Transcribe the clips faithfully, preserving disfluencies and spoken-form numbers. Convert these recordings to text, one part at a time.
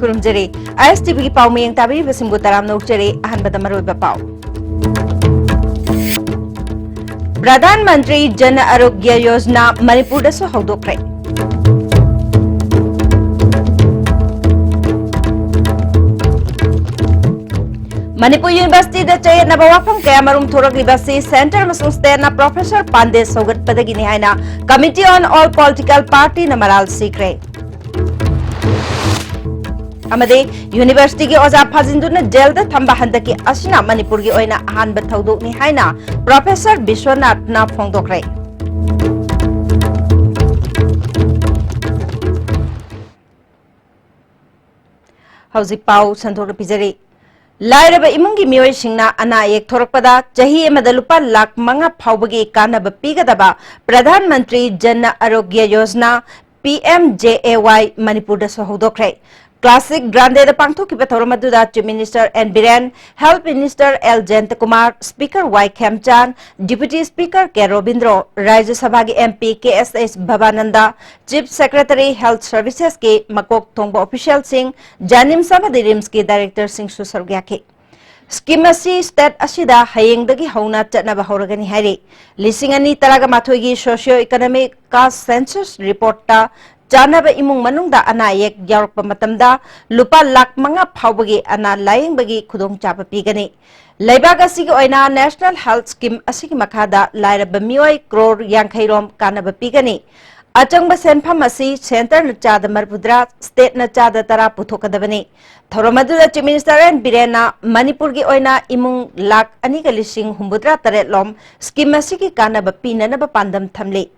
ꯈꯨꯔꯨꯝꯖꯔꯤ꯫ ꯑꯥꯏ ꯑꯦꯁ T ꯚꯤꯒꯤ ꯄꯥꯎ ꯃꯤꯌꯦꯡ ꯇꯥꯕꯤꯔꯤꯕꯁꯤꯡꯕꯨ ꯇꯔꯥꯝꯅ ꯑꯣꯛꯆꯔꯤ꯫ ꯑꯍꯥꯟꯕꯗ ꯃꯔꯨꯑꯣꯏꯕ ꯄꯥꯎ꯫ ꯄ꯭ꯔꯙꯥꯟ ꯃꯟꯇ꯭ꯔꯤ ꯖꯟ ꯑꯔꯣꯒ꯭ꯌ ꯌꯣꯖꯅꯥ ꯃꯅꯤꯄꯨꯔꯗꯁꯨ ꯍꯧꯗꯣꯛꯈ꯭ꯔꯦ꯫ ꯃꯅꯤꯄꯨꯔ ꯌꯨꯅꯤꯚꯔꯁꯤꯇꯤꯗ ꯆꯌꯦꯠꯅꯕ ꯋꯥꯐꯝ ꯀꯌꯥꯃꯔꯨꯝ ꯊꯣꯔꯛꯂꯤꯕ ꯑꯁꯤ ꯁꯦꯟꯇꯔ ꯑꯃꯁꯨꯡ ꯁ꯭ꯇꯦꯠꯅ ꯄ꯭ꯔꯣꯐꯦꯁꯔ ꯄꯥꯟꯗꯦ ꯁꯧꯒꯠꯄꯗꯒꯤꯅꯤ ꯍꯥꯏꯅ Committee on All Political Partyꯅ ꯃꯔꯥꯜ ꯁꯤꯈ꯭ꯔꯦ꯫ ꯑꯃꯗꯤ ꯌꯨꯅꯤꯚꯔꯁꯤꯇꯤꯒꯤ ꯑꯣꯖꯥ ꯐꯥꯖꯤꯟꯗꯨꯅ ꯖꯦꯜꯗ ꯊꯝꯕ ꯍꯟꯗꯛꯀꯤ ꯑꯁꯤꯅ ꯃꯅꯤꯄꯨꯔꯒꯤ ꯑꯣꯏꯅ ꯑꯍꯥꯟꯕ ꯊꯧꯗꯣꯛꯅꯤ ꯍꯥꯏꯅ ꯄ꯭ꯔꯣꯐꯦꯁꯔ ꯕꯤꯁ꯭ꯋꯅꯥꯊꯅ ꯐꯣꯡꯗꯣꯛꯈ꯭ꯔꯦ꯫ ꯍꯧꯖꯤꯛ ꯄꯥꯎ ꯁꯟꯗꯣꯛꯅ ꯄꯤꯖꯔꯤ꯫ ꯂꯥꯏꯔꯕ ꯏꯃꯨꯡꯒꯤ ꯃꯤꯑꯣꯏꯁꯤꯡꯅ ꯑꯅꯥ ꯑꯌꯦꯛ ꯊꯣꯔꯛꯄꯗ ꯆꯍꯤ ꯑꯃꯗ ꯂꯨꯄꯥ ꯂꯥꯈ ꯃꯉꯥ ꯐꯥꯎꯕꯒꯤ ꯀꯥꯟꯅꯕ ꯄꯤꯒꯗꯕ Pradhan Mantri Jan Arogya Yojana, P M J A Y, ꯃꯅꯤꯄꯨꯔꯗꯁꯨ ꯍꯧꯗꯣꯛꯈ꯭ꯔꯦ꯫ ꯀ꯭ꯂꯥꯁꯤꯛ ꯒ꯭ꯔꯥꯟꯗꯦꯗ ꯄꯥꯡꯊꯣꯛꯈꯤꯕ ꯊꯧꯔꯝ ꯑꯗꯨꯗ Chief Minister N Biren, Health Minister L Jayantakumar, Speaker Y Khemchand, Deputy Speaker K Robindro, Rajya ꯁꯚꯥꯒꯤ M P K S S Bhabananda, Chief Secretary Health Servicesꯀꯤ ꯃꯀꯣꯛ ꯊꯣꯡꯕ officialꯁꯤꯡ, JNIMS ꯑꯃꯗꯤ RIMSꯀꯤ directorꯁꯤꯡꯁꯨ ꯁꯔꯨꯛ ꯌꯥꯈꯤ꯫ Scheme ꯑꯁꯤ state ꯑꯁꯤꯗ ꯍꯌꯦꯡꯗꯒꯤ ꯍꯧꯅ ꯆꯠꯅꯕ ꯍꯧꯔꯒꯅꯤ ꯍꯥꯏꯔꯤ꯫ ꯂꯤꯁꯤꯡ ꯑꯅꯤ ꯇꯔꯥꯃꯥꯊꯣꯏꯒꯤ socio economic caste census reportꯇ ꯆꯥꯟꯅꯕ ꯏꯃꯨꯡ ꯃꯅꯨꯡꯗ ꯑꯅꯥ ꯑꯌꯦꯛ ꯌꯥꯎꯔꯛꯄ ꯃꯇꯝꯗ ꯂꯨꯄꯥ ꯂꯥꯈ ꯃꯉꯥ ꯐꯥꯎꯕꯒꯤ ꯑꯅꯥ ꯂꯥꯌꯦꯡꯕꯒꯤ ꯈꯨꯗꯣꯡꯆꯥꯕ ꯄꯤꯒꯅꯤ꯫ ꯂꯩꯕꯥꯛ ꯑꯁꯤꯒꯤ ꯑꯣꯏꯅ National Health Scheme ꯑꯁꯤꯒꯤ ꯃꯈꯥꯗ ꯂꯥꯏꯔꯕ ꯃꯤꯑꯣꯏ ꯀ꯭ꯔꯣꯔ ꯌꯥꯡꯈꯩ ꯔꯣꯝ ꯀꯥꯟꯅꯕ ꯄꯤꯒꯅꯤ꯫ ꯑꯆꯪꯕ ꯁꯦꯟꯐꯝ ꯑꯁꯤ centreꯅ ꯆꯥꯗ ꯃꯔꯤꯐꯨꯇꯔꯥ, stateꯅ ꯆꯥꯗ ꯇꯔꯥ ꯄꯨꯊꯣꯛꯀꯗꯕꯅꯤ꯫ ꯊꯧꯔꯝ ꯑꯗꯨꯗ Chief Minister ꯑꯦꯟ ꯕꯤꯔꯦꯟꯅ ꯃꯅꯤꯄꯨꯔꯒꯤ ꯑꯣꯏꯅ ꯏꯃꯨꯡ ꯂꯥꯈ ꯑꯅꯤꯒ ꯂꯤꯁꯤꯡ ꯍꯨꯝꯐꯨꯇꯔꯥ ꯇꯔꯦꯠ ꯂꯣꯝ scheme ꯑꯁꯤꯒꯤ ꯀꯥꯟꯅꯕ ꯄꯤꯅꯅꯕ ꯄꯥꯟꯗꯝ ꯊꯝꯂꯤ꯫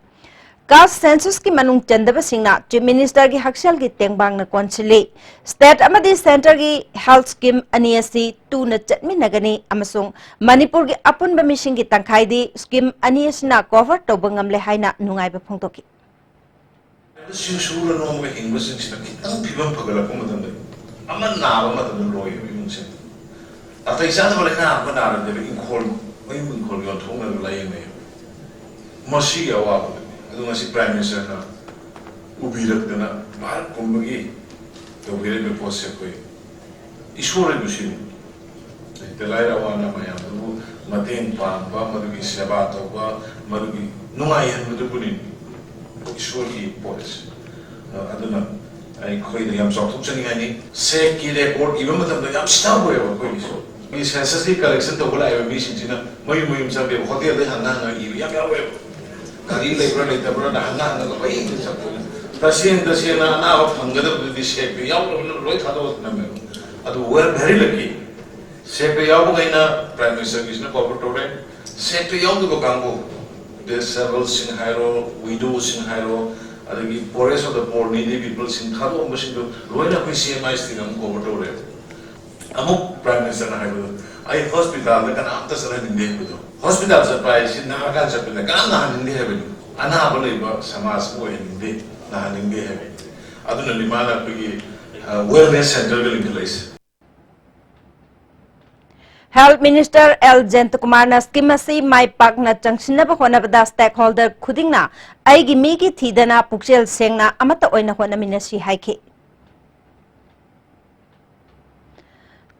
Caste censusꯀꯤ ꯃꯅꯨꯡ ꯆꯟꯗꯕꯁꯤꯡꯅ Chief Ministerꯒꯤ ꯍꯛꯁꯦꯜꯒꯤ ꯇꯦꯡꯕꯥꯡꯅ ꯀꯣꯟꯁꯤꯜꯂꯤ꯫ State ꯑꯃꯗꯤ centreꯒꯤ health scheme ꯑꯅꯤ ꯑꯁꯤ ꯇꯨꯅ ꯆꯠꯃꯤꯟꯅꯒꯅꯤ ꯑꯃꯁꯨꯡ ꯃꯅꯤꯄꯨꯔꯒꯤ ꯑꯄꯨꯟꯕ ꯃꯤꯁꯤꯡꯒꯤ ꯇꯪꯈꯥꯏꯗꯤ scheme ꯑꯅꯤ ꯑꯁꯤꯅ cover ꯇꯧꯕ ꯉꯝꯂꯦ ꯍꯥꯏꯅ ꯅꯨꯡꯉꯥꯏꯕ ꯐꯣꯡꯗꯣꯛꯈꯤ꯫ ꯁꯤꯡ ꯁꯨꯔ ꯅꯣꯝꯃꯒ ꯍꯤꯡꯕꯁꯤꯡꯁꯤꯅ ꯈꯤꯇꯪ ꯐꯤꯕꯝ ꯐꯒꯠꯂꯛꯄ ꯃꯇꯝꯗ, ꯑꯃ ꯅꯥꯕ ꯃꯇꯝꯗ ꯂꯣꯏꯔꯤꯕ ꯏꯃꯨꯡꯁꯤꯡ, ꯅꯥꯇꯩ ꯆꯥꯗꯕ ꯂꯥꯏꯅꯥ ꯑꯃ ꯅꯥꯔꯗꯤ ꯏꯪꯈꯣꯜ, ꯃꯌꯨꯝ ꯏꯪꯈꯣꯜ ꯌꯣꯟꯊꯣꯛꯅꯔꯒ ꯂꯥꯏꯌꯦꯡꯅꯩ꯫ ꯃꯁꯤꯒꯤ ꯑꯋꯥꯕꯗꯨꯅꯤ꯫ ꯑꯗꯨ ꯉꯁꯤ Prime Ministerꯅ ꯎꯕꯤꯔꯛꯇꯅ ꯚꯥꯔꯠ ꯄꯨꯝꯕꯒꯤ ꯇꯧꯕꯤꯔꯤꯕ ꯄꯣꯠꯁꯦ ꯑꯩꯈꯣꯏ ꯏꯁꯣꯔ ꯑꯣꯏꯕꯁꯤꯅꯤ꯫ ꯂꯩꯇ ꯂꯥꯏꯔ ꯑꯋꯥ ꯑꯅꯥ ꯃꯌꯥꯝꯗꯨꯕꯨ ꯃꯇꯦꯡ ꯄꯥꯡꯕ, ꯃꯗꯨꯒꯤ ꯁꯦꯕꯥ ꯇꯧꯕ, ꯃꯗꯨꯒꯤ ꯅꯨꯡꯉꯥꯏꯍꯟꯕꯗꯨꯕꯨꯅꯤ ꯏꯁꯣꯔꯒꯤ ꯄꯣꯠ ꯑꯁꯤ꯫ ꯑꯗꯨꯅ ꯑꯩꯈꯣꯏꯗ ꯌꯥꯝ ꯆꯥꯎꯊꯣꯛꯆꯅꯤꯡꯉꯥꯏꯅꯤ꯫ ꯁꯦꯛꯀꯤ ꯔꯦꯀꯣꯔꯠ ꯏꯕ ꯃꯇꯝꯗ ꯌꯥꯝ ꯁꯤꯊꯕ ꯑꯣꯏꯌꯦꯕ ꯑꯩꯈꯣꯏꯒꯤꯁꯨ꯫ ꯑꯩꯈꯣꯏꯒꯤ ꯁꯦꯟꯁꯁꯀꯤ ꯀꯂꯦꯛꯁꯟ ꯇꯧꯕ ꯂꯥꯛꯏꯕ ꯃꯤꯁꯤꯡꯁꯤꯅ ꯃꯌꯨꯝ ꯃꯌꯨꯝ ꯆꯪꯗꯦꯕ, ꯍꯣꯇꯦꯜꯗ ꯍꯪꯉ ꯍꯪꯉ ꯏꯕ ꯌꯥꯝ ꯌꯥꯎꯋꯦꯕ꯫ ꯒꯥꯔꯤ ꯂꯩꯕ꯭ꯔꯥ ꯂꯩꯇꯕ꯭ꯔꯥꯅ ꯍꯪꯉ ꯍꯪꯉꯒ ꯃꯌꯨꯝꯗ ꯆꯠꯄꯅꯤ꯫ ꯇꯁꯦꯡ ꯇꯁꯦꯡꯅ ꯑꯅꯥꯕ ꯐꯪꯒꯗꯕꯗꯨꯗꯤ ꯁꯦꯛꯇ ꯌꯥꯎꯗꯕꯅꯤꯅ ꯂꯣꯏ ꯊꯥꯗꯣꯛꯑ ꯊꯝꯃꯦꯕ꯫ ꯑꯗꯨ ꯋꯦꯜ ꯚꯦꯔꯤ ꯂꯛꯀꯤ꯫ ꯁꯦꯛꯇ ꯌꯥꯎꯕꯈꯩꯅ ꯄ꯭ꯔꯥꯏꯝ ꯃꯤꯅꯤꯁꯇꯔꯒꯤꯁꯤꯅ ꯀꯣꯚꯔ ꯇꯧꯔꯦ꯫ ꯁꯦꯛꯇ ꯌꯥꯎꯗꯕ ꯀꯥꯡꯕꯨ, ꯗꯤꯁꯑꯦꯕꯜꯁꯤꯡ ꯍꯥꯏꯔꯣ, ꯋꯤꯗꯣꯁꯤꯡ ꯍꯥꯏꯔꯣ, ꯑꯗꯒꯤ ꯄꯣꯔꯦꯁ ꯑꯣꯐ ꯗ ꯄꯣꯔ, ꯅꯤꯗꯤ ꯄꯤꯄꯜꯁꯤꯡ ꯊꯥꯗꯣꯛꯑꯝꯕꯁꯤꯡꯗꯨ ꯂꯣꯏꯅ ꯑꯩꯈꯣꯏ ꯁꯤ ꯑꯦꯝ ꯑꯥꯏ ꯑꯦꯁ ꯇꯤꯅ ꯑꯃꯨꯛ ꯀꯣꯚꯔ ꯇꯧꯔꯦꯕ꯫ ꯑꯃꯨꯛ ꯄ꯭ꯔꯥꯏꯝ ꯃꯤꯅꯤꯁꯇꯔꯅ ꯍꯥꯏꯕꯗꯣ, "ꯑꯩ ꯍꯣꯁꯄꯤꯇꯥꯜꯗ ꯀꯅꯥꯝꯇ ꯆꯠꯍꯟꯅꯤꯡꯗꯦ" ꯍꯥꯏꯕꯗꯣ꯫ ꯍꯣꯁꯄꯤꯇꯥꯜ ꯆꯠꯄ ꯍꯥꯏꯁꯤ ꯅꯥꯔꯀꯥꯟꯗ ꯆꯠꯄꯅꯤꯅ ꯀꯅꯥꯝ ꯅꯥꯍꯟꯅꯤꯡꯗꯦ ꯍꯥꯏꯕꯅꯤ꯫ ꯑꯅꯥꯕ ꯂꯩꯕ ꯁꯃꯥꯖ ꯑꯃ ꯑꯣꯏꯍꯟꯅꯤꯡꯗꯦ, ꯅꯥꯍꯟꯅꯤꯡꯗꯦ ꯍꯥꯏꯕꯅꯤ꯫ ꯑꯗꯨꯅꯅꯤ ꯃꯥꯅ ꯑꯩꯈꯣꯏꯒꯤ, ꯑ, ꯋꯦꯜꯅꯦꯁ ꯁꯦꯟꯇꯔꯒ ꯂꯤꯡꯈꯠꯂꯛꯏꯁꯦ꯫ ꯍꯦꯜꯊ ꯃꯤꯅꯤꯁꯇꯔ ꯑꯦꯜ ꯖꯌꯟꯇꯀꯨꯃꯥꯔꯅ ꯁ꯭ꯀꯤꯝ ꯑꯁꯤ ꯃꯥꯏ ꯄꯥꯛꯅ ꯆꯪꯁꯤꯟꯅꯕ ꯍꯣꯠꯅꯕꯗ ꯁ꯭ꯇꯦꯛꯍꯣꯜꯗꯔ ꯈꯨꯗꯤꯡꯅ ꯑꯩꯒꯤ ꯃꯤꯒꯤ ꯊꯤꯗꯅ ꯄꯨꯛꯆꯦꯜ ꯁꯦꯡꯅ ꯑꯃꯠꯇ ꯑꯣꯏꯅ ꯍꯣꯠꯅꯃꯤꯟꯅꯁꯤ ꯍꯥꯏꯈꯤ꯫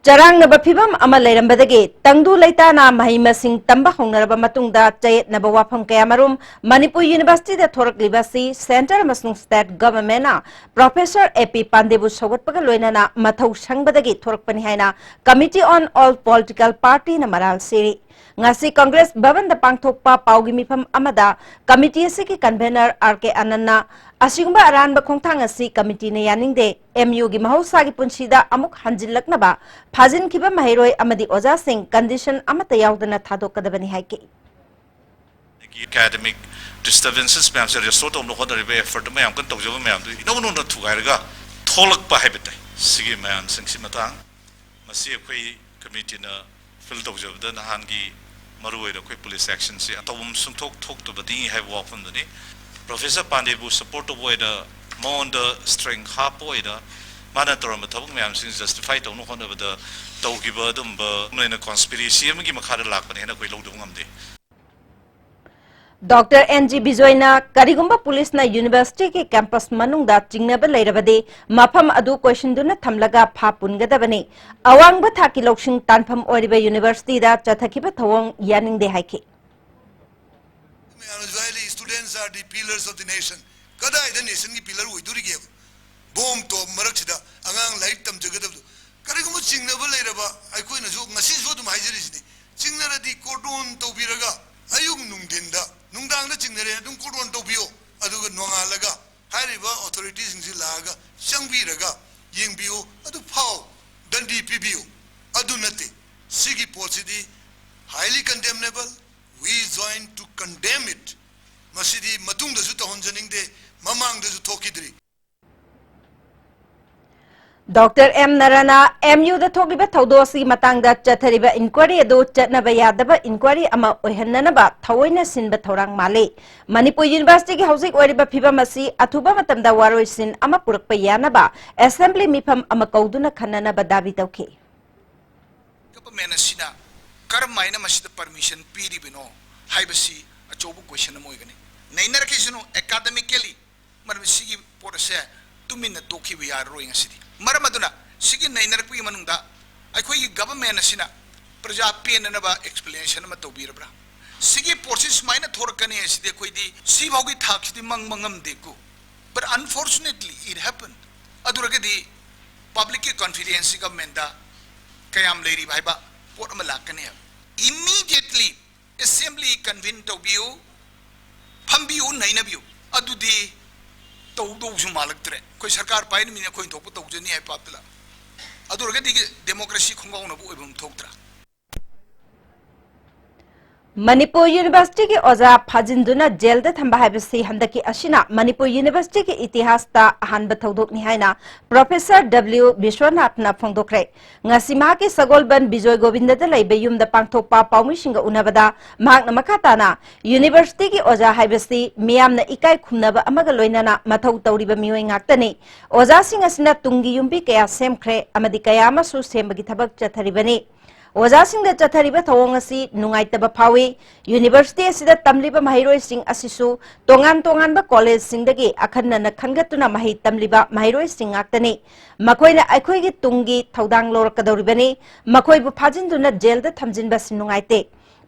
ꯆꯔꯥꯡꯅꯕ ꯐꯤꯚꯝ ꯑꯃ ꯂꯩꯔꯝꯕꯗꯒꯤ ꯇꯪꯗꯨ ꯂꯩꯇꯥꯅ ꯃꯍꯩ ꯃꯁꯤꯡ ꯇꯝꯕ ꯍꯧꯅꯔꯕ ꯃꯇꯨꯡꯗ ꯆꯌꯦꯠꯅꯕ ꯋꯥꯐꯝ ꯀꯌꯥꯃꯔꯨꯝ ꯃꯅꯤꯄꯨꯔ ꯌꯨꯅꯤꯚꯔꯁꯤꯇꯤꯗ ꯊꯣꯔꯛꯂꯤꯕ ꯑꯁꯤ ꯁꯦꯟꯇꯔ ꯑꯃꯁꯨꯡ ꯁ꯭ꯇꯦꯠ ꯒꯚꯔꯟꯃꯦꯟꯠꯅ ꯄ꯭ꯔꯣꯐꯦꯁꯔ ꯑꯦ ꯄꯤ ꯄꯥꯟꯗꯦꯕꯨ ꯁꯧꯒꯠꯄꯒ ꯂꯣꯏꯅꯅ ꯃꯊꯧ ꯁꯪꯕꯗꯒꯤ ꯊꯣꯔꯛꯄꯅꯤ ꯍꯥꯏꯅ Committee on All Political Partyꯅ ꯃꯔꯥꯜ ꯁꯤꯔꯤ꯫ ꯉꯁꯤ ꯀꯪꯒ꯭ꯔꯦꯁ ꯚꯕꯟꯗ ꯄꯥꯡꯊꯣꯛꯄ ꯄꯥꯎꯒꯤ ꯃꯤꯐꯝ ꯑꯃꯗ ꯀꯃꯤꯇꯤ ꯑꯁꯤꯒꯤ ꯀꯟꯚꯦꯅꯔ ꯑꯥꯔ ꯀꯦ ꯑꯥꯅꯟꯗꯅ ꯑꯁꯤꯒꯨꯝꯕ ꯑꯔꯥꯟꯕ ꯈꯣꯡꯊꯥꯡ ꯑꯁꯤ ꯀꯃꯤꯇꯤꯅ ꯌꯥꯅꯤꯡꯗꯦ, ꯑꯦꯝ ꯌꯨꯒꯤ ꯃꯍꯧꯁꯥꯒꯤ ꯄꯨꯟꯁꯤꯗ ꯑꯃꯨꯛ ꯍꯟꯖꯤꯜꯂꯛꯅꯕ ꯐꯥꯖꯤꯟꯈꯤꯕ ꯃꯍꯩꯔꯣꯏ ꯑꯃꯗꯤ ꯑꯣꯖꯥꯁꯤꯡ ꯀꯟꯗꯤꯁꯟ ꯑꯃꯠꯇ ꯌꯥꯎꯗꯅ ꯊꯥꯗꯣꯛꯀꯗꯕꯅꯤ ꯍꯥꯏꯈꯤ꯫ ꯑꯦꯀꯥꯗꯃꯤꯛ ꯗꯤꯁꯇꯔꯕꯦꯟꯁꯦꯁ ꯃꯌꯥꯝꯁꯦ ꯔꯦꯁꯇꯣꯔ ꯇꯧꯅꯕ ꯍꯣꯠꯅꯔꯤꯕ ꯑꯦꯐꯔꯠ ꯃꯌꯥꯝ ꯀꯟꯅ ꯇꯧꯖꯕ ꯃꯌꯥꯝꯗꯨ ꯏꯅꯧ ꯅꯧꯅ ꯊꯨꯒꯥꯏꯔꯒ ꯊꯣꯛꯂꯛꯄ ꯍꯥꯏꯕ ꯇꯥꯏ꯫ ꯁꯤꯒꯤ ꯃꯌꯥꯝꯁꯤꯡꯁꯤ ꯃꯇꯥꯡ ꯃꯁꯤ ꯑꯩꯈꯣꯏ ꯀꯃꯤꯇꯤꯅ ꯐꯤꯜ ꯇꯧꯖꯕꯗ ꯅꯍꯥꯟꯒꯤ ꯃꯔꯨꯑꯣꯏꯅ ꯑꯩꯈꯣꯏ ꯄꯨꯂꯤꯁ ꯑꯦꯛꯁꯟꯁꯤ ꯇꯧꯐꯝ ꯁꯨꯡꯊꯣꯛ ꯊꯣꯛꯇꯕꯅꯤ ꯍꯥꯏꯕ ꯋꯥꯐꯝꯗꯨꯅꯤ꯫ ꯄ꯭ꯔꯣꯐꯦꯁꯔ ꯄꯥꯟꯗꯦꯕꯨ ꯁꯄꯣꯔꯠ ꯇꯧꯕ ꯑꯣꯏꯅ ꯃꯉꯣꯟꯗ ꯁ꯭ꯇꯔꯦꯡ ꯍꯥꯞꯄ ꯑꯣꯏꯅ ꯃꯥꯅ ꯇꯧꯔꯝꯕ ꯊꯕꯛ ꯃꯌꯥꯝꯁꯤꯡ ꯖꯁꯇꯤꯐꯥꯏ ꯇꯧꯅꯕ ꯍꯣꯠꯅꯕꯗ ꯇꯧꯈꯤꯕ ꯑꯗꯨꯝꯕ ꯑꯣꯏꯅ ꯀꯣꯟꯁꯄꯤꯔꯦꯁꯤ ꯑꯃꯒꯤ ꯃꯈꯥꯗ ꯂꯥꯛꯄꯅꯦ ꯍꯥꯏꯅ ꯑꯩꯈꯣꯏ ꯂꯧꯗꯕ ꯉꯝꯗꯦ꯫ ꯗꯣꯛꯇꯔ ꯑꯦꯟ ꯖꯤ ꯕꯤꯖꯣꯏꯅ ꯀꯔꯤꯒꯨꯝꯕ ꯄꯨꯂꯤꯁꯅ ꯌꯨꯅꯤꯚꯔꯁꯤꯇꯤꯒꯤ ꯀꯦꯝꯄꯁ ꯃꯅꯨꯡꯗ ꯆꯤꯡꯅꯕ ꯂꯩꯔꯕꯗꯤ ꯃꯐꯝ ꯑꯗꯨ ꯀꯣꯏꯁꯤꯟꯗꯨꯅ ꯊꯝꯂꯒ ꯐꯥ ꯄꯨꯟꯒꯗꯕꯅꯤ꯫ ꯑꯋꯥꯡꯕ ꯊꯥꯛꯀꯤ ꯂꯧꯁꯤꯡ ꯇꯥꯟꯐꯝ ꯑꯣꯏꯔꯤꯕ ꯌꯨꯅꯤꯚꯔꯁꯤꯇꯤꯗ ꯆꯠꯊꯈꯤꯕ ꯊꯧꯑꯣꯡ ꯌꯥꯅꯤꯡꯗꯦ ꯍꯥꯏꯈꯤ꯫ ꯃꯌꯥꯝꯅꯁꯨ ꯍꯥꯏꯔꯤ, "Students are the pillars of the nation"꯫ ꯀꯗꯥꯏꯗ nationꯒꯤ pillar ꯑꯣꯏꯗꯣꯔꯤꯒꯦꯕ? ꯕꯣꯝ ꯇꯣꯞ ꯃꯔꯛꯁꯤꯗ ꯑꯉꯥꯡ ꯂꯥꯏꯔꯤꯛ ꯇꯝꯖꯒꯗꯕꯗꯣ꯫ ꯀꯔꯤꯒꯨꯝꯕ ꯆꯤꯡꯅꯕ ꯂꯩꯔꯕ, ꯑꯩꯈꯣꯏꯅꯁꯨ ꯉꯁꯤꯁꯨ ꯑꯗꯨꯝ ꯍꯥꯏꯖꯔꯤꯁꯤꯅꯤ, ꯆꯤꯡꯅꯔꯗꯤ cordon ꯇꯧꯕꯤꯔꯒ ꯑꯌꯨꯛ ꯅꯨꯡꯊꯤꯟꯗ, ꯅꯨꯡꯗꯥꯡꯗ ꯆꯤꯡꯅꯔꯦ ꯑꯗꯨꯝ cordon ꯇꯧꯕꯤꯌꯣ, ꯑꯗꯨꯒ ꯅꯣꯡꯉꯥꯜꯂꯒ ꯍꯥꯏꯔꯤꯕ authoritiesꯁꯤꯡꯁꯤ ꯂꯥꯛꯑꯒ ꯆꯪꯕꯤꯔꯒ ꯌꯦꯡꯕꯤꯌꯨ, ꯑꯗꯨ ꯐꯥꯎ, ꯗꯟꯗꯤ ꯄꯤꯕꯤꯌꯨ꯫ ꯑꯗꯨ ꯅꯠꯇꯦ, ꯁꯤꯒꯤ ꯄꯣꯠꯁꯤꯗꯤ highly condemnable, we join to condemn it꯫ ꯃꯁꯤꯗꯤ ꯃꯇꯨꯡꯗꯁꯨ ꯇꯧꯍꯟꯖꯅꯤꯡꯗꯦ, ꯃꯃꯥꯡꯗꯁꯨ ꯊꯣꯛꯈꯤꯗ꯭ꯔꯤ꯫ ꯗꯣꯛꯇꯔ ꯑꯦꯝ ꯅꯔꯥꯅ ꯑꯦꯝ ꯌꯨꯗ ꯊꯣꯛꯂꯤꯕ ꯊꯧꯗꯣꯛ ꯑꯁꯤꯒꯤ ꯃꯇꯥꯡꯗ ꯆꯠꯊꯔꯤꯕ inquiry ꯑꯗꯨ ꯆꯠꯅꯕ ꯌꯥꯗꯕ inquiry ꯑꯃ ꯑꯣꯏꯍꯟꯅꯅꯕ ꯊꯑꯣꯏꯅ ꯁꯤꯟꯕ ꯊꯧꯔꯥꯡ ꯃꯥꯜꯂꯤ꯫ ꯃꯅꯤꯄꯨꯔ ꯌꯨꯅꯤꯚꯔꯁꯤꯇꯤꯒꯤ ꯍꯧꯖꯤꯛ ꯑꯣꯏꯔꯤꯕ ꯐꯤꯕꯝ ꯑꯁꯤ ꯑꯊꯨꯕ ꯃꯇꯝꯗ ꯋꯥꯔꯣꯏꯁꯤꯟ ꯑꯃ ꯄꯨꯔꯛꯄ ꯌꯥꯅꯕ assembly ꯃꯤꯐꯝ ꯑꯃ ꯀꯧꯗꯨꯅ ꯈꯟꯅꯅꯕ ꯗꯥꯕꯤ ꯇꯧꯈꯤ꯫ Government ꯑꯁꯤꯅ ꯀꯔꯝ ꯍꯥꯏꯅ ꯃꯁꯤꯗ permission ꯄꯤꯔꯤꯕꯅꯣ ꯍꯥꯏꯕꯁꯤ ꯑꯆꯧꯕ question ꯑꯃ ꯑꯣꯏꯒꯅꯤ꯫ ꯅꯩꯅꯔꯛꯈꯤꯁꯅꯨ academically, ꯃꯔꯝꯗꯤ ꯁꯤꯒꯤ ꯄꯣꯠ ꯑꯁꯦ ꯇꯨꯃꯤꯟꯅ ꯇꯣꯛꯈꯤꯕ ꯌꯥꯔꯔꯣꯏ ꯉꯁꯤꯗꯤ꯫ ꯃꯔꯝ ꯑꯗꯨꯅ ꯁꯤꯒꯤ ꯅꯩꯅꯔꯛꯄꯒꯤ ꯃꯅꯨꯡꯗ ꯑꯩꯈꯣꯏꯒꯤ government ꯑꯁꯤꯅ ꯄ꯭ꯔꯖꯥ ꯄꯦꯟꯅꯅꯕ explanation ꯑꯃ ꯇꯧꯕꯤꯔꯕ꯭ꯔꯥ? ꯁꯤꯒꯤ ꯄꯣꯠꯁꯤ ꯁꯨꯃꯥꯏꯅ ꯊꯣꯔꯛꯀꯅꯤ ꯍꯥꯏꯁꯤꯗꯤ ꯑꯩꯈꯣꯏꯗꯤ ꯁꯤꯐꯥꯎꯒꯤ ꯊꯥꯛꯁꯤꯗꯤ ꯃꯪꯕ ꯉꯝꯗꯦꯀꯣ꯫ But unfortunately it happened꯫ ꯑꯗꯨ ꯑꯣꯏꯔꯒꯗꯤ publicꯀꯤ confidenceꯁꯤ governmentꯇ ꯀꯌꯥꯝ ꯂꯩꯔꯤꯕ ꯍꯥꯏꯕ ꯄꯣꯠ ꯑꯃ ꯂꯥꯛꯀꯅꯦꯕ꯫ Immediately assembly convene ꯇꯧꯕꯤꯌꯨ, ꯐꯝꯕꯤꯌꯨ, ꯅꯩꯅꯕꯤꯌꯨ꯫ ꯑꯗꯨꯗꯤ ꯇꯧꯗꯧꯁꯨ ꯃꯥꯜꯂꯛꯇ꯭ꯔꯦ꯫ ꯑꯩꯈꯣꯏ ꯁꯔꯀꯥꯔ ꯄꯥꯏꯔꯤꯃꯤꯅ ꯑꯩꯈꯣꯏꯅ ꯊꯣꯛꯄ ꯇꯧꯖꯅꯤ ꯍꯥꯏꯕ ꯄꯥꯞꯇ ꯂꯥꯛ꯫ ꯑꯗꯨ ꯑꯣꯏꯔꯒꯗꯤ democracy ꯈꯣꯡꯒꯥꯎꯅꯕ ꯑꯣꯏꯐꯝ ꯊꯣꯛꯇ꯭ꯔꯥ? ꯃꯅꯤꯄꯨꯔ ꯌꯨꯅꯤꯚꯔꯁꯤꯇꯤꯒꯤ ꯑꯣꯖꯥ ꯐꯥꯖꯤꯟꯗꯨꯅ ꯖꯦꯜꯗ ꯊꯝꯕ ꯍꯥꯏꯕꯁꯤ ꯍꯟꯗꯛꯀꯤ ꯑꯁꯤꯅ ꯃꯅꯤꯄꯨꯔ ꯌꯨꯅꯤꯚꯔꯁꯤꯇꯤꯒꯤ ꯏꯇꯤꯍꯥꯁꯇ ꯑꯍꯥꯟꯕ ꯊꯧꯗꯣꯛꯅꯤ ꯍꯥꯏꯅ ꯄ꯭ꯔꯣꯐꯦꯁꯔ ꯗꯕ꯭ꯂꯤꯎ ꯕꯤꯁ꯭ꯋꯅꯥꯊꯅ ꯐꯣꯡꯗꯣꯛꯈ꯭ꯔꯦ꯫ ꯉꯁꯤ ꯃꯍꯥꯛꯀꯤ ꯁꯒꯣꯜꯕꯟ ꯕꯤꯖꯣꯏ ꯒꯣꯕꯤꯟꯗꯗ ꯂꯩꯕ ꯌꯨꯝꯗ ꯄꯥꯡꯊꯣꯛꯄ ꯄꯥꯎꯃꯤꯁꯤꯡꯒ ꯎꯅꯕꯗ ꯃꯍꯥꯛꯅ ꯃꯈꯥ ꯇꯥꯅ ꯌꯨꯅꯤꯚꯔꯁꯤꯇꯤꯒꯤ ꯑꯣꯖꯥ ꯍꯥꯏꯕꯁꯤ ꯃꯤꯌꯥꯝꯅ ꯏꯀꯥꯏ ꯈꯨꯝꯅꯕ ꯑꯃꯒ ꯂꯣꯏꯅꯅ ꯃꯊꯧ ꯇꯧꯔꯤꯕ ꯃꯤꯑꯣꯏ ꯉꯥꯛꯇꯅꯤ꯫ ꯑꯣꯖꯥꯁꯤꯡ ꯑꯁꯤꯅ ꯇꯨꯡꯒꯤ ꯌꯨꯝꯕꯤ ꯀꯌꯥ ꯁꯦꯝꯈ꯭ꯔꯦ ꯑꯃꯗꯤ ꯀꯌꯥ ꯑꯃꯁꯨ ꯁꯦꯝꯕꯒꯤ ꯊꯕꯛ ꯆꯠꯊꯔꯤꯕꯅꯤ꯫ ꯑꯣꯖꯥꯁꯤꯡꯗ ꯆꯠꯊꯔꯤꯕ ꯊꯧꯑꯣꯡ ꯑꯁꯤ ꯅꯨꯡꯉꯥꯏꯇꯕ ꯐꯥꯎꯏ꯫ ꯌꯨꯅꯤꯚꯔꯁꯤꯇꯤ ꯑꯁꯤꯗ ꯇꯝꯂꯤꯕ ꯃꯍꯩꯔꯣꯏꯁꯤꯡ ꯑꯁꯤꯁꯨ ꯇꯣꯉꯥꯟ ꯇꯣꯉꯥꯟꯕ ꯀꯣꯂꯦꯖꯁꯤꯡꯗꯒꯤ ꯑꯈꯟꯅꯅ ꯈꯟꯒꯠꯇꯨꯅ ꯃꯍꯩ ꯇꯝꯂꯤꯕ ꯃꯍꯩꯔꯣꯏꯁꯤꯡ ꯉꯥꯛꯇꯅꯤ꯫ ꯃꯈꯣꯏꯅ ꯑꯩꯈꯣꯏꯒꯤ ꯇꯨꯡꯒꯤ ꯊꯧꯗꯥꯡ ꯂꯧꯔꯛꯀꯗꯧꯔꯤꯕꯅꯤ꯫ ꯃꯈꯣꯏꯕꯨ ꯐꯥꯖꯤꯟꯗꯨꯅ ꯖꯦꯜꯗ ꯊꯝꯖꯤꯟꯕ ꯑꯁꯤ ꯅꯨꯡꯉꯥꯏꯇꯦ꯫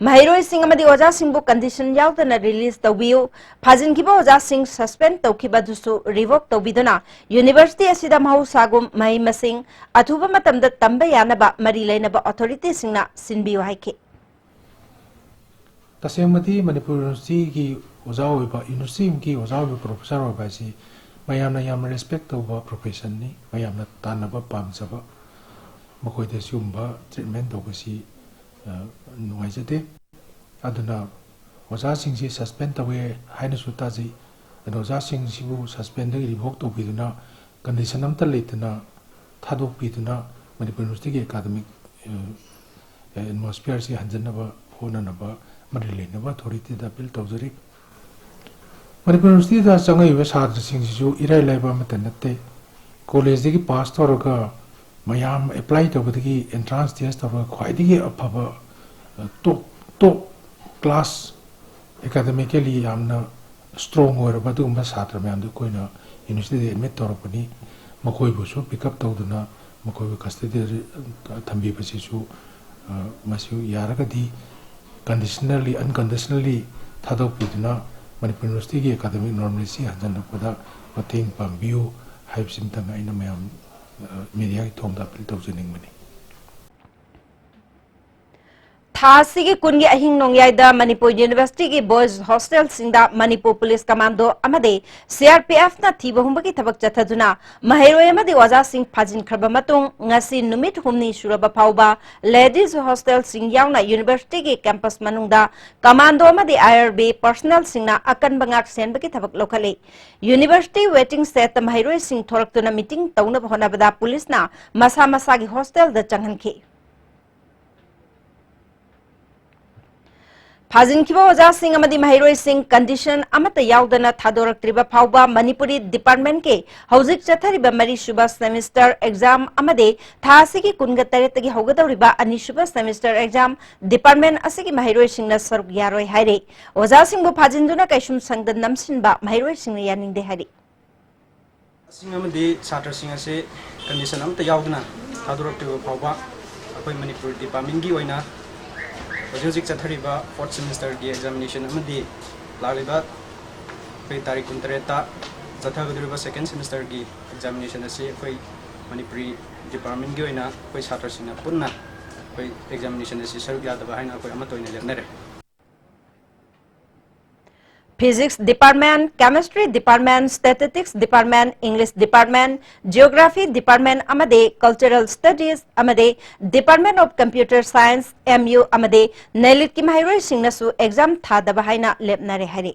ꯃꯍꯩꯔꯣꯏꯁꯤꯡ ꯑꯃꯗꯤ ꯑꯣꯖꯥꯁꯤꯡꯕꯨ ꯀꯟꯗꯤꯁꯟ ꯌꯥꯎꯗꯅ ꯔꯤꯂꯤꯖ ꯇꯧꯕꯤꯌꯨ꯫ ꯐꯥꯖꯤꯟꯈꯤꯕ ꯑꯣꯖꯥꯁꯤꯡ ꯁꯁꯄꯦꯟ ꯇꯧꯈꯤꯕ ꯑꯗꯨꯁꯨ ꯔꯤꯚꯣꯛ ꯇꯧꯕꯤꯗꯨꯅ ꯌꯨꯅꯤꯚꯔꯁꯤꯇꯤ ꯑꯁꯤꯗ ꯃꯍꯧꯁꯥꯒꯨꯝ ꯃꯍꯩ ꯃꯁꯤꯡ ꯑꯊꯨꯕ ꯃꯇꯝꯗ ꯇꯝꯕ ꯌꯥꯅꯕ ꯃꯔꯤ ꯂꯩꯅꯕ ꯑꯣꯊꯣꯔꯤꯇꯤꯁꯤꯡꯅ ꯁꯤꯟꯕꯤꯌꯨ ꯍꯥꯏꯈꯤ꯫ ꯇꯁꯦꯡꯕꯗꯤ ꯃꯅꯤꯄꯨꯔ ꯌꯨꯅꯤꯚꯔꯁꯤꯇꯤꯒꯤ ꯑꯣꯖꯥ ꯑꯣꯏꯕ, ꯌꯨꯅꯤꯚꯔꯁꯤꯇꯤ ꯑꯃꯒꯤ ꯑꯣꯖꯥ ꯑꯣꯏꯕ, ꯄ꯭ꯔꯣꯐꯦꯁꯔ ꯑꯣꯏꯕ ꯍꯥꯏꯁꯤ ꯃꯌꯥꯝꯅ ꯌꯥꯝꯅ ꯔꯦꯁꯄꯦꯛ ꯇꯧꯕ ꯄ꯭ꯔꯣꯐꯦꯁꯟꯅꯤ꯫ ꯃꯌꯥꯝꯅ ꯇꯥꯟꯅꯕ ꯄꯥꯝꯖꯕ, ꯃꯈꯣꯏꯗ ꯁꯤꯒꯨꯝꯕ ꯇ꯭ꯔꯤꯠꯃꯦꯟ ꯇꯧꯕꯁꯤ, ꯑ, ꯅꯨꯡꯉꯥꯏꯖꯗꯦ꯫ ꯑꯗꯨꯅ ꯑꯣꯖꯥꯁꯤꯡꯁꯤ ꯁꯁꯄꯦꯟ ꯇꯧꯋꯦ ꯍꯥꯏꯅꯁꯨ ꯇꯥꯖꯩ꯫ ꯑꯗꯨꯅ ꯑꯣꯖꯥꯁꯤꯡꯁꯤꯕꯨ ꯁꯁꯄꯦꯟꯗꯒꯤ ꯔꯤꯚꯣꯛ ꯇꯧꯕꯤꯗꯨꯅ, ꯀꯟꯗꯤꯁꯟ ꯑꯃꯠꯇ ꯂꯩꯇꯅ ꯊꯥꯗꯣꯛꯄꯤꯗꯨꯅ ꯃꯅꯤꯄꯨꯔ ꯌꯨꯅꯤꯚꯔꯁꯤꯇꯤꯒꯤ ꯑꯦꯀꯥꯗꯃꯤꯛ, ꯑ, ꯑꯦꯠꯃꯣꯁꯐꯤꯌꯔꯁꯤ ꯍꯟꯖꯤꯟꯅꯕ ꯍꯣꯠꯅꯅꯕ ꯃꯔꯤ ꯂꯩꯅꯕ ꯑꯣꯊꯣꯔꯤꯇꯤꯗ ꯑꯄꯤꯜ ꯇꯧꯖꯔꯤ꯫ ꯃꯅꯤꯄꯨꯔ ꯌꯨꯅꯤꯚꯔꯁꯤꯇꯤꯗ ꯆꯪꯉꯛꯏꯕ ꯁꯥꯇ꯭ꯔꯁꯤꯡꯁꯤꯁꯨ ꯏꯔꯥꯏ ꯂꯥꯏꯕ ꯑꯃꯠꯇ ꯅꯠꯇꯦ꯫ ꯀꯣꯂꯦꯖꯇꯒꯤ ꯄꯥꯁ ꯇꯧꯔꯒ ꯃꯌꯥꯝ ꯑꯦꯄ꯭ꯂꯥꯏ ꯇꯧꯕꯗꯒꯤ ꯑꯦꯟꯇ꯭ꯔꯥꯟꯁ ꯇꯦꯁ ꯇꯧꯔꯒ ꯈ꯭ꯋꯥꯏꯗꯒꯤ ꯑꯐꯕ, ꯑ, ꯇꯣꯞ, ꯇꯣꯞ ꯀ꯭ꯂꯥꯁ ꯑꯦꯀꯥꯗꯃꯤꯀꯦꯜꯂꯤ ꯌꯥꯝꯅ ꯁ꯭ꯇꯔꯣꯡ ꯑꯣꯏꯔꯕ ꯑꯗꯨꯒꯨꯝꯕ ꯁꯥꯇ꯭ꯔ ꯃꯌꯥꯝꯗꯨ ꯑꯩꯈꯣꯏꯅ ꯌꯨꯅꯤꯚꯔꯁꯤꯇꯤꯗ ꯑꯦꯗꯃꯤꯠ ꯇꯧꯔꯛꯄꯅꯤ꯫ ꯃꯈꯣꯏꯕꯨꯁꯨ ꯄꯤꯛ ꯑꯞ ꯇꯧꯗꯨꯅ ꯃꯈꯣꯏꯕꯨ ꯀꯁꯇꯗꯤꯗ ꯊꯝꯕꯤꯕꯁꯤꯁꯨ, ꯑ, ꯃꯁꯤ ꯌꯥꯔꯒꯗꯤ ꯀꯟꯗꯤꯁꯅꯦꯜꯂꯤ, ꯑꯟꯀꯟꯗꯤꯁꯅꯦꯜꯂꯤ ꯊꯥꯗꯣꯛꯄꯤꯗꯨꯅ ꯃꯅꯤꯄꯨꯔ ꯌꯨꯅꯤꯚꯔꯁꯤꯇꯤꯒꯤ ꯑꯦꯀꯥꯗꯃꯤꯛ ꯅꯣꯔꯃꯦꯂꯤꯁꯤ ꯍꯟꯖꯤꯜꯂꯛꯄꯗ ꯃꯇꯦꯡ ꯄꯥꯡꯕꯤꯌꯨ ꯍꯥꯏꯕꯁꯤꯃꯇꯪ ꯑꯩꯅ ꯃꯌꯥꯝ, ꯑ, ꯃꯦꯗꯤꯌꯥꯒꯤ ꯊꯣꯡꯗ ꯑꯄꯤꯜ ꯇꯧꯖꯅꯤꯡꯕꯅꯤ꯫ ꯊꯥ ꯑꯁꯤꯒꯤ ꯀꯨꯟꯒꯤ ꯑꯍꯤꯡ ꯅꯣꯡꯌꯥꯏꯗ ꯃꯅꯤꯄꯨꯔ ꯌꯨꯅꯤꯚꯔꯁꯤꯇꯤꯒꯤ ꯕꯣꯏꯁ ꯍꯣꯁꯇꯦꯜꯁꯤꯡꯗ ꯃꯅꯤꯄꯨꯔ ꯄꯨꯂꯤꯁ ꯀꯃꯥꯟꯗꯣ ꯑꯃꯗꯤ ꯁꯤ ꯑꯥꯔ ꯄꯤ ꯑꯦꯐꯅ ꯊꯤꯕ ꯍꯨꯝꯕꯒꯤ ꯊꯕꯛ ꯆꯠꯊꯗꯨꯅ ꯃꯍꯩꯔꯣꯏ ꯑꯃꯗꯤ ꯑꯣꯖꯥꯁꯤꯡ ꯐꯥꯖꯤꯟꯈ꯭ꯔꯕ ꯃꯇꯨꯡ ꯉꯁꯤ ꯅꯨꯃꯤꯠ ꯍꯨꯝꯅꯤ ꯁꯨꯔꯕ ꯐꯥꯎꯕ ꯂꯦꯗꯤꯁ ꯍꯣꯁꯇꯦꯜꯁꯤꯡ ꯌꯥꯎꯅ ꯌꯨꯅꯤꯚꯔꯁꯤꯇꯤꯒꯤ ꯀꯦꯝꯄꯁ ꯃꯅꯨꯡꯗ ꯀꯃꯥꯟꯗꯣ ꯑꯃꯗꯤ ꯑꯥꯏ ꯑꯥꯔ ꯕꯤ ꯄꯔꯁꯅꯦꯜꯁꯤꯡꯅ ꯑꯀꯟꯕ ꯉꯥꯛ ꯁꯦꯟꯕꯒꯤ ꯊꯕꯛ ꯂꯧꯈꯠꯂꯤ꯫ ꯌꯨꯅꯤꯚꯔꯁꯤꯇꯤ ꯋꯦꯇꯤꯡ ꯁꯦꯠꯇ ꯃꯍꯩꯔꯣꯏꯁꯤꯡ ꯊꯣꯔꯛꯇꯨꯅ ꯃꯤꯇꯤꯡ ꯇꯧꯅꯕ ꯍꯣꯠꯅꯕꯗ ꯄꯨꯂꯤꯁꯅ ꯃꯁꯥ ꯃꯁꯥꯒꯤ ꯍꯣꯁꯇꯦꯜꯗ ꯆꯪꯍꯟꯈꯤ꯫ ꯐꯥꯖꯤꯟꯈꯤꯕ ꯑꯣꯖꯥꯁꯤꯡ ꯑꯃꯗꯤ ꯃꯍꯩꯔꯣꯏꯁꯤꯡ condition ꯑꯃꯠꯇ ꯌꯥꯎꯗꯅ ꯊꯥꯗꯣꯔꯛꯇ꯭ꯔꯤꯕ ꯐꯥꯎꯕ ꯃꯅꯤꯄꯨꯔꯤ departmentꯀꯤ ꯍꯧꯖꯤꯛ ꯆꯠꯊꯔꯤꯕ ꯃꯔꯤꯁꯨꯕ semester exam ꯑꯃꯗꯤ ꯊꯥ ꯑꯁꯤꯒꯤ ꯀꯨꯟꯒ ꯇꯔꯦꯠꯇꯒꯤ ꯍꯧꯒꯗꯧꯔꯤꯕ ꯑꯅꯤꯁꯨꯕ semester exam department ꯑꯁꯤꯒꯤ ꯃꯍꯩꯔꯣꯏꯁꯤꯡꯅ ꯁꯔꯨꯛ ꯌꯥꯔꯣꯏ ꯍꯥꯏꯔꯤ꯫ ꯑꯣꯖꯥꯁꯤꯡꯕꯨ ꯐꯥꯖꯤꯟꯗꯨꯅ ꯀꯩꯁꯨꯝꯁꯪꯗ ꯅꯝꯁꯤꯟꯕ ꯃꯍꯩꯔꯣꯏꯁꯤꯡꯅ ꯌꯥꯅꯤꯡꯗꯦ ꯍꯥꯏꯔꯤ꯫ ꯁꯤꯡ ꯑꯃꯗꯤ ꯁꯥꯇ꯭ꯔꯁꯤꯡ ꯑꯁꯤ condition ꯑꯃꯠꯇ ꯌꯥꯎꯗꯅ ꯊꯥꯗꯣꯔꯛꯇ꯭ꯔꯤꯕ ꯐꯥꯎꯕ ꯑꯩꯈꯣꯏ ꯃꯅꯤꯄꯨꯔ departmentꯀꯤ ꯑꯣꯏꯅ ꯍꯧꯖꯤꯛ ꯍꯧꯖꯤꯛ ꯆꯠꯊꯔꯤꯕ fourth semesterꯒꯤ examination ꯑꯃꯗꯤ ꯂꯥꯛꯂꯤꯕ ꯑꯩꯈꯣꯏ ꯇꯥꯔꯤꯛ ꯀꯨꯟꯇꯔꯦꯠꯇ ꯆꯠꯊꯒꯗꯧꯔꯤꯕ second semesterꯒꯤ examination ꯑꯁꯤ ꯑꯩꯈꯣꯏ ꯃꯅꯤꯄꯨꯔꯤ departmentꯀꯤ ꯑꯣꯏꯅ ꯑꯩꯈꯣꯏ ꯁꯥꯇ꯭ꯔꯁꯤꯡꯅ ꯄꯨꯟꯅ ꯑꯩꯈꯣꯏ examination ꯑꯁꯤ ꯁꯔꯨꯛ ꯌꯥꯗꯕ ꯍꯥꯏꯅ ꯑꯩꯈꯣꯏ ꯑꯃꯠꯇ ꯑꯣꯏꯅ ꯂꯦꯞꯅꯔꯦ꯫ Physics department, Chemistry department, Statistics department, English department, Geography department ꯑꯃꯗꯤ Cultural Studies ꯑꯃꯗꯤ Department of Computer Science, MU ꯑꯃꯗꯤ ꯅꯦꯂꯤꯠꯀꯤ ꯃꯍꯩꯔꯣꯏꯁꯤꯡꯅꯁꯨ exam ꯊꯥꯗꯕ ꯍꯥꯏꯅ ꯂꯦꯞꯅꯔꯦ ꯍꯥꯏꯔꯤ꯫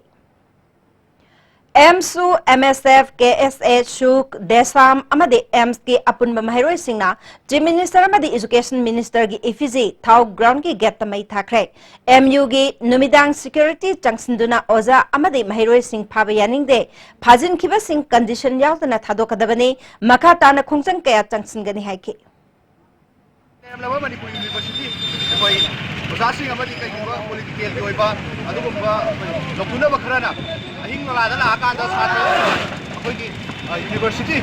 ꯑꯦꯝꯁꯨ, MSF, KSA, ꯁꯨꯛ, ꯗꯦꯁꯥꯝ ꯑꯃꯗꯤ ꯑꯦꯝꯁꯀꯤ ꯑꯄꯨꯟꯕ ꯃꯍꯩꯔꯣꯏꯁꯤꯡꯅ Chief Minister ꯑꯃꯗꯤ Education Ministerꯒꯤ effigy ꯊꯥꯎ groundꯀꯤ gateꯇ ꯃꯩ ꯊꯥꯈ꯭ꯔꯦ꯫ MUꯒꯤ ꯅꯨꯃꯤꯗꯥꯡ security ꯆꯪꯁꯤꯟꯗꯨꯅ ꯑꯣꯖꯥ ꯑꯃꯗꯤ ꯃꯍꯩꯔꯣꯏꯁꯤꯡ ꯐꯥꯕ ꯌꯥꯅꯤꯡꯗꯦ, ꯐꯥꯖꯤꯟꯈꯤꯕꯁꯤꯡ condition ꯌꯥꯎꯗꯅ ꯊꯥꯗꯣꯛꯀꯗꯕꯅꯤ, ꯃꯈꯥ ꯇꯥꯅ ꯈꯣꯡꯖꯪ ꯀꯌꯥ ꯆꯪꯁꯤꯟꯒꯅꯤ ꯍꯥꯏꯈꯤ꯫ ꯂꯩꯔꯝꯂꯕ ꯃꯅꯤꯄꯨꯔ University ꯑꯩꯈꯣꯏ ꯑꯣꯖꯥꯁꯤꯡ ꯑꯃꯗꯤ ꯀꯩꯒꯨꯝꯕ politicalꯒꯤ ꯑꯣꯏꯕ ꯑꯗꯨꯒꯨꯝꯕ ꯂꯧꯊꯣꯛꯅꯕ ꯈꯔꯅ ꯑꯍꯤꯡ ꯅꯣꯡꯂꯥꯗ ꯂꯥꯛꯑꯀꯥꯟꯗ ꯁꯥꯇ꯭ꯔ ꯑꯩꯈꯣꯏꯒꯤ, ꯑ, university,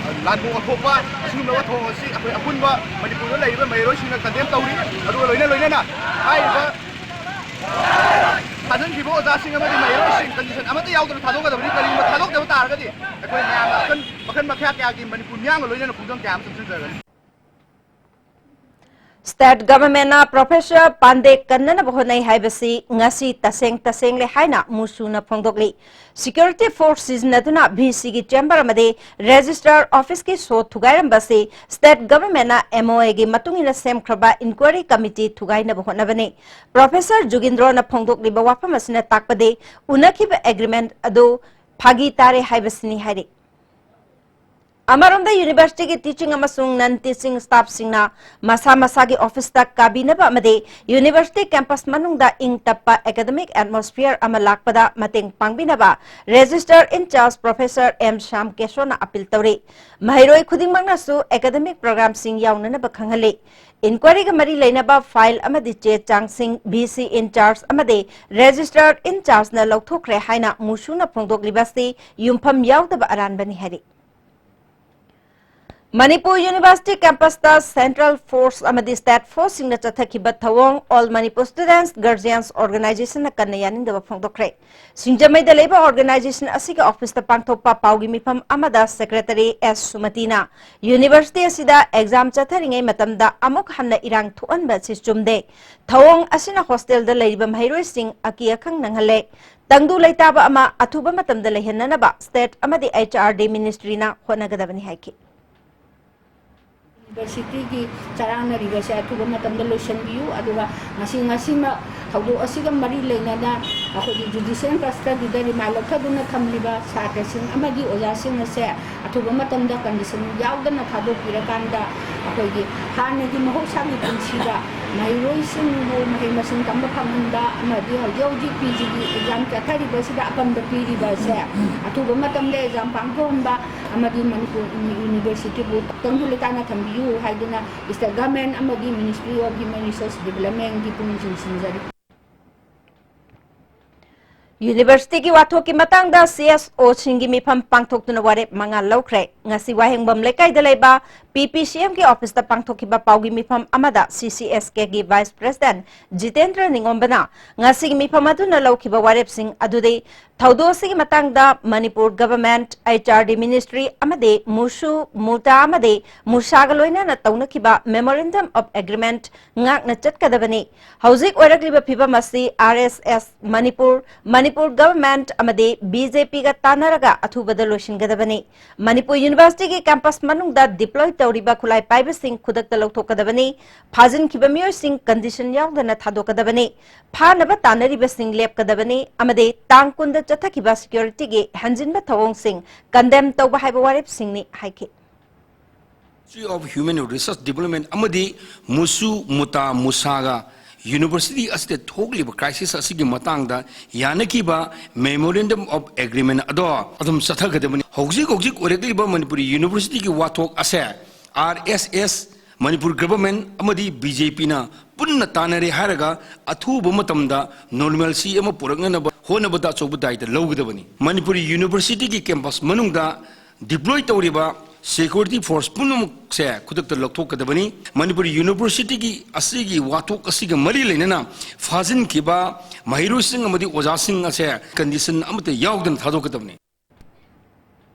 ꯑ, ꯂꯥꯟꯕꯨ ꯑꯣꯟꯊꯣꯛꯄ ꯑꯁꯤꯒꯨꯝꯂꯕ ꯊꯧꯑꯣꯡ ꯑꯁꯤ ꯑꯩꯈꯣꯏ ꯑꯄꯨꯟꯕ ꯃꯅꯤꯄꯨꯔꯗ ꯂꯩꯔꯤꯕ ꯃꯍꯩꯔꯣꯏꯁꯤꯡꯅ condemn ꯇꯧꯔꯤ꯫ ꯑꯗꯨꯒ ꯂꯣꯏꯅ ꯂꯣꯏꯅꯅ ꯍꯥꯏꯔꯤꯕ ꯊꯥꯖꯤꯟꯈꯤꯕ ꯑꯣꯖꯥꯁꯤꯡ ꯑꯃꯗꯤ ꯃꯍꯩꯔꯣꯏꯁꯤꯡ condition ꯑꯃꯠꯇ ꯌꯥꯎꯗꯅ ꯊꯥꯗꯣꯛꯀꯗꯕꯅꯤ꯫ ꯀꯔꯤꯒꯨꯝꯕ ꯊꯥꯗꯣꯛꯇꯕ ꯇꯥꯔꯒꯗꯤ ꯑꯩꯈꯣꯏ ꯃꯌꯥꯝꯅ ꯃꯈꯜ, ꯃꯈꯜ ꯃꯈꯥ ꯀꯌꯥꯒꯤ ꯃꯅꯤꯄꯨꯔ ꯃꯤꯌꯥꯝꯒ ꯂꯣꯏꯅꯅ ꯈꯣꯡꯖꯪ ꯀꯌꯥ ꯑꯃ ꯆꯪꯁꯤꯟꯖꯒꯅꯤ꯫ State governmentꯅ professor ꯄꯥꯟꯗꯦ ꯀꯟꯅꯅꯕ ꯍꯣꯠꯅꯩ ꯍꯥꯏꯕꯁꯤ ꯉꯁꯤ ꯇꯁꯦꯡ ꯇꯁꯦꯡꯂꯦ ꯍꯥꯏꯅ ꯃꯨꯁꯨꯅ ꯐꯣꯡꯗꯣꯛꯂꯤ꯫ Security force ꯁꯤꯖꯤꯟꯅꯗꯨꯅ VCꯒꯤ chamber ꯑꯃꯗꯤ registrar officeꯀꯤ ꯁꯣ ꯊꯨꯒꯥꯏꯔꯝꯕ ꯑꯁꯤ state governmentꯅ MOAꯒꯤ ꯃꯇꯨꯡ ꯏꯟꯅ ꯁꯦꯝꯈ꯭ꯔꯕ inquiry committee ꯊꯨꯒꯥꯏꯅꯕ ꯍꯣꯠꯅꯕꯅꯤ꯫ Professor ꯖꯨꯒꯤꯟꯗ꯭ꯔꯣꯅ ꯐꯣꯡꯗꯣꯛꯂꯤꯕ ꯋꯥꯐꯝ ꯑꯁꯤꯅ ꯇꯥꯛꯄꯗꯤ ꯎꯅꯈꯤꯕ agreement ꯑꯗꯨ ꯐꯥꯒꯤ ꯇꯥꯔꯦ ꯍꯥꯏꯕꯁꯤꯅꯤ ꯍꯥꯏꯔꯤ꯫ ꯑꯃꯔꯣꯝꯗ, ꯌꯨꯅꯤꯚꯔꯁꯤꯇꯤꯒꯤ teaching ꯑꯃꯁꯨꯡ non teaching staffꯁꯤꯡꯅ ꯃꯁꯥ ꯃꯁꯥꯒꯤ officeꯇ ꯀꯥꯕꯤꯅꯕ ꯑꯃꯗꯤ ꯌꯨꯅꯤꯚꯔꯁꯤꯇꯤ campus ꯃꯅꯨꯡꯗ ꯏꯪ ꯇꯞꯄ academic atmosphere ꯑꯃ ꯂꯥꯛꯄꯗ ꯃꯇꯦꯡ ꯄꯥꯡꯕꯤꯅꯕ Registrar in charge Professor M Shyam ꯀꯦꯁꯣꯅ appeal ꯇꯧꯔꯤ꯫ ꯃꯍꯩꯔꯣꯏ ꯈꯨꯗꯤꯡꯃꯛꯅꯁꯨ academic programꯁꯤꯡ ꯌꯥꯎꯅꯅꯕ ꯈꯪꯍꯜꯂꯤ꯫ Inquiryꯒ ꯃꯔꯤ ꯂꯩꯅꯕ file ꯑꯃꯗꯤ ꯆꯦ ꯆꯥꯡꯁꯤꯡ VC in charge ꯑꯃꯗꯤ Registrar in chargeꯅ ꯂꯧꯊꯣꯛꯈ꯭ꯔꯦ ꯍꯥꯏꯅ ꯃꯨꯁꯨꯅ ꯐꯣꯡꯗꯣꯛꯂꯤꯕ ꯑꯁꯤ ꯌꯨꯝꯐꯝ ꯌꯥꯎꯗꯕ ꯑꯔꯥꯟꯕꯅꯤ ꯍꯥꯏꯔꯤ꯫ ꯃꯅꯤꯄꯨꯔ ꯌꯨꯅꯤꯚꯔꯁꯤꯇꯤ campusꯇ central force ꯑꯃꯗꯤ state forceꯁꯤꯡꯅ ꯆꯠꯊꯈꯤꯕ ꯊꯧꯑꯣꯡ All Manipur Students Guardians Organizationꯅ ꯀꯟꯅ ꯌꯥꯅꯤꯡꯗꯕ ꯐꯣꯡꯗꯣꯛꯈ꯭ꯔꯦ꯫ ꯁꯤꯡꯖꯃꯩꯗ ꯂꯩꯕ organization ꯑꯁꯤꯒꯤ officeꯇ ꯄꯥꯡꯊꯣꯛꯄ ꯄꯥꯎꯒꯤ ꯃꯤꯐꯝ ꯑꯃꯗ Secretary S ꯁꯨꯃꯇꯤꯅ ꯌꯨꯅꯤꯚꯔꯁꯤꯇꯤ ꯑꯁꯤꯗ exam ꯆꯠꯊꯔꯤꯉꯩ ꯃꯇꯝꯗ ꯑꯃꯨꯛ ꯍꯟꯅ ꯏꯔꯥꯡ ꯊꯣꯛꯍꯟꯕ ꯑꯁꯤ ꯆꯨꯝꯗꯦ꯫ ꯊꯧꯑꯣꯡ ꯑꯁꯤꯅ hostelꯗ ꯂꯩꯔꯤꯕ ꯃꯍꯩꯔꯣꯏꯁꯤꯡ ꯑꯀꯤ ꯑꯈꯪ ꯅꯪꯍꯜꯂꯦ꯫ ꯇꯪꯗꯨ ꯂꯩꯇꯥꯕ ꯑꯃ ꯑꯊꯨꯕ ꯃꯇꯝꯗ ꯂꯩꯍꯟꯅꯅꯕ state ꯑꯃꯗꯤ HRD ministryꯅ ꯍꯣꯠꯅꯒꯗꯕꯅꯤ ꯍꯥꯏꯈꯤ꯫ Universityꯒꯤ ꯆꯔꯥꯡꯅꯔꯤꯕꯁꯦ ꯑꯊꯨꯕ ꯃꯇꯝꯗ ꯂꯣꯏꯁꯤꯟꯕꯤꯌꯨ, ꯑꯗꯨꯒ ꯉꯁꯤ, ꯉꯁꯤꯃꯛ ꯊꯧꯗꯣꯛ ꯑꯁꯤꯒ ꯃꯔꯤ ꯂꯩꯅꯅ ꯑꯩꯈꯣꯏꯒꯤ judicial custodyꯗ remand ꯂꯧꯊꯗꯨꯅ ꯊꯝꯂꯤꯕ ꯁꯥꯇ꯭ꯔꯁꯤꯡ ꯑꯃꯗꯤ ꯑꯣꯖꯥꯁꯤꯡ ꯑꯁꯦ ꯑꯊꯨꯕ ꯃꯇꯝꯗ condition ꯌꯥꯎꯗꯅ ꯊꯥꯗꯣꯛꯄꯤꯔꯀꯥꯟꯗ ꯑꯩꯈꯣꯏꯒꯤ ꯍꯥꯟꯅꯒꯤ ꯃꯍꯧꯁꯥꯒꯤ ꯄꯨꯟꯁꯤꯗ ꯃꯍꯩꯔꯣꯏꯁꯤꯡꯕꯨ ꯃꯍꯩ ꯃꯁꯤꯡ ꯇꯝꯕ ꯐꯪꯍꯟꯕ ꯑꯃꯗꯤ ꯍꯧꯖꯤꯛ ꯍꯧꯖꯤꯛ PGꯒꯤ exam ꯆꯠꯊꯔꯤꯕꯁꯤꯗ ꯑꯄꯟꯕ ꯄꯤꯔꯤꯕ ꯑꯁꯦ ꯑꯊꯨꯕ ꯃꯇꯝꯗ exam ꯄꯥꯡꯊꯣꯛꯍꯟꯕ ꯑꯃꯗꯤ ꯃꯅꯤꯄꯨꯔ universityꯕꯨ ꯇꯪꯗꯨ ꯂꯩꯇꯥꯅ ꯊꯝꯕꯤꯌꯨ ꯍꯥꯏꯗꯨꯅ state government ꯑꯃꯗꯤ Ministry of Human Resource Developmentꯒꯤ ꯄꯨꯛꯅꯤꯡ ꯆꯤꯡꯁꯤꯟꯖꯔꯤ꯫ Universityꯒꯤ ꯋꯥꯊꯣꯛꯀꯤ ꯃꯇꯥꯡꯗ CSOꯁꯤꯡꯒꯤ ꯃꯤꯐꯝ ꯄꯥꯡꯊꯣꯛꯇꯨꯅ ꯋꯥꯔꯦꯞ ꯃꯉꯥ ꯂꯧꯈ꯭ꯔꯦ꯫ ꯉꯁꯤ ꯋꯥꯍꯦꯡꯕꯝ ꯂꯩꯀꯥꯏꯗ ꯂꯩꯕ PPCMꯒꯤ officeꯇ ꯄꯥꯡꯊꯣꯛꯈꯤꯕ ꯄꯥꯎꯒꯤ ꯃꯤꯐꯝ ꯑꯃꯗ CCSKꯒꯤ Vice President ꯖꯤꯇꯦꯟꯗ꯭ꯔ ꯅꯤꯉꯣꯝꯕꯅ ꯉꯁꯤꯒꯤ ꯃꯤꯐꯝ ꯑꯗꯨꯅ ꯂꯧꯈꯤꯕ ꯋꯥꯔꯦꯞꯁꯤꯡ ꯑꯗꯨꯗꯤ ꯊꯧꯗꯣꯛ ꯑꯁꯤꯒꯤ ꯃꯇꯥꯡꯗ ꯃꯅꯤꯄꯨꯔ government, HRD ministry ꯑꯃꯗꯤ ꯃꯨꯁꯨ, ꯃꯨꯇꯥ ꯑꯃꯗꯤ ꯃꯨꯁꯥꯒ ꯂꯣꯏꯅꯅ ꯇꯧꯅꯈꯤꯕ memorandum of agreement ꯉꯥꯛꯅ ꯆꯠꯀꯗꯕꯅꯤ꯫ ꯍꯧꯖꯤꯛ ꯑꯣꯏꯔꯛꯂꯤꯕ ꯐꯤꯕꯝ ꯑꯁꯤ RSS ꯃꯅꯤꯄꯨꯔ, ꯃꯅꯤꯄꯨꯔ government ꯑꯃꯗꯤ BJPꯒ ꯇꯥꯟꯅꯔꯒ ꯑꯊꯨꯕꯗ ꯂꯣꯏꯁꯤꯟꯒꯗꯕꯅꯤ꯫ ꯃꯅꯤꯄꯨꯔ ꯌꯨꯅꯤꯚꯔꯁꯤꯇꯤꯒꯤ ꯀꯦꯝꯄꯁ ꯃꯅꯨꯡꯗ ꯗꯤꯄ꯭ꯂꯣꯏ ꯇꯧꯔꯤꯕ ꯈꯨꯠꯂꯥꯏ ꯄꯥꯏꯕꯁꯤꯡ ꯈꯨꯗꯛꯇ ꯂꯧꯊꯣꯛꯀꯗꯕꯅꯤ꯫ ꯐꯥꯖꯤꯟꯈꯤꯕ ꯃꯤꯑꯣꯏꯁꯤꯡ ꯀꯟꯗꯤꯁꯟ ꯌꯥꯎꯗꯅ ꯊꯥꯗꯣꯛꯀꯗꯕꯅꯤ꯫ ꯐꯥꯅꯕ ꯇꯥꯟꯅꯔꯤꯕꯁꯤꯡ ꯂꯦꯞꯀꯗꯕꯅꯤ ꯑꯃꯗꯤ ꯇꯥꯡ ꯀꯨꯟꯗ ꯆꯠꯊꯈꯤꯕ ꯁꯦꯀ꯭ꯌꯨꯔꯤꯇꯤꯒꯤ ꯍꯟꯖꯤꯟꯕ ꯊꯧꯑꯣꯡꯁꯤꯡ ꯀꯟꯗꯦꯝ ꯇꯧꯕ ꯍꯥꯏꯕ ꯋꯥꯔꯦꯞꯁꯤꯡꯅꯤ ꯍꯥꯏꯈꯤ꯫ Ministry of Human Resource Development ꯑꯃꯗꯤ ꯃꯨꯁꯨ ꯃꯨꯇꯥ ꯃꯨꯁꯥꯒ ꯌꯨꯅꯤꯚꯔꯁꯤꯇꯤ ꯑꯁꯤꯗ ꯊꯣꯛꯂꯤꯕ ꯀ꯭ꯔꯥꯏꯁꯤꯁ ꯑꯁꯤꯒꯤ ꯃꯇꯥꯡꯗ ꯌꯥꯅꯈꯤꯕ Memorandum of Agreement ꯑꯗꯣ ꯑꯗꯨꯝ ꯆꯠꯊꯒꯗꯕꯅꯤ꯫ ꯍꯧꯖꯤꯛ ꯍꯧꯖꯤꯛ ꯑꯣꯏꯔꯛꯂꯤꯕ ꯃꯅꯤꯄꯨꯔꯤ ꯌꯨꯅꯤꯚꯔꯁꯤꯇꯤꯒꯤ ꯋꯥꯊꯣꯛ ꯑꯁꯦ ꯑꯥꯔ ꯑꯦꯁ ꯑꯦꯁ, ꯃꯅꯤꯄꯨꯔ ꯒꯚꯔꯟꯃꯦꯟꯠ ꯑꯃꯗꯤ ꯕꯤ ꯖꯦ ꯄꯤꯅ ꯄꯨꯟꯅ ꯇꯥꯟꯅꯔꯦ ꯍꯥꯏꯔꯒ ꯑꯊꯨꯕ ꯃꯇꯝꯗ ꯅꯣꯔꯃꯦꯜꯁꯤ ꯑꯃ ꯄꯨꯔꯛꯅꯅꯕ ꯍꯣꯠꯅꯕꯗ ꯑꯆꯧꯕ ꯗꯥꯏꯇ ꯂꯧꯒꯗꯕꯅꯤ꯫ ꯃꯅꯤꯄꯨꯔꯤ ꯌꯨꯅꯤꯚꯔꯁꯤꯇꯤꯒꯤ ꯀꯦꯝꯄꯁ ꯃꯅꯨꯡꯗ ꯗꯤꯄ꯭ꯂꯣꯏ ꯇꯧꯔꯤꯕ ꯁꯦꯀ꯭ꯌꯨꯔꯤꯇꯤ ꯐꯣꯔꯁ ꯄꯨꯝꯅꯃꯛꯁꯦ ꯈꯨꯗꯛꯇ ꯂꯧꯊꯣꯛꯀꯗꯕꯅꯤ꯫ ꯃꯅꯤꯄꯨꯔ ꯌꯨꯅꯤꯚꯔꯁꯤꯇꯤꯒꯤ ꯑꯁꯤꯒꯤ ꯋꯥꯊꯣꯛ ꯑꯁꯤꯒ ꯃꯔꯤ ꯂꯩꯅꯅ ꯐꯥꯖꯤꯟꯈꯤꯕ ꯃꯍꯩꯔꯣꯏꯁꯤꯡ ꯑꯃꯗꯤ ꯑꯣꯖꯥꯁꯤꯡ ꯑꯁꯦ ꯀꯟꯗꯤꯁꯟ ꯑꯃꯠꯇ ꯌꯥꯎꯗꯅ ꯊꯥꯗꯣꯛꯀꯗꯕꯅꯤ꯫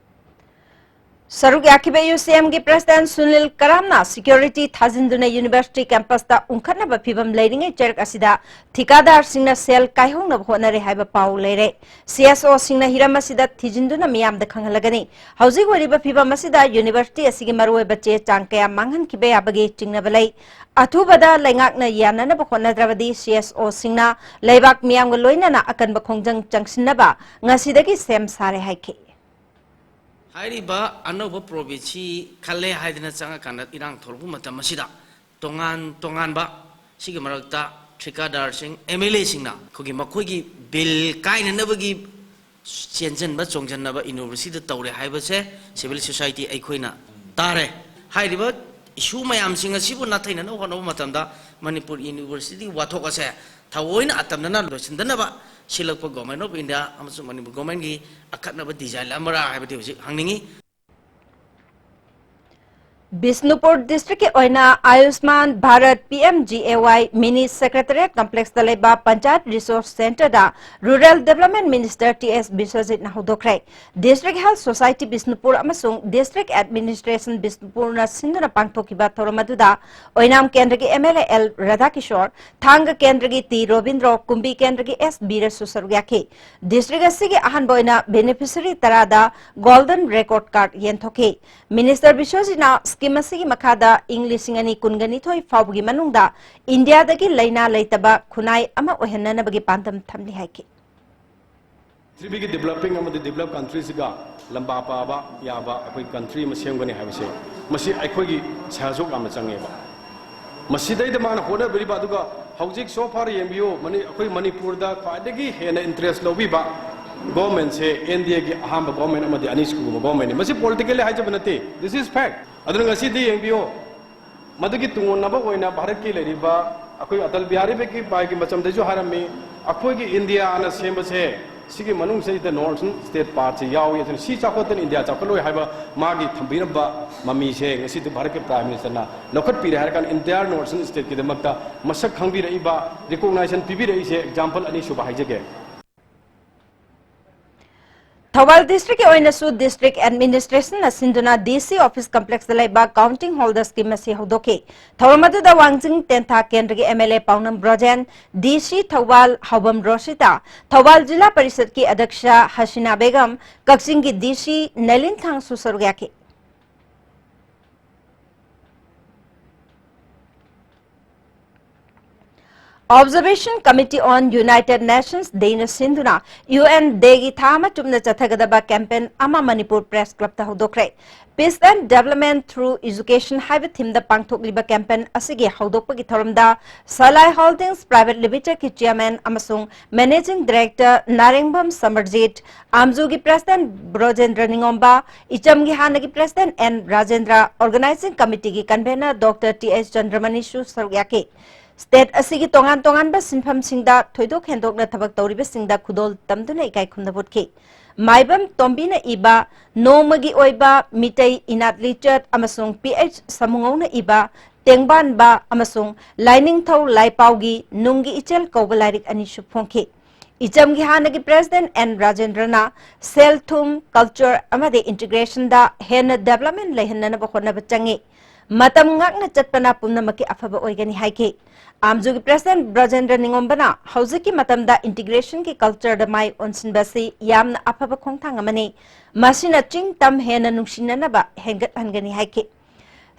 ꯁꯔꯨꯛ ꯌꯥꯈꯤꯕ ꯌꯨ ꯁꯤ ꯑꯦꯝꯒꯤ ꯄ꯭ꯔꯦꯁꯤꯗꯦꯟꯠ ꯁꯨꯅꯤꯜ ꯀꯔꯥꯝꯅ ꯁꯦꯀ꯭ꯌꯨꯔꯤꯇꯤ ꯊꯥꯖꯤꯟꯗꯨꯅ ꯌꯨꯅꯤꯚꯔꯁꯤꯇꯤ ꯀꯦꯝꯄꯁꯇ ꯎꯪꯈꯠꯅꯕ ꯐꯤꯚꯝ ꯂꯩꯔꯤꯉꯩ ꯆꯩꯔꯛ ꯑꯁꯤꯗ ꯊꯤꯀꯥꯗꯥꯔꯁꯤꯡꯅ ꯁꯦꯜ ꯀꯥꯏꯍꯧꯅꯕ ꯍꯣꯠꯅꯔꯦ ꯍꯥꯏꯕ ꯄꯥꯎ ꯂꯩꯔꯦ꯫ ꯁꯤ ꯑꯦꯁ ꯑꯣꯁꯤꯡꯅ ꯍꯤꯔꯝ ꯑꯁꯤꯗ ꯊꯤꯖꯤꯟꯗꯨꯅ ꯃꯤꯌꯥꯝꯗ ꯈꯪꯍꯜꯂꯒꯅꯤ꯫ ꯍꯧꯖꯤꯛ ꯑꯣꯏꯔꯤꯕ ꯐꯤꯚꯝ ꯑꯁꯤꯗ ꯌꯨꯅꯤꯚꯔꯁꯤꯇꯤ ꯑꯁꯤꯒꯤ ꯃꯔꯨꯑꯣꯏꯕ ꯆꯦ ꯆꯥꯡ ꯀꯌꯥ ꯃꯥꯡꯍꯟꯈꯤꯕ ꯌꯥꯕꯒꯤ ꯆꯤꯡꯅꯕ ꯂꯩ꯫ ꯑꯊꯨꯕꯗ ꯂꯩꯉꯥꯛꯅ ꯌꯥꯅꯅꯕ ꯍꯣꯠꯅꯗ꯭ꯔꯕꯗꯤ ꯁꯤ ꯑꯦꯁ ꯑꯣꯁꯤꯡꯅ ꯂꯩꯕꯥꯛ ꯃꯤꯌꯥꯝꯒ ꯂꯣꯏꯅꯅ ꯑꯀꯟꯕ ꯈꯣꯡꯖꯪ ꯆꯪꯁꯤꯟꯅꯕ ꯉꯁꯤꯗꯒꯤ ꯁꯦꯝ ꯁꯥꯔꯦ ꯍꯥꯏꯈꯤ꯫ ꯍꯥꯏꯔꯤꯕ ꯑꯅꯧꯕ ꯄ꯭ꯔꯣꯕꯤꯠꯁꯤ ꯈꯜꯂꯦ ꯍꯥꯏꯗꯅ ꯆꯪꯉꯀꯥꯟꯗ ꯏꯔꯥꯡ ꯊꯣꯛꯂꯛꯄ ꯃꯇꯝ ꯑꯁꯤꯗ ꯇꯣꯉꯥꯟ ꯇꯣꯉꯥꯟꯕ ꯁꯤꯒꯤ ꯃꯔꯛꯇ ꯊꯤꯀꯥꯗꯥꯔꯁꯤꯡ, ꯑꯦꯝ ꯑꯦꯜ ꯑꯦꯁꯤꯡꯅ ꯑꯩꯈꯣꯏꯒꯤ ꯃꯈꯣꯏꯒꯤ ꯕꯤꯜ ꯀꯥꯏꯅꯅꯕꯒꯤ ꯆꯦꯟꯁꯤꯟꯕ ꯆꯣꯡꯁꯤꯟꯅꯕ ꯌꯨꯅꯤꯚꯔꯁꯤꯇꯤꯗ ꯇꯧꯔꯦ ꯍꯥꯏꯕꯁꯦ ꯁꯤꯚꯤꯜ ꯁꯣꯁꯥꯏꯇꯤ ꯑꯩꯈꯣꯏꯅ ꯇꯥꯔꯦ꯫ ꯍꯥꯏꯔꯤꯕ ꯏꯁꯨ ꯃꯌꯥꯝꯁꯤꯡ ꯑꯁꯤꯕꯨ ꯅꯥꯊꯩꯅꯅꯕ ꯍꯣꯠꯅꯕ ꯃꯇꯝꯗ ꯃꯅꯤꯄꯨꯔ ꯌꯨꯅꯤꯚꯔꯁꯤꯇꯤꯒꯤ ꯋꯥꯊꯣꯛ ꯑꯁꯦ ꯊꯑꯣꯏꯅ ꯑꯇꯝꯅꯅ ꯂꯣꯏꯁꯤꯟꯗꯅꯕ ꯁꯤꯜꯂꯛꯄ ꯒꯣꯔꯃꯦꯟ ꯑꯣꯐ ꯏꯟꯗꯤꯌꯥ ꯑꯃꯁꯨꯡ ꯃꯅꯤꯄꯨꯔ ꯒꯣꯔꯃꯦꯟꯒꯤ ꯑꯀꯛꯅꯕ ꯗꯤꯖꯥꯏꯟ ꯑꯃꯔꯥ ꯍꯥꯏꯕꯗꯤ ꯍꯧꯖꯤꯛ ꯍꯪꯅꯤꯡꯏ꯫ ꯕꯤꯁꯅꯨꯄꯨꯔ ꯗꯤꯁꯇ꯭ꯔꯤꯛꯀꯤ ꯑꯣꯏꯅ Ayushman Bharat, P M J A Y, mini secretariat ꯀꯝꯄ꯭ꯂꯦꯛꯁꯇ ꯂꯩꯕ ꯄꯟꯆꯥꯌꯠ ꯔꯤꯁꯣꯔꯁ ꯁꯦꯟꯇꯔꯗ rural development minister T S ꯕꯤꯁ꯭ꯋꯖꯤꯠꯅ ꯍꯧꯗꯣꯛꯈ꯭ꯔꯦ꯫ ꯗꯤꯁꯇ꯭ꯔꯤꯛ ꯍꯦꯜꯊ ꯁꯣꯁꯥꯏꯇꯤ ꯕꯤꯁꯅꯨꯄꯨꯔ ꯑꯃꯁꯨꯡ ꯗꯤꯁꯇ꯭ꯔꯤꯛ ꯑꯦꯗꯃꯤꯅꯤꯁꯇ꯭ꯔꯦꯁꯟ ꯕꯤꯁꯅꯨꯄꯨꯔꯅ ꯁꯤꯟꯗꯨꯅ ꯄꯥꯡꯊꯣꯛꯈꯤꯕ ꯊꯧꯔꯝ ꯑꯗꯨꯗ ꯑꯣꯏꯅꯥꯝ ꯀꯦꯟꯗ꯭ꯔꯒꯤ ꯑꯦꯝ ꯑꯦꯜ ꯑꯦ ꯑꯦꯜ ꯔꯥꯙꯥꯀꯤꯁꯣꯔ, ꯊꯥꯡꯒ ꯀꯦꯟꯗ꯭ꯔꯒꯤ ꯇꯤ ꯔꯣꯕꯤꯟꯗ꯭ꯔꯣ, ꯀꯨꯝꯕꯤ ꯀꯦꯟꯗ꯭ꯔꯒꯤ ꯑꯦꯁ ꯕꯤꯔꯁꯨ ꯁꯔꯨꯛ ꯌꯥꯈꯤ꯫ ꯗꯤꯁꯇ꯭ꯔꯤꯛ ꯑꯁꯤꯒꯤ ꯑꯍꯥꯟꯕ ꯑꯣꯏꯅ ꯕꯦꯅꯤꯐꯤꯁꯔꯤ ꯇꯔꯥꯗ ꯒꯣꯜꯗꯟ ꯔꯦꯀꯣꯔꯗ ꯀꯥꯔꯗ ꯌꯦꯟꯊꯣꯛꯈꯤ꯫ ꯃꯤꯅꯤꯁꯇꯔ ꯕꯤꯁ꯭ꯋꯖꯤꯠꯅ ꯁ꯭ꯀꯤꯝ ꯑꯁꯤꯒꯤ ꯃꯈꯥꯗ ꯏꯪ ꯂꯤꯁꯤꯡ ꯑꯅꯤ ꯀꯨꯟꯒ ꯅꯤꯊꯣꯏ ꯐꯥꯎꯕꯒꯤ ꯃꯅꯨꯡꯗ ꯏꯟꯗꯤꯌꯥꯗꯒꯤ ꯂꯥꯏꯅꯥ ꯂꯩꯇꯕ ꯈꯨꯟꯅꯥꯏ ꯑꯃ ꯑꯣꯏꯍꯟꯅꯅꯕꯒꯤ ꯄꯥꯟꯗꯝ ꯊꯝꯂꯤ ꯍꯥꯏꯈꯤ꯫ ꯄ꯭ꯔꯤꯊꯤꯕꯤꯒꯤ ꯗꯤꯕꯦꯂꯞꯄꯤꯡ ꯑꯃꯗꯤ ꯗꯤꯕꯦꯂꯞ ꯀꯟꯇ꯭ꯔꯤꯁꯤꯒ ꯂꯝꯕꯥ ꯄꯥꯕ ꯌꯥꯕ ꯑꯩꯈꯣꯏ ꯀꯟꯇ꯭ꯔꯤ ꯑꯃ ꯁꯦꯝꯒꯅꯤ ꯍꯥꯏꯕꯁꯦ, ꯃꯁꯤ ꯑꯩꯈꯣꯏꯒꯤ ꯁꯍꯖꯣꯛ ꯌꯥꯝꯅ ꯆꯪꯉꯦꯕ꯫ ꯃꯁꯤꯗꯩꯗ ꯃꯥꯅ ꯍꯣꯠꯅꯕꯤꯔꯤꯕ, ꯑꯗꯨꯒ ꯍꯧꯖꯤꯛ so far ꯌꯦꯡꯕꯤꯌꯨ, ꯃꯅꯤ-, ꯑꯩꯈꯣꯏ ꯃꯅꯤꯄꯨꯔꯗ ꯈ꯭ꯋꯥꯏꯗꯒꯤ ꯍꯦꯟꯅ ꯏꯟꯇꯔꯦꯁ ꯂꯧꯕꯤꯕ ꯒꯣꯔꯃꯦꯟꯁꯦ ꯑꯦꯟ ꯗꯤ ꯑꯦꯒꯤ ꯑꯍꯥꯟꯕ ꯒꯣꯔꯃꯦꯟ ꯑꯃꯗꯤ ꯑꯅꯤꯁꯨꯕ ꯒꯣꯔꯃꯦꯟꯅꯤ꯫ ꯃꯁꯤ ꯄꯣꯂꯤꯇꯤꯀꯦꯜꯂꯤ ꯍꯥꯏꯖꯕ ꯅꯠꯇꯦ, this is fact꯫ ꯑꯗꯨꯅ ꯉꯁꯤꯗꯤ ꯌꯦꯡꯕꯤꯌꯨ, ꯃꯗꯨꯒꯤ ꯇꯨꯡꯑꯣꯟꯅꯕ ꯑꯣꯏꯅ ꯚꯥꯔꯠꯀꯤ ꯂꯩꯔꯤꯕ ꯑꯩꯈꯣꯏ ꯑꯇꯜ ꯕꯤꯍꯥꯔꯤ ꯕꯥꯖꯄꯦꯌꯤꯒꯤ ꯃꯇꯝꯗꯁꯨ ꯍꯥꯏꯔꯝꯃꯤ, ꯑꯩꯈꯣꯏꯒꯤ ꯏꯟꯗꯤꯌꯥꯅ ꯁꯦꯝꯕꯁꯦ, ꯁꯤꯒꯤ ꯃꯅꯨꯡꯁꯤꯗ ꯅꯣꯔꯠ ꯏꯁꯇꯔꯟ ꯁ꯭ꯇꯦꯠ ꯄꯥꯔꯠꯁꯦ ꯌꯥꯎꯏ, ꯑꯗꯨꯅ ꯁꯤ ꯆꯥꯎꯈꯠꯇꯅ ꯏꯟꯗꯤꯌꯥ ꯆꯥꯎꯈꯠꯂꯣꯏ ꯍꯥꯏꯕ ꯃꯥꯒꯤ ꯊꯝꯕꯤꯔꯝꯕ ꯃꯃꯤꯁꯦ ꯉꯁꯤꯗꯤ ꯚꯥꯔꯠꯀꯤ ꯄ꯭ꯔꯥꯏꯝ ꯃꯤꯅꯤꯁꯇꯔꯅ ꯂꯧꯈꯠꯄꯤꯔꯦ ꯍꯥꯏꯔ ꯀꯥꯟꯗ entire ꯅꯣꯔꯠ ꯏꯁꯇꯔꯟ ꯁ꯭ꯇꯦꯠꯀꯤꯗꯃꯛꯇ ꯃꯁꯛ ꯈꯪꯕꯤꯔꯛꯏꯕ, ꯔꯤꯀꯣꯛꯅꯥꯏꯖꯦꯁꯟ ꯄꯤꯕꯤꯔꯛꯏꯁꯦ ꯑꯦꯛꯖꯥꯝꯄꯜ ꯑꯅꯤꯁꯨꯕ ꯍꯥꯏꯖꯒꯦ꯫ ꯊꯧꯕꯥꯜ ꯗꯤꯁꯇ꯭ꯔꯤꯛꯀꯤ ꯑꯣꯏꯅꯁꯨ ꯗꯤꯁꯇ꯭ꯔꯤꯛ ꯑꯦꯗꯃꯤꯅꯤꯁꯇ꯭ꯔꯦꯁꯟꯅ ꯁꯤꯟꯗꯨꯅ ꯗꯤ ꯁꯤ ꯑꯣꯐꯤꯁ ꯀꯝꯄ꯭ꯂꯦꯛꯁꯇ ꯂꯩꯕ ꯀꯥꯎꯟꯇꯤꯡ ꯍꯣꯜꯗ ꯁ꯭ꯀꯤꯝ ꯑꯁꯤ ꯍꯧꯗꯣꯛꯈꯤ꯫ ꯊꯧꯔꯝ ꯑꯗꯨꯗ ꯋꯥꯡꯖꯤꯡ ꯇꯦꯟꯊꯥ ꯀꯦꯟꯗ꯭ꯔꯒꯤ ꯑꯦꯝ ꯑꯦꯜ ꯑꯦ ꯄꯥꯎꯅꯝ ꯕ꯭ꯔꯣꯖꯦꯟ, ꯗꯤ ꯁꯤ ꯊꯧꯕꯥꯜ ꯍꯥꯎꯕꯝ ꯔꯣꯁꯤꯇꯥ, ꯊꯧꯕꯥꯜ ꯖꯤꯂꯥ ꯄꯔꯤꯁꯠꯀꯤ ꯑꯗ꯭ꯌꯛꯁ ꯍꯁꯤꯅꯥ ꯕꯦꯒꯝ, ꯀꯛꯆꯤꯡꯒꯤ ꯗꯤ ꯁꯤ ꯅꯂꯤꯟꯊꯥꯡꯁꯨ ꯁꯔꯨꯛ ꯌꯥꯈꯤ꯫ Observation Committee on United Nations Day ꯅ ꯁꯤꯟꯗꯨꯅ ꯌꯨ ꯑꯦꯟ ꯗꯦꯒꯤ ꯊꯥ ꯑꯃ ꯆꯨꯞꯅ ꯆꯠꯊꯒꯗꯕ ꯀꯦꯝꯄꯦꯟ ꯑꯃ ꯃꯅꯤꯄꯨꯔ ꯄ꯭ꯔꯦꯁ ꯀ꯭ꯂꯕꯇ ꯍꯧꯗꯣꯛꯈ꯭ꯔꯦ꯫ Peace and Development Through Education ꯍꯥꯏꯕ ꯊꯤꯝꯗ ꯄꯥꯡꯊꯣꯛꯂꯤꯕ ꯀꯦꯝꯄꯦꯟ ꯑꯁꯤꯒꯤ ꯍꯧꯗꯣꯛꯄꯒꯤ ꯊꯧꯔꯝꯗ ꯁꯂꯥꯏ ꯍꯣꯜꯗꯤꯡꯁ ꯄ꯭ꯔꯥꯏꯚꯦꯠ ꯂꯤꯃꯤꯇꯦꯗꯀꯤ ꯆꯤꯌꯔꯃꯦꯟ ꯑꯃꯁꯨꯡ ꯃꯦꯅꯦꯖꯤꯡ ꯗꯥꯏꯔꯦꯛꯇꯔ ꯅꯥꯔꯦꯡꯕꯝ ꯁꯃꯔꯖꯤꯠ, ꯑꯥꯝꯖꯨꯒꯤ ꯄ꯭ꯔꯦꯁꯤꯗꯦꯟꯠ ꯕ꯭ꯔꯣꯖꯦꯟꯗ꯭ꯔ ꯅꯤꯉꯣꯝꯕ, ꯏꯆꯝꯒꯤ ꯍꯥꯟꯅꯒꯤ ꯄ꯭ꯔꯦꯁꯤꯗꯦꯟꯠ ꯑꯦꯟ ꯔꯥꯖꯦꯟꯗ꯭ꯔ, ꯑꯣꯔꯒꯅꯥꯏꯖꯤꯡ ꯀꯃꯤꯇꯤꯒꯤ ꯀꯟꯚꯦꯅꯔ ꯗꯣꯛꯇꯔ ꯇꯤ ꯑꯩꯆ ꯆꯟꯗ꯭ꯔꯃꯅꯤꯁꯨ ꯁꯔꯨꯛ ꯌꯥꯈꯤ꯫ ꯁ꯭ꯇꯦꯠ ꯑꯁꯤꯒꯤ ꯇꯣꯉꯥꯟ ꯇꯣꯉꯥꯟꯕ ꯁꯤꯟꯐꯝꯁꯤꯡꯗ ꯊꯣꯏꯗꯣꯛ ꯍꯦꯟꯗꯣꯛꯅ ꯊꯕꯛ ꯇꯧꯔꯤꯕꯁꯤꯡꯗ ꯈꯨꯗꯣꯜ ꯇꯝꯗꯨꯅ ꯏꯀꯥꯏ ꯈꯨꯝꯅꯕ ꯎꯠꯈꯤ꯫ ꯃꯥꯏꯕꯝ ꯇꯣꯝꯕꯤꯅ ꯏꯕ ꯅꯣꯡꯃꯒꯤ ꯑꯣꯏꯕ ꯃꯤꯇꯩ ꯏꯅꯥꯠ ꯂꯤꯆꯠ ꯑꯃꯁꯨꯡ ꯄꯤ ꯑꯩꯆ ꯁꯃꯨꯉꯧꯅ ꯏꯕ ꯇꯦꯡꯕꯥꯟꯕ ꯑꯃꯁꯨꯡ ꯂꯥꯏꯅꯤꯡꯊꯧ ꯂꯥꯏꯄꯥꯎꯒꯤ ꯅꯨꯡꯒꯤ ꯏꯆꯦꯜ ꯀꯧꯕ ꯂꯥꯏꯔꯤꯛ ꯑꯅꯤꯁꯨ ꯐꯣꯡꯈꯤ꯫ ꯏꯆꯝꯒꯤ ꯍꯥꯟꯅꯒꯤ president ꯑꯦꯟ ꯔꯥꯖꯦꯟꯗ꯭ꯔꯅ ꯁꯦꯜ-ꯊꯨꯝ, culture ꯑꯃꯗꯤ integration ꯗ ꯍꯦꯟꯅ development ꯂꯩꯍꯟꯅꯅꯕ ꯍꯣꯠꯅꯕ ꯆꯪꯏ꯫ ꯃꯇꯝ ꯉꯥꯛꯅ ꯆꯠꯄꯅ ꯄꯨꯝꯅꯃꯛꯀꯤ ꯑꯐꯕ ꯑꯣꯏꯒꯅꯤ ꯍꯥꯏꯈꯤ꯫ ꯑꯥꯝꯖꯨꯒꯤ president ꯕ꯭ꯔꯖꯦꯟꯗ꯭ꯔ ꯅꯤꯉꯣꯝꯕꯅ ꯍꯧꯖꯤꯛꯀꯤ ꯃꯇꯝꯗ integration ꯒꯤ culture ꯗ ꯃꯥꯏ ꯑꯣꯟꯁꯤꯟꯕ ꯑꯁꯤ ꯌꯥꯝꯅ ꯑꯐꯕ ꯈꯣꯡꯊꯥꯡ ꯑꯃꯅꯤ꯫ ꯃꯁꯤꯅ ꯆꯤꯡ ꯇꯝ ꯍꯦꯟꯅ ꯅꯨꯡꯁꯤꯅꯅꯕ ꯍꯦꯟꯒꯠꯍꯟꯒꯅꯤ ꯍꯥꯏꯈꯤ꯫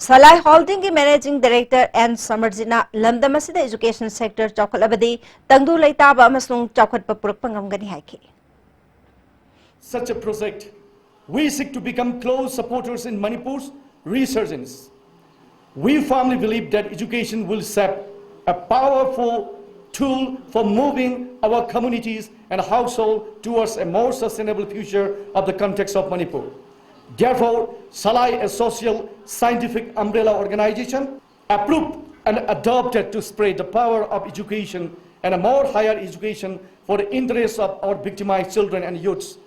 ꯁꯂꯥꯏ ꯍꯣꯜꯗꯤꯡꯒꯤ managing director ꯑꯦꯟ ꯁꯃꯔꯖꯤꯠꯅ ꯂꯝꯗꯝ ꯑꯁꯤꯗ education sector ꯆꯥꯎꯈꯠꯂꯕꯗꯤ ꯇꯪꯗꯨ ꯂꯩꯇꯥꯕ ꯑꯃꯁꯨꯡ ꯆꯥꯎꯈꯠꯄ ꯄꯨꯔꯛꯄ ꯉꯝꯒꯅꯤ ꯍꯥꯏꯈꯤ꯫ Such a project, we seek to become close supporters in Manipur's resurgence. We firmly believe that education will serve a powerful tool for moving our communities and household towards a more sustainable future of the context of Manipur. Therefore, Salai, a social scientific umbrella organization, approved and adopted to spread the power of education and a more higher education for the interests of our victimized children and youths.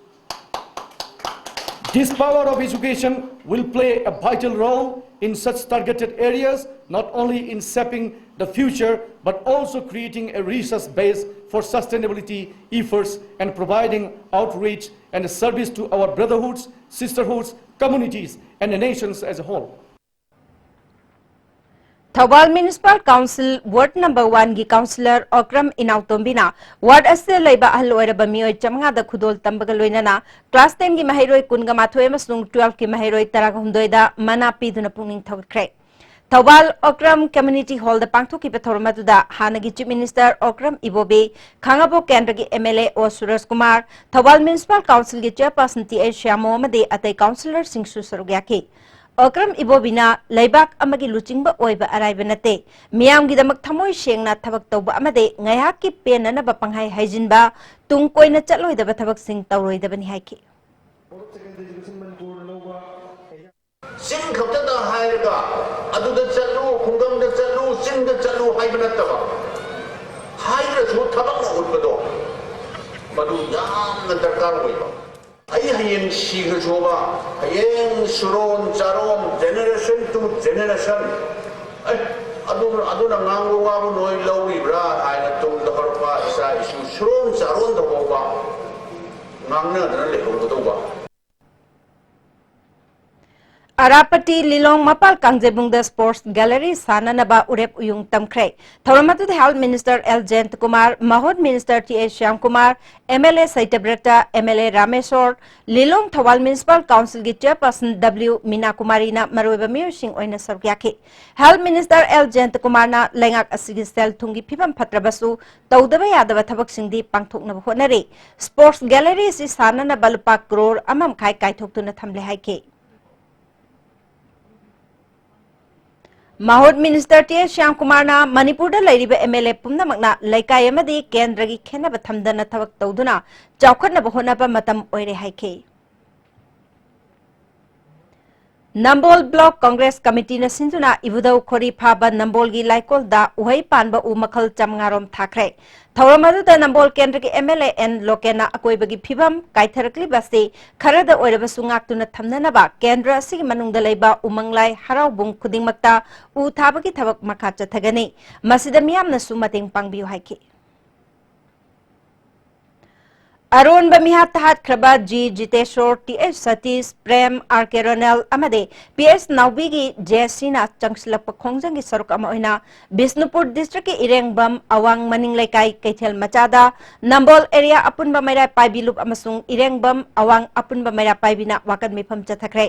This power of education will play a vital role in such targeted areas, not only in shaping the future, but also creating a resource base for sustainability efforts and providing outreach and service to our brotherhoods, sisterhoods, communities, and the nations as a whole. Thoubal Municipal Council Ward number one ꯒꯤ councillor Okram ꯏꯅꯥꯎꯇꯣꯝꯕꯤꯅ ward ꯑꯁꯤꯗ ꯂꯩꯕ ꯑꯍꯜ ꯑꯣꯏꯔꯕ ꯃꯤꯑꯣꯏ ꯆꯥꯃꯉꯥꯗ ꯈꯨꯗꯣꯜ ꯇꯝꯕꯒ ꯂꯣꯏꯅꯅ class ten ꯒꯤ ꯃꯍꯩꯔꯣꯏ ꯀꯨꯟꯒ ꯃꯥꯊꯣꯏ ꯑꯃꯁꯨꯡ twelve ꯀꯤ ꯃꯍꯩꯔꯣꯏ ꯇꯔꯥꯍꯨꯝꯗꯣꯏꯗ ꯃꯅꯥ ꯄꯤꯗꯨꯅ ꯄꯨꯛꯅꯤꯡ ꯊꯧꯒꯠꯈ꯭ꯔꯦ꯫ ꯊꯧꯕꯥꯜ ꯑꯣꯀ꯭ꯔꯝ Community Hall ꯗ ꯄꯥꯡꯊꯣꯛꯈꯤꯕ ꯊꯧꯔꯝ ꯑꯗꯨꯗ ꯍꯥꯟꯅꯒꯤ Chief Minister ꯑꯣꯀ꯭ꯔꯝ ꯏꯕꯣꯕꯤ, ꯈꯥꯉꯕꯣꯛ ꯀꯦꯟꯗ꯭ꯔꯒꯤ M L A ꯑꯣ ꯁꯨꯔꯖ ꯀꯨꯃꯥꯔ, ꯊꯧꯕꯥꯜ Municipal Council ꯒꯤ Chairperson ꯇꯤ ꯑꯩꯆ ꯁ꯭ꯌꯥꯃꯣ ꯑꯃꯗꯤ ꯑꯇꯩ councillor ꯁꯤꯡꯁꯨ ꯁꯔꯨꯛ ꯌꯥꯈꯤ꯫ ꯑꯣꯀ꯭ꯔꯝ ꯏꯕꯣꯕꯤꯅ ꯂꯩꯕꯥꯛ ꯑꯃꯒꯤ ꯂꯨꯆꯤꯡꯕ ꯑꯣꯏꯕ ꯑꯔꯥꯏꯕ ꯅꯠꯇꯦ꯫ ꯃꯤꯌꯥꯝꯒꯤꯗꯃꯛ ꯊꯃꯣꯏ ꯁꯦꯡꯅ ꯊꯕꯛ ꯇꯧꯕ ꯑꯃꯗꯤ ꯉꯥꯏꯍꯥꯛꯀꯤ ꯄꯦꯟꯅꯅꯕ ꯄꯪꯍꯥꯏ ꯍꯥꯏꯖꯤꯟꯕ, ꯇꯨꯡ ꯀꯣꯏꯅ ꯆꯠꯂꯣꯏꯗꯕ ꯊꯕꯛꯁꯤꯡ ꯇꯧꯔꯣꯏꯗꯕꯅꯤ ꯍꯥꯏꯈꯤ꯫ ꯆꯤꯟ ꯈꯛꯇꯗ ꯍꯥꯏꯔꯒ ꯑꯗꯨꯗ ꯆꯠꯂꯨ, ꯈꯨꯡꯒꯪꯗ ꯆꯠꯂꯨ, ꯆꯤꯡꯗ ꯆꯠꯂꯨ ꯍꯥꯏꯕ ꯅꯠꯇꯕ, ꯍꯥꯏꯗ꯭ꯔꯁꯨ ꯊꯕꯛꯅ ꯎꯠꯄꯗꯣ, ꯃꯗꯨ ꯌꯥꯝꯅ ꯗꯔꯀꯥꯔ ꯑꯣꯏꯕ꯫ ꯑꯩ ꯍꯌꯦꯡ ꯁꯤꯈ꯭ꯔꯁꯨꯕ, ꯍꯌꯦꯡ ꯁꯨꯔꯣꯟ ꯆꯥꯔꯣꯟ, generation to generation, ꯑꯦ, ꯑꯗꯨ, ꯑꯗꯨꯅ ꯉꯥꯡꯕ ꯋꯥꯕꯨ ꯅꯣꯏ ꯂꯧꯔꯤꯕ꯭ꯔꯥ ꯍꯥꯏꯅ ꯇꯨꯡꯗ ꯍꯧꯔꯛꯄ ꯏꯆꯥ ꯏꯁꯨ ꯁꯨꯔꯣꯟ ꯆꯥꯔꯣꯟꯗ ꯐꯥꯎꯕ ꯉꯥꯡꯅꯗꯅ ꯂꯩꯍꯧꯒꯗꯧꯕ꯫ ꯑꯔꯥꯄꯇꯤ ꯂꯤꯂꯣꯡ ꯃꯄꯥꯜ ꯀꯥꯡꯖꯩꯕꯨꯡꯗ sports gallery ꯁꯥꯟꯅꯅꯕ ꯎꯔꯦꯞ ꯎꯌꯨꯡ ꯇꯝꯈ꯭ꯔꯦ꯫ ꯊꯧꯔꯝ ꯑꯗꯨꯗ health minister ꯑꯦꯜ ꯖꯌꯟꯇꯀꯨꯃꯥꯔ, ꯃꯍꯨꯠ minister T S Shyamkumar, M L A Satyabrata, M L A Rameshor, Lilong Thoubal municipal councilꯒꯤ chairperson ꯗꯕ꯭ꯂꯤꯎ ꯃꯤꯅꯥ ꯀꯨꯃꯥꯔꯤꯅ ꯃꯔꯨꯑꯣꯏꯕ ꯃꯤꯑꯣꯏꯁꯤꯡ ꯑꯣꯏꯅ ꯁꯔꯨꯛ ꯌꯥꯈꯤ꯫ Health minister ꯑꯦꯜ ꯖꯌꯟꯇꯀꯨꯃꯥꯔꯅ ꯂꯩꯉꯥꯛ ꯑꯁꯤꯒꯤ ꯁꯦꯜ ꯊꯨꯝꯒꯤ ꯐꯤꯕꯝ ꯐꯠꯇ꯭ꯔꯕꯁꯨ ꯇꯧꯗꯕ ꯌꯥꯗꯕ ꯊꯕꯛꯁꯤꯡꯗꯤ ꯄꯥꯡꯊꯣꯛꯅꯕ ꯍꯣꯠꯅꯔꯤ꯫ Sports gallery ꯑꯁꯤ ꯁꯥꯟꯅꯅꯕ ꯂꯨꯄꯥ ꯀ꯭ꯔꯣꯔ ꯑꯃ ꯃꯈꯥꯏ ꯀꯥꯏꯊꯣꯛꯇꯨꯅ ꯊꯝꯂꯦ ꯍꯥꯏꯈꯤ꯫ ꯃꯍꯨꯠ minister ꯇꯤ ꯑꯦꯁ ꯁ꯭ꯌꯥꯝꯀꯨꯃꯥꯔꯅ ꯃꯅꯤꯄꯨꯔꯗ ꯂꯩꯔꯤꯕ ꯑꯦꯝ ꯑꯦꯜ ꯑꯦ ꯄꯨꯝꯅꯃꯛꯅ ꯂꯩꯀꯥꯏ ꯑꯃꯗꯤ ꯀꯦꯟꯗ꯭ꯔꯒꯤ ꯈꯦꯟꯅꯕ ꯊꯝꯗꯅ ꯊꯕꯛ ꯇꯧꯗꯨꯅ ꯆꯥꯎꯈꯠꯅꯕ ꯍꯣꯠꯅꯕ ꯃꯇꯝ ꯑꯣꯏꯔꯦ ꯍꯥꯏꯈꯤ꯫ ꯅꯝꯕꯣꯜ block congress committeeꯅ ꯁꯤꯟꯗꯨꯅ ꯏꯕꯨꯙꯧ ꯈꯣꯔꯤ ꯐꯥꯕ ꯅꯝꯕꯣꯜꯒꯤ ꯂꯥꯏꯀꯣꯜꯗ ꯎꯍꯩ ꯄꯥꯟꯕ ꯎ ꯃꯈꯜ ꯆꯥꯃꯉꯥ ꯔꯣꯝ ꯊꯥꯈ꯭ꯔꯦ꯫ ꯊꯧꯔꯝ ꯑꯗꯨꯗ ꯅꯝꯕꯣꯜ ꯀꯦꯟꯗ꯭ꯔꯒꯤ ꯑꯦꯝ ꯑꯦꯜ ꯑꯦ ꯑꯦꯟ ꯂꯣꯀꯦꯟꯅ ꯑꯀꯣꯏꯕꯒꯤ ꯐꯤꯕꯝ ꯀꯥꯏꯊꯔꯛꯂꯤꯕ ꯑꯁꯤ ꯈꯔꯗ ꯑꯣꯏꯔꯕꯁꯨ ꯉꯥꯛꯇꯨꯅ ꯊꯝꯅꯅꯕ ꯀꯦꯟꯗ꯭ꯔ ꯑꯁꯤꯒꯤ ꯃꯅꯨꯡꯗ ꯂꯩꯕ ꯎꯃꯪꯂꯥꯏ ꯍꯔꯥꯎꯕꯨꯡ ꯈꯨꯗꯤꯡꯃꯛꯇ ꯎ ꯊꯥꯕꯒꯤ ꯊꯕꯛ ꯃꯈꯥ ꯆꯠꯊꯒꯅꯤ꯫ ꯃꯁꯤꯗ ꯃꯤꯌꯥꯝꯅꯁꯨ ꯃꯇꯦꯡ ꯄꯥꯡꯕꯤꯌꯨ ꯍꯥꯏꯈꯤ꯫ ꯑꯔꯣꯟꯕ ꯃꯤꯍꯥꯠꯇ ꯍꯥꯠꯈ꯭ꯔꯕ ꯖꯤ ꯖꯤꯇꯦꯁꯣꯔ, ꯇꯤ ꯑꯦꯁ ꯁꯇꯤꯁ, ꯄ꯭ꯔꯦꯝ, ꯑꯥꯔ ꯀꯦ ꯔꯣꯅꯦꯜ ꯑꯃꯗꯤ ꯄꯤ ꯑꯦꯁ ꯅꯥꯎꯕꯤꯒꯤ ꯖꯦ ꯑꯦꯁ ꯁꯤꯅ ꯆꯪꯁꯤꯜꯂꯛꯄ ꯈꯣꯡꯖꯪꯒꯤ ꯁꯔꯨꯛ ꯑꯃ ꯑꯣꯏꯅ ꯕꯤꯁꯅꯨꯄꯨꯔ districtꯀꯤ ꯏꯔꯦꯡꯕꯝ ꯑꯋꯥꯡ ꯃꯅꯤꯡ ꯂꯩꯀꯥꯏ ꯀꯩꯊꯦꯜ ꯃꯆꯥꯗ ꯅꯝꯕꯣꯜ area ꯑꯄꯨꯟꯕ ꯃꯩꯔꯥ ꯄꯥꯏꯕꯤ ꯂꯨꯞ ꯑꯃꯁꯨꯡ ꯏꯔꯦꯡꯕꯝ ꯑꯋꯥꯡ ꯑꯄꯨꯟꯕ ꯃꯩꯔꯥ ꯄꯥꯏꯕꯤꯅ ꯋꯥꯀꯠ ꯃꯤꯐꯝ ꯆꯠꯊꯈ꯭ꯔꯦ꯫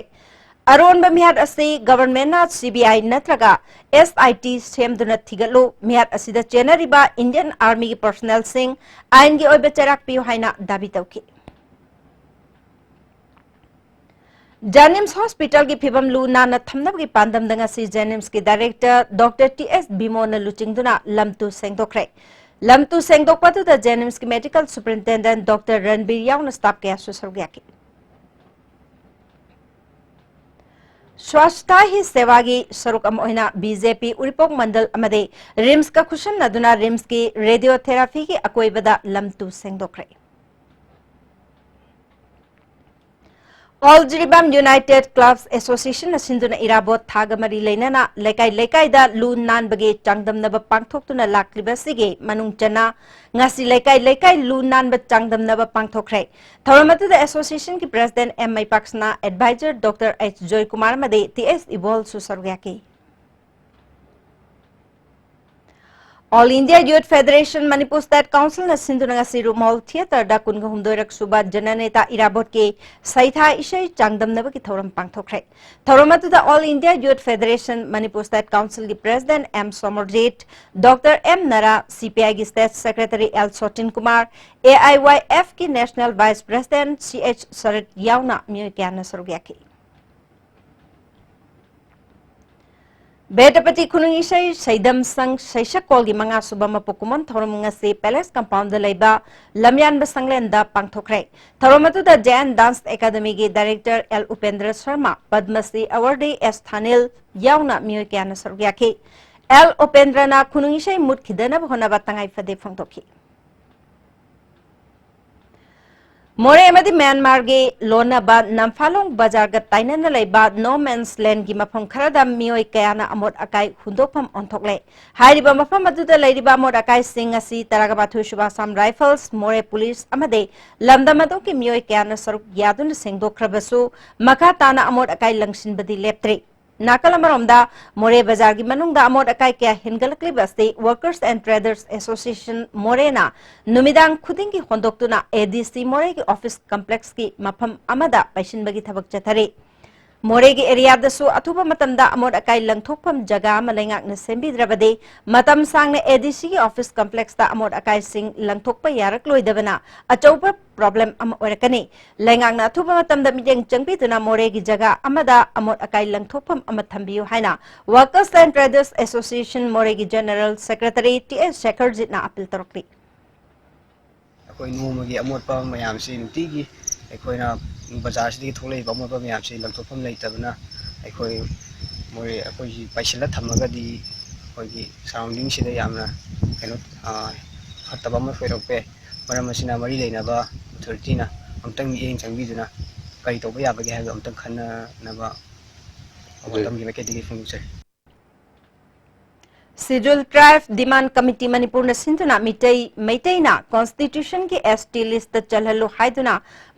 ꯑꯔꯣꯟꯕ ꯃꯤꯍꯥꯠ ꯑꯁꯤ governmentꯅ ꯁꯤ ꯕꯤ ꯑꯥꯏ ꯅꯠꯇ꯭ꯔꯒ ꯑꯦꯁ ꯑꯥꯏ ꯇꯤ ꯁꯦꯝꯗꯨꯅ ꯊꯤꯒꯠꯂꯨ, ꯃꯤꯍꯥꯠ ꯑꯁꯤꯗ ꯆꯦꯟꯅꯔꯤꯕ Indian Armyꯒꯤ personnelꯁꯤꯡ ꯑꯥꯏꯟꯒꯤ ꯑꯣꯏꯕ ꯆꯩꯔꯥꯛ ꯄꯤꯌꯨ ꯍꯥꯏꯅ ꯗꯥꯕꯤ ꯇꯧꯈꯤ꯫ JNIMS hospitalꯒꯤ ꯐꯤꯕꯝ ꯂꯨ ꯅꯥꯟꯅ ꯊꯝꯅꯕꯒꯤ ꯄꯥꯟꯗꯝꯗ ꯉꯁꯤ JNIMSꯀꯤ director doctor ꯇꯤ ꯑꯦꯁ ꯕꯤꯃꯣꯟꯅ ꯂꯨꯆꯤꯡꯗꯨꯅ ꯂꯝꯇꯨ ꯁꯦꯡꯗꯣꯛꯈ꯭ꯔꯦ꯫ ꯂꯝꯇꯨ ꯁꯦꯡꯗꯣꯛꯄ ꯑꯗꯨꯗ JNIMSꯀꯤ medical superintendent doctor ꯔꯟꯕꯤꯔ ꯌꯥꯎꯅ staff ꯀꯌꯥꯁꯨ ꯁꯔꯨꯛ ꯌꯥꯈꯤ꯫ Swachhata Hi Sevaꯒꯤ ꯁꯔꯨꯛ ꯑꯃ ꯑꯣꯏꯅ ꯕꯤ ꯖꯦ ꯄꯤ ꯎꯔꯤꯄꯣꯛ ꯃꯟꯗꯜ ꯑꯃꯗꯤ RIMSꯀ ꯈꯨꯠꯁꯝꯅꯗꯨꯅ RIMSꯀꯤ radiotherapyꯒꯤ ꯑꯀꯣꯏꯕꯗ ꯂꯝꯇꯨ ꯁꯦꯡꯗꯣꯛꯈ꯭ꯔꯦ꯫ All Jiribam United Clubs Association ꯅ ꯁꯤꯟꯗꯨꯅ ꯏꯔꯥꯕꯣꯠ ꯊꯥꯒ ꯃꯔꯤ ꯂꯩꯅꯅ ꯂꯩꯀꯥꯏ ꯂꯩꯀꯥꯏꯗ ꯂꯨ ꯅꯥꯟꯕꯒꯤ ꯆꯥꯡꯗꯝꯅꯕ ꯄꯥꯡꯊꯣꯛꯇꯨꯅ ꯂꯥꯛꯂꯤꯕ ꯑꯁꯤꯒꯤ ꯃꯅꯨꯡ ꯆꯟꯅ ꯉꯁꯤ ꯂꯩꯀꯥꯏ ꯂꯩꯀꯥꯏ ꯂꯨ ꯅꯥꯟꯕ ꯆꯥꯡꯗꯝꯅꯕ ꯄꯥꯡꯊꯣꯛꯈ꯭ꯔꯦ꯫ ꯊꯧꯔꯝ ꯑꯗꯨꯗ association ꯒꯤ president ꯑꯦꯝ ꯃꯩꯄꯥꯛꯁꯅꯥ, advisor ꯗꯣꯛꯇꯔ ꯑꯩꯆ ꯖꯣꯏꯀꯨꯃꯥꯔ ꯑꯃꯗꯤ ꯇꯤ ꯑꯦꯁ ꯏꯕꯣꯜꯁꯨ ꯁꯔꯨꯛ ꯌꯥꯈꯤ꯫ All India Youth Federation Manipur State Council ꯅ ꯁꯤꯟꯗꯨꯅ ꯉꯁꯤ ꯔꯨꯃꯣꯜ theatre ꯗ ꯀꯨꯟꯒ ꯍꯨꯝꯗꯣꯏꯔꯛ ꯁꯨꯕ ꯖꯅꯅꯦꯇꯥ ꯏꯔꯥꯕꯣꯠꯀꯤ ꯁꯩꯊꯥ ꯏꯁꯩ ꯆꯥꯡꯗꯝꯅꯕꯒꯤ ꯊꯧꯔꯝ ꯄꯥꯡꯊꯣꯛꯈ꯭ꯔꯦ꯫ ꯊꯧꯔꯝ ꯑꯗꯨꯗ All India Youth Federation Manipur State Council ꯒꯤ president M Somarjit, doctor M Nara, C P I ꯒꯤ state secretary L Sotin Kumar, A I Y F ꯀꯤ national vice president C H Sarat ꯌꯥꯎꯅ ꯃꯤꯑꯣꯏ ꯀꯌꯥꯅ ꯁꯔꯨꯛ ꯌꯥꯈꯤ꯫ ꯕꯦꯗꯄꯇꯤ ꯈꯨꯅꯨꯡ ꯏꯁꯩ ꯁꯩꯗꯝ ꯁꯪ ꯁꯩꯁꯛꯀꯣꯜꯒꯤ ꯃꯉꯥ ꯁꯨꯕ ꯃꯄꯣꯛ ꯀꯨꯝꯑꯣꯟ ꯊꯧꯔꯝ ꯉꯁꯤ Palace compound ꯗ ꯂꯩꯕ ꯂꯝꯌꯥꯟꯕ ꯁꯪꯂꯦꯟꯗ ꯄꯥꯡꯊꯣꯛꯈ꯭ꯔꯦ꯫ ꯊꯧꯔꯝ ꯑꯗꯨꯗ Jain Dance Academy ꯒꯤ director L Upendra Sharma, Padmashri awardee S Thanil ꯌꯥꯎꯅ ꯃꯤꯑꯣꯏ ꯀꯌꯥꯅ ꯁꯔꯨꯛ ꯌꯥꯈꯤ꯫ ꯑꯦꯜ ꯎꯄꯦꯟꯗ꯭ꯔꯅ ꯈꯨꯅꯨꯡ ꯏꯁꯩ ꯃꯨꯠꯈꯤꯗꯅꯕ ꯍꯣꯠꯅꯕ ꯇꯉꯥꯏ ꯐꯗꯦ ꯐꯣꯡꯗꯣꯛꯈꯤ꯫ ꯃꯣꯔꯦ ꯑꯃꯗꯤ ꯃ꯭ꯌꯥꯟꯃꯥꯔꯒꯤ ꯂꯣꯟꯅꯕ ꯅꯝꯐꯥꯂꯣꯡ ꯕꯖꯥꯔꯒ ꯇꯥꯏꯅꯅ ꯂꯩꯕ no man's land ꯒꯤ ꯃꯐꯝ ꯈꯔꯗ ꯃꯤꯑꯣꯏ ꯀꯌꯥꯅ ꯑꯃꯣꯠ ꯑꯀꯥꯏ ꯍꯨꯟꯗꯣꯛꯐꯝ ꯑꯣꯟꯊꯣꯛꯂꯦ꯫ ꯍꯥꯏꯔꯤꯕ ꯃꯐꯝ ꯑꯗꯨꯗ ꯂꯩꯔꯤꯕ ꯑꯃꯣꯠ ꯑꯀꯥꯏꯁꯤꯡ ꯑꯁꯤ ꯇꯔꯥꯒ ꯃꯥꯊꯣꯏ ꯁꯨꯕ Assam Rifles, ꯃꯣꯔꯦ ꯄꯨꯂꯤꯁ ꯑꯃꯗꯤ ꯂꯝꯗꯝ ꯑꯗꯨꯒꯤ ꯃꯤꯑꯣꯏ ꯀꯌꯥꯅ ꯁꯔꯨꯛ ꯌꯥꯗꯨꯅ ꯁꯦꯡꯗꯣꯛꯈ꯭ꯔꯕꯁꯨ, ꯃꯈꯥ ꯇꯥꯅ ꯑꯃꯣꯠ ꯑꯀꯥꯏ ꯂꯪꯁꯤꯟꯕꯗꯤ ꯂꯦꯞꯇ꯭ꯔꯤ꯫ ꯅꯥꯀꯜ ꯑꯃꯔꯣꯝꯗ, ꯃꯣꯔꯦ ꯕꯖꯥꯔꯒꯤ ꯃꯅꯨꯡꯗ ꯑꯃꯣꯠ ꯑꯀꯥꯏ ꯀꯌꯥ ꯍꯦꯟꯒꯠꯂꯛꯂꯤꯕ ꯑꯁꯤ Workers and Traders Association ꯃꯣꯔꯦꯅ ꯅꯨꯃꯤꯗꯥꯡ ꯈꯨꯗꯤꯡꯒꯤ ꯍꯣꯟꯗꯣꯛꯇꯨꯅ ꯑꯦ ꯗꯤ ꯁꯤ ꯃꯣꯔꯦꯒꯤ office complex ꯀꯤ ꯃꯐꯝ ꯑꯃꯗ ꯄꯩꯁꯤꯟꯕꯒꯤ ꯊꯕꯛ ꯆꯠꯊꯔꯤ꯫ ꯃꯣꯔꯦꯒꯤ area ꯗꯁꯨ ꯑꯊꯨꯕ ꯃꯇꯝꯗ ꯑꯃꯣꯠ ꯑꯀꯥꯏ ꯂꯪꯊꯣꯛꯐꯝ ꯖꯒꯥ ꯑꯃ ꯂꯩꯉꯥꯛꯅ ꯁꯦꯝꯕꯤꯗ꯭ꯔꯕꯗꯤ, ꯃꯇꯝ ꯁꯥꯡꯅ ꯑꯦ ꯗꯤ ꯁꯤ ꯒꯤ office complex ꯇ ꯑꯃꯣꯠ ꯑꯀꯥꯏꯁꯤꯡ ꯂꯪꯊꯣꯛꯄ ꯌꯥꯔꯛꯂꯣꯏꯗꯕꯅ ꯑꯆꯧꯕ problem ꯑꯃ ꯑꯣꯏꯔꯛꯀꯅꯤ꯫ ꯂꯩꯉꯥꯛꯅ ꯑꯊꯨꯕ ꯃꯇꯝꯗ ꯃꯤꯠꯌꯦꯡ ꯆꯪꯕꯤꯗꯨꯅ ꯃꯣꯔꯦꯒꯤ ꯖꯒꯥ ꯑꯃꯗ ꯑꯃꯣꯠ ꯑꯀꯥꯏ ꯂꯪꯊꯣꯛꯐꯝ ꯑꯃ ꯊꯝꯕꯤꯌꯨ ꯍꯥꯏꯅ Workers and Traders Association ꯃꯣꯔꯦꯒꯤ General Secretary ꯇꯤ ꯑꯦꯁ ꯁꯦꯈꯔꯖꯤꯠꯅ appeal ꯇꯧꯔꯛꯂꯤ꯫ ꯑꯩꯈꯣꯏ ꯅꯣꯡꯃꯒꯤ ꯑꯃꯣꯠꯄ ꯃꯌꯥꯝꯁꯤ ꯅꯨꯡꯇꯤꯒꯤ ꯑꯩꯈꯣꯏꯅ ꯕꯖꯥꯔꯁꯤꯗꯒꯤ ꯊꯣꯛꯂꯛꯏꯕ ꯑꯃꯣꯠꯄ ꯃꯌꯥꯝꯁꯤ ꯂꯪꯊꯣꯛꯐꯝ ꯂꯩꯇꯕꯅ ꯑꯩꯈꯣꯏ ꯃꯣꯔꯦ ꯑꯩꯈꯣꯏꯁꯤ ꯄꯩꯁꯤꯜꯂ ꯊꯝꯃꯒꯗꯤ ꯑꯩꯈꯣꯏꯒꯤ surrounding ꯁꯤꯗ ꯌꯥꯝꯅ ꯀꯩꯅꯣ, ꯑ, ꯐꯠꯇꯕ ꯑꯃ ꯑꯣꯏꯔꯛꯄ ꯌꯥꯏ꯫ ꯃꯔꯝ ꯑꯁꯤꯅ ꯃꯔꯤ ꯂꯩꯅꯕ authority ꯅ ꯑꯃꯨꯛꯇꯪ ꯃꯤꯠꯌꯦꯡ ꯆꯪꯕꯤꯗꯨꯅ ꯀꯔꯤ ꯇꯧꯕ ꯌꯥꯕꯒꯦ ꯍꯥꯏꯕꯗꯣ ꯑꯃꯨꯛꯇꯪ ꯈꯟꯅꯅꯕ ꯑꯗꯨ ꯃꯇꯝꯒꯤ ꯃꯥꯏꯀꯩꯗꯒꯤ ꯐꯣꯡꯗꯣꯛꯆꯔꯤ꯫ Scheduled Tribe Demand Committee ꯃꯅꯤꯄꯨꯔꯅ ꯁꯤꯟꯗꯨꯅ ꯃꯤꯇꯩ ꯃꯩꯇꯩꯅ Constitution ꯒꯤ S T list ꯇ ꯆꯜꯍꯜꯂꯨ ꯍꯥꯏꯗꯨꯅ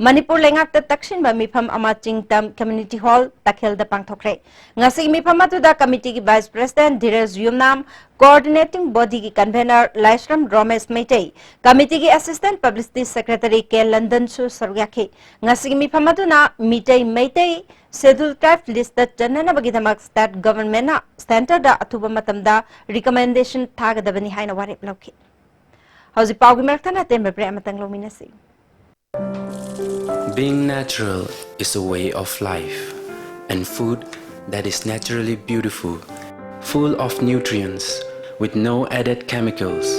ꯃꯅꯤꯄꯨꯔ ꯂꯩꯉꯥꯛꯇ ꯇꯛꯁꯤꯟꯕ ꯃꯤꯐꯝ ꯑꯃ ꯆꯤꯡꯇꯝ Community Hall ꯇꯈꯦꯜꯗ ꯄꯥꯡꯊꯣꯛꯈ꯭ꯔꯦ꯫ ꯉꯁꯤꯒꯤ ꯃꯤꯐꯝ ꯑꯗꯨꯗ committee ꯒꯤ Vice President ꯙꯤꯔꯦꯖ ꯌꯨꯝꯅꯥꯝ, Coordinating Body ꯒꯤ Convener ꯂꯥꯏꯁ꯭ꯔꯝ ꯔꯣꯃꯦꯁ ꯃꯩꯇꯩ, committee ꯒꯤ Assistant Publicity Secretary ꯀꯦ ꯂꯟꯗꯟꯁꯨ ꯁꯔꯨꯛ ꯌꯥꯈꯤ꯫ ꯉꯁꯤꯒꯤ ꯃꯤꯐꯝ ꯑꯗꯨꯅ Meitei Meitei Scheduled Tribe list ꯇ ꯆꯟꯅꯅꯕꯒꯤꯗꯃꯛ state government ꯅ centre ꯗ ꯑꯊꯨꯕ ꯃꯇꯝꯗ recommendation ꯊꯥꯒꯗꯕꯅꯤ ꯍꯥꯏꯅ ꯋꯥꯔꯦꯞ ꯂꯧꯈꯤ꯫ ꯍꯧꯖꯤꯛ ꯄꯥꯎꯒꯤ ꯃꯔꯛꯇ ꯑꯇꯦꯟꯕ break ꯑꯃꯇꯪ ꯂꯧꯃꯤꯟꯅꯁꯤ꯫ Being natural is a way of life, and food that is naturally beautiful, full of nutrients, with no added chemicals.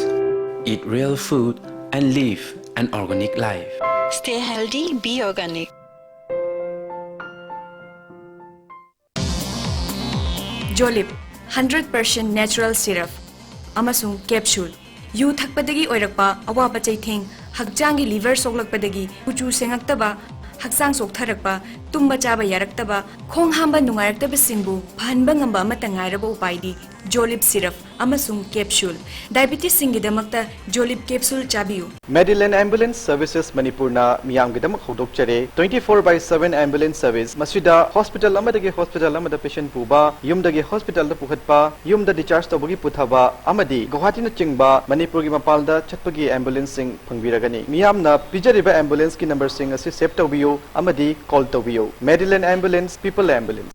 Eat real food and live an organic life. Stay healthy, be organic. Jolip hundred percent natural syrup ꯑꯃꯁꯨꯡ capsule. ꯌꯨ ꯊꯛꯄꯗꯒꯤ ꯑꯣꯏꯔꯛꯄ ꯑꯋꯥꯕ ꯆꯩꯊꯦꯡ, ꯍꯛꯆꯥꯡꯒꯤ liver ꯁꯣꯛꯂꯛꯄꯗꯒꯤ ꯀꯨꯆꯨ ꯁꯦꯡꯉꯛꯇꯕ, ꯍꯛꯆꯥꯡ ꯆꯣꯛꯊꯔꯛꯄ, ꯇꯨꯝꯕ ꯆꯥꯕ ꯌꯥꯔꯛꯇꯕ, ꯈꯣꯡ ꯍꯥꯝꯕ ꯅꯨꯡꯉꯥꯏꯔꯛꯇꯕꯁꯤꯡꯕꯨ ꯐꯍꯟꯕ ꯉꯝꯕ ꯑꯃꯠꯇ ꯉꯥꯏꯔꯕ ꯎꯄꯥꯏꯗꯤ ꯖꯣꯂꯤꯞ ꯁꯤꯔꯞ ꯑꯃꯁꯨꯡ ꯀꯦꯞꯁꯨꯜ꯫ ꯗꯥꯏꯕꯤꯇꯤꯁꯁꯤꯡꯒꯤꯗꯃꯛꯇ ꯖꯣꯂꯤꯞ ꯀꯦꯞꯁꯨꯜ ꯆꯥꯕꯤꯌꯨ꯫ Medilane Ambulance Services ꯃꯅꯤꯄꯨꯔꯅ ꯃꯤꯌꯥꯝꯒꯤꯗꯃꯛ ꯍꯧꯗꯣꯛꯆꯔꯦ꯫ Twenty four by seven ambulance service꯫ ꯃꯁꯤꯗ ꯍꯣꯁꯄꯤꯇꯥꯜ ꯑꯃꯗꯒꯤ ꯍꯣꯁꯄꯤꯇꯥꯜ ꯑꯃꯗ ꯄꯦꯁꯦꯟ ꯄꯨꯕ, ꯌꯨꯝꯗꯒꯤ ꯍꯣꯁꯄꯤꯇꯥꯜꯗ ꯄꯨꯈꯠꯄ, ꯌꯨꯝꯗ ꯗꯤꯆꯥꯔꯖ ꯇꯧꯕꯒꯤ ꯄꯨꯊꯕ ꯑꯃꯗꯤ ꯒꯨꯋꯥꯍꯥꯇꯤꯅꯆꯤꯡꯕ ꯃꯅꯤꯄꯨꯔꯒꯤ ꯃꯄꯥꯟꯗ ꯆꯠꯄꯒꯤ ꯑꯦꯝꯕꯨꯂꯦꯟꯁꯁꯤꯡ ꯐꯪꯕꯤꯔꯒꯅꯤ꯫ ꯃꯤꯌꯥꯝꯅ ꯄꯤꯖꯔꯤꯕ ꯑꯦꯝꯕꯨꯂꯦꯟꯁꯀꯤ ꯅꯝꯕꯔꯁꯤꯡ ꯑꯁꯤ ꯁꯦꯚ ꯇꯧꯕꯤꯌꯨ ꯑꯃꯗꯤ ꯀꯣꯜ ꯇꯧꯕꯤꯌꯨ꯫ Medilane Ambulance, People Ambulance꯫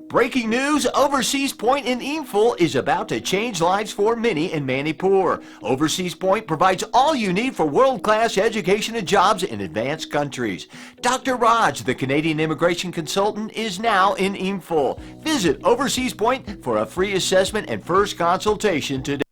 Breaking news, Overseas Point in Imphal is about to change lives for many in Manipur. Overseas Point provides all you need for world-class education and jobs in advanced countries. Doctor Raj, the Canadian immigration consultant, is now in Imphal. Visit Overseas Point for a free assessment and first consultation today.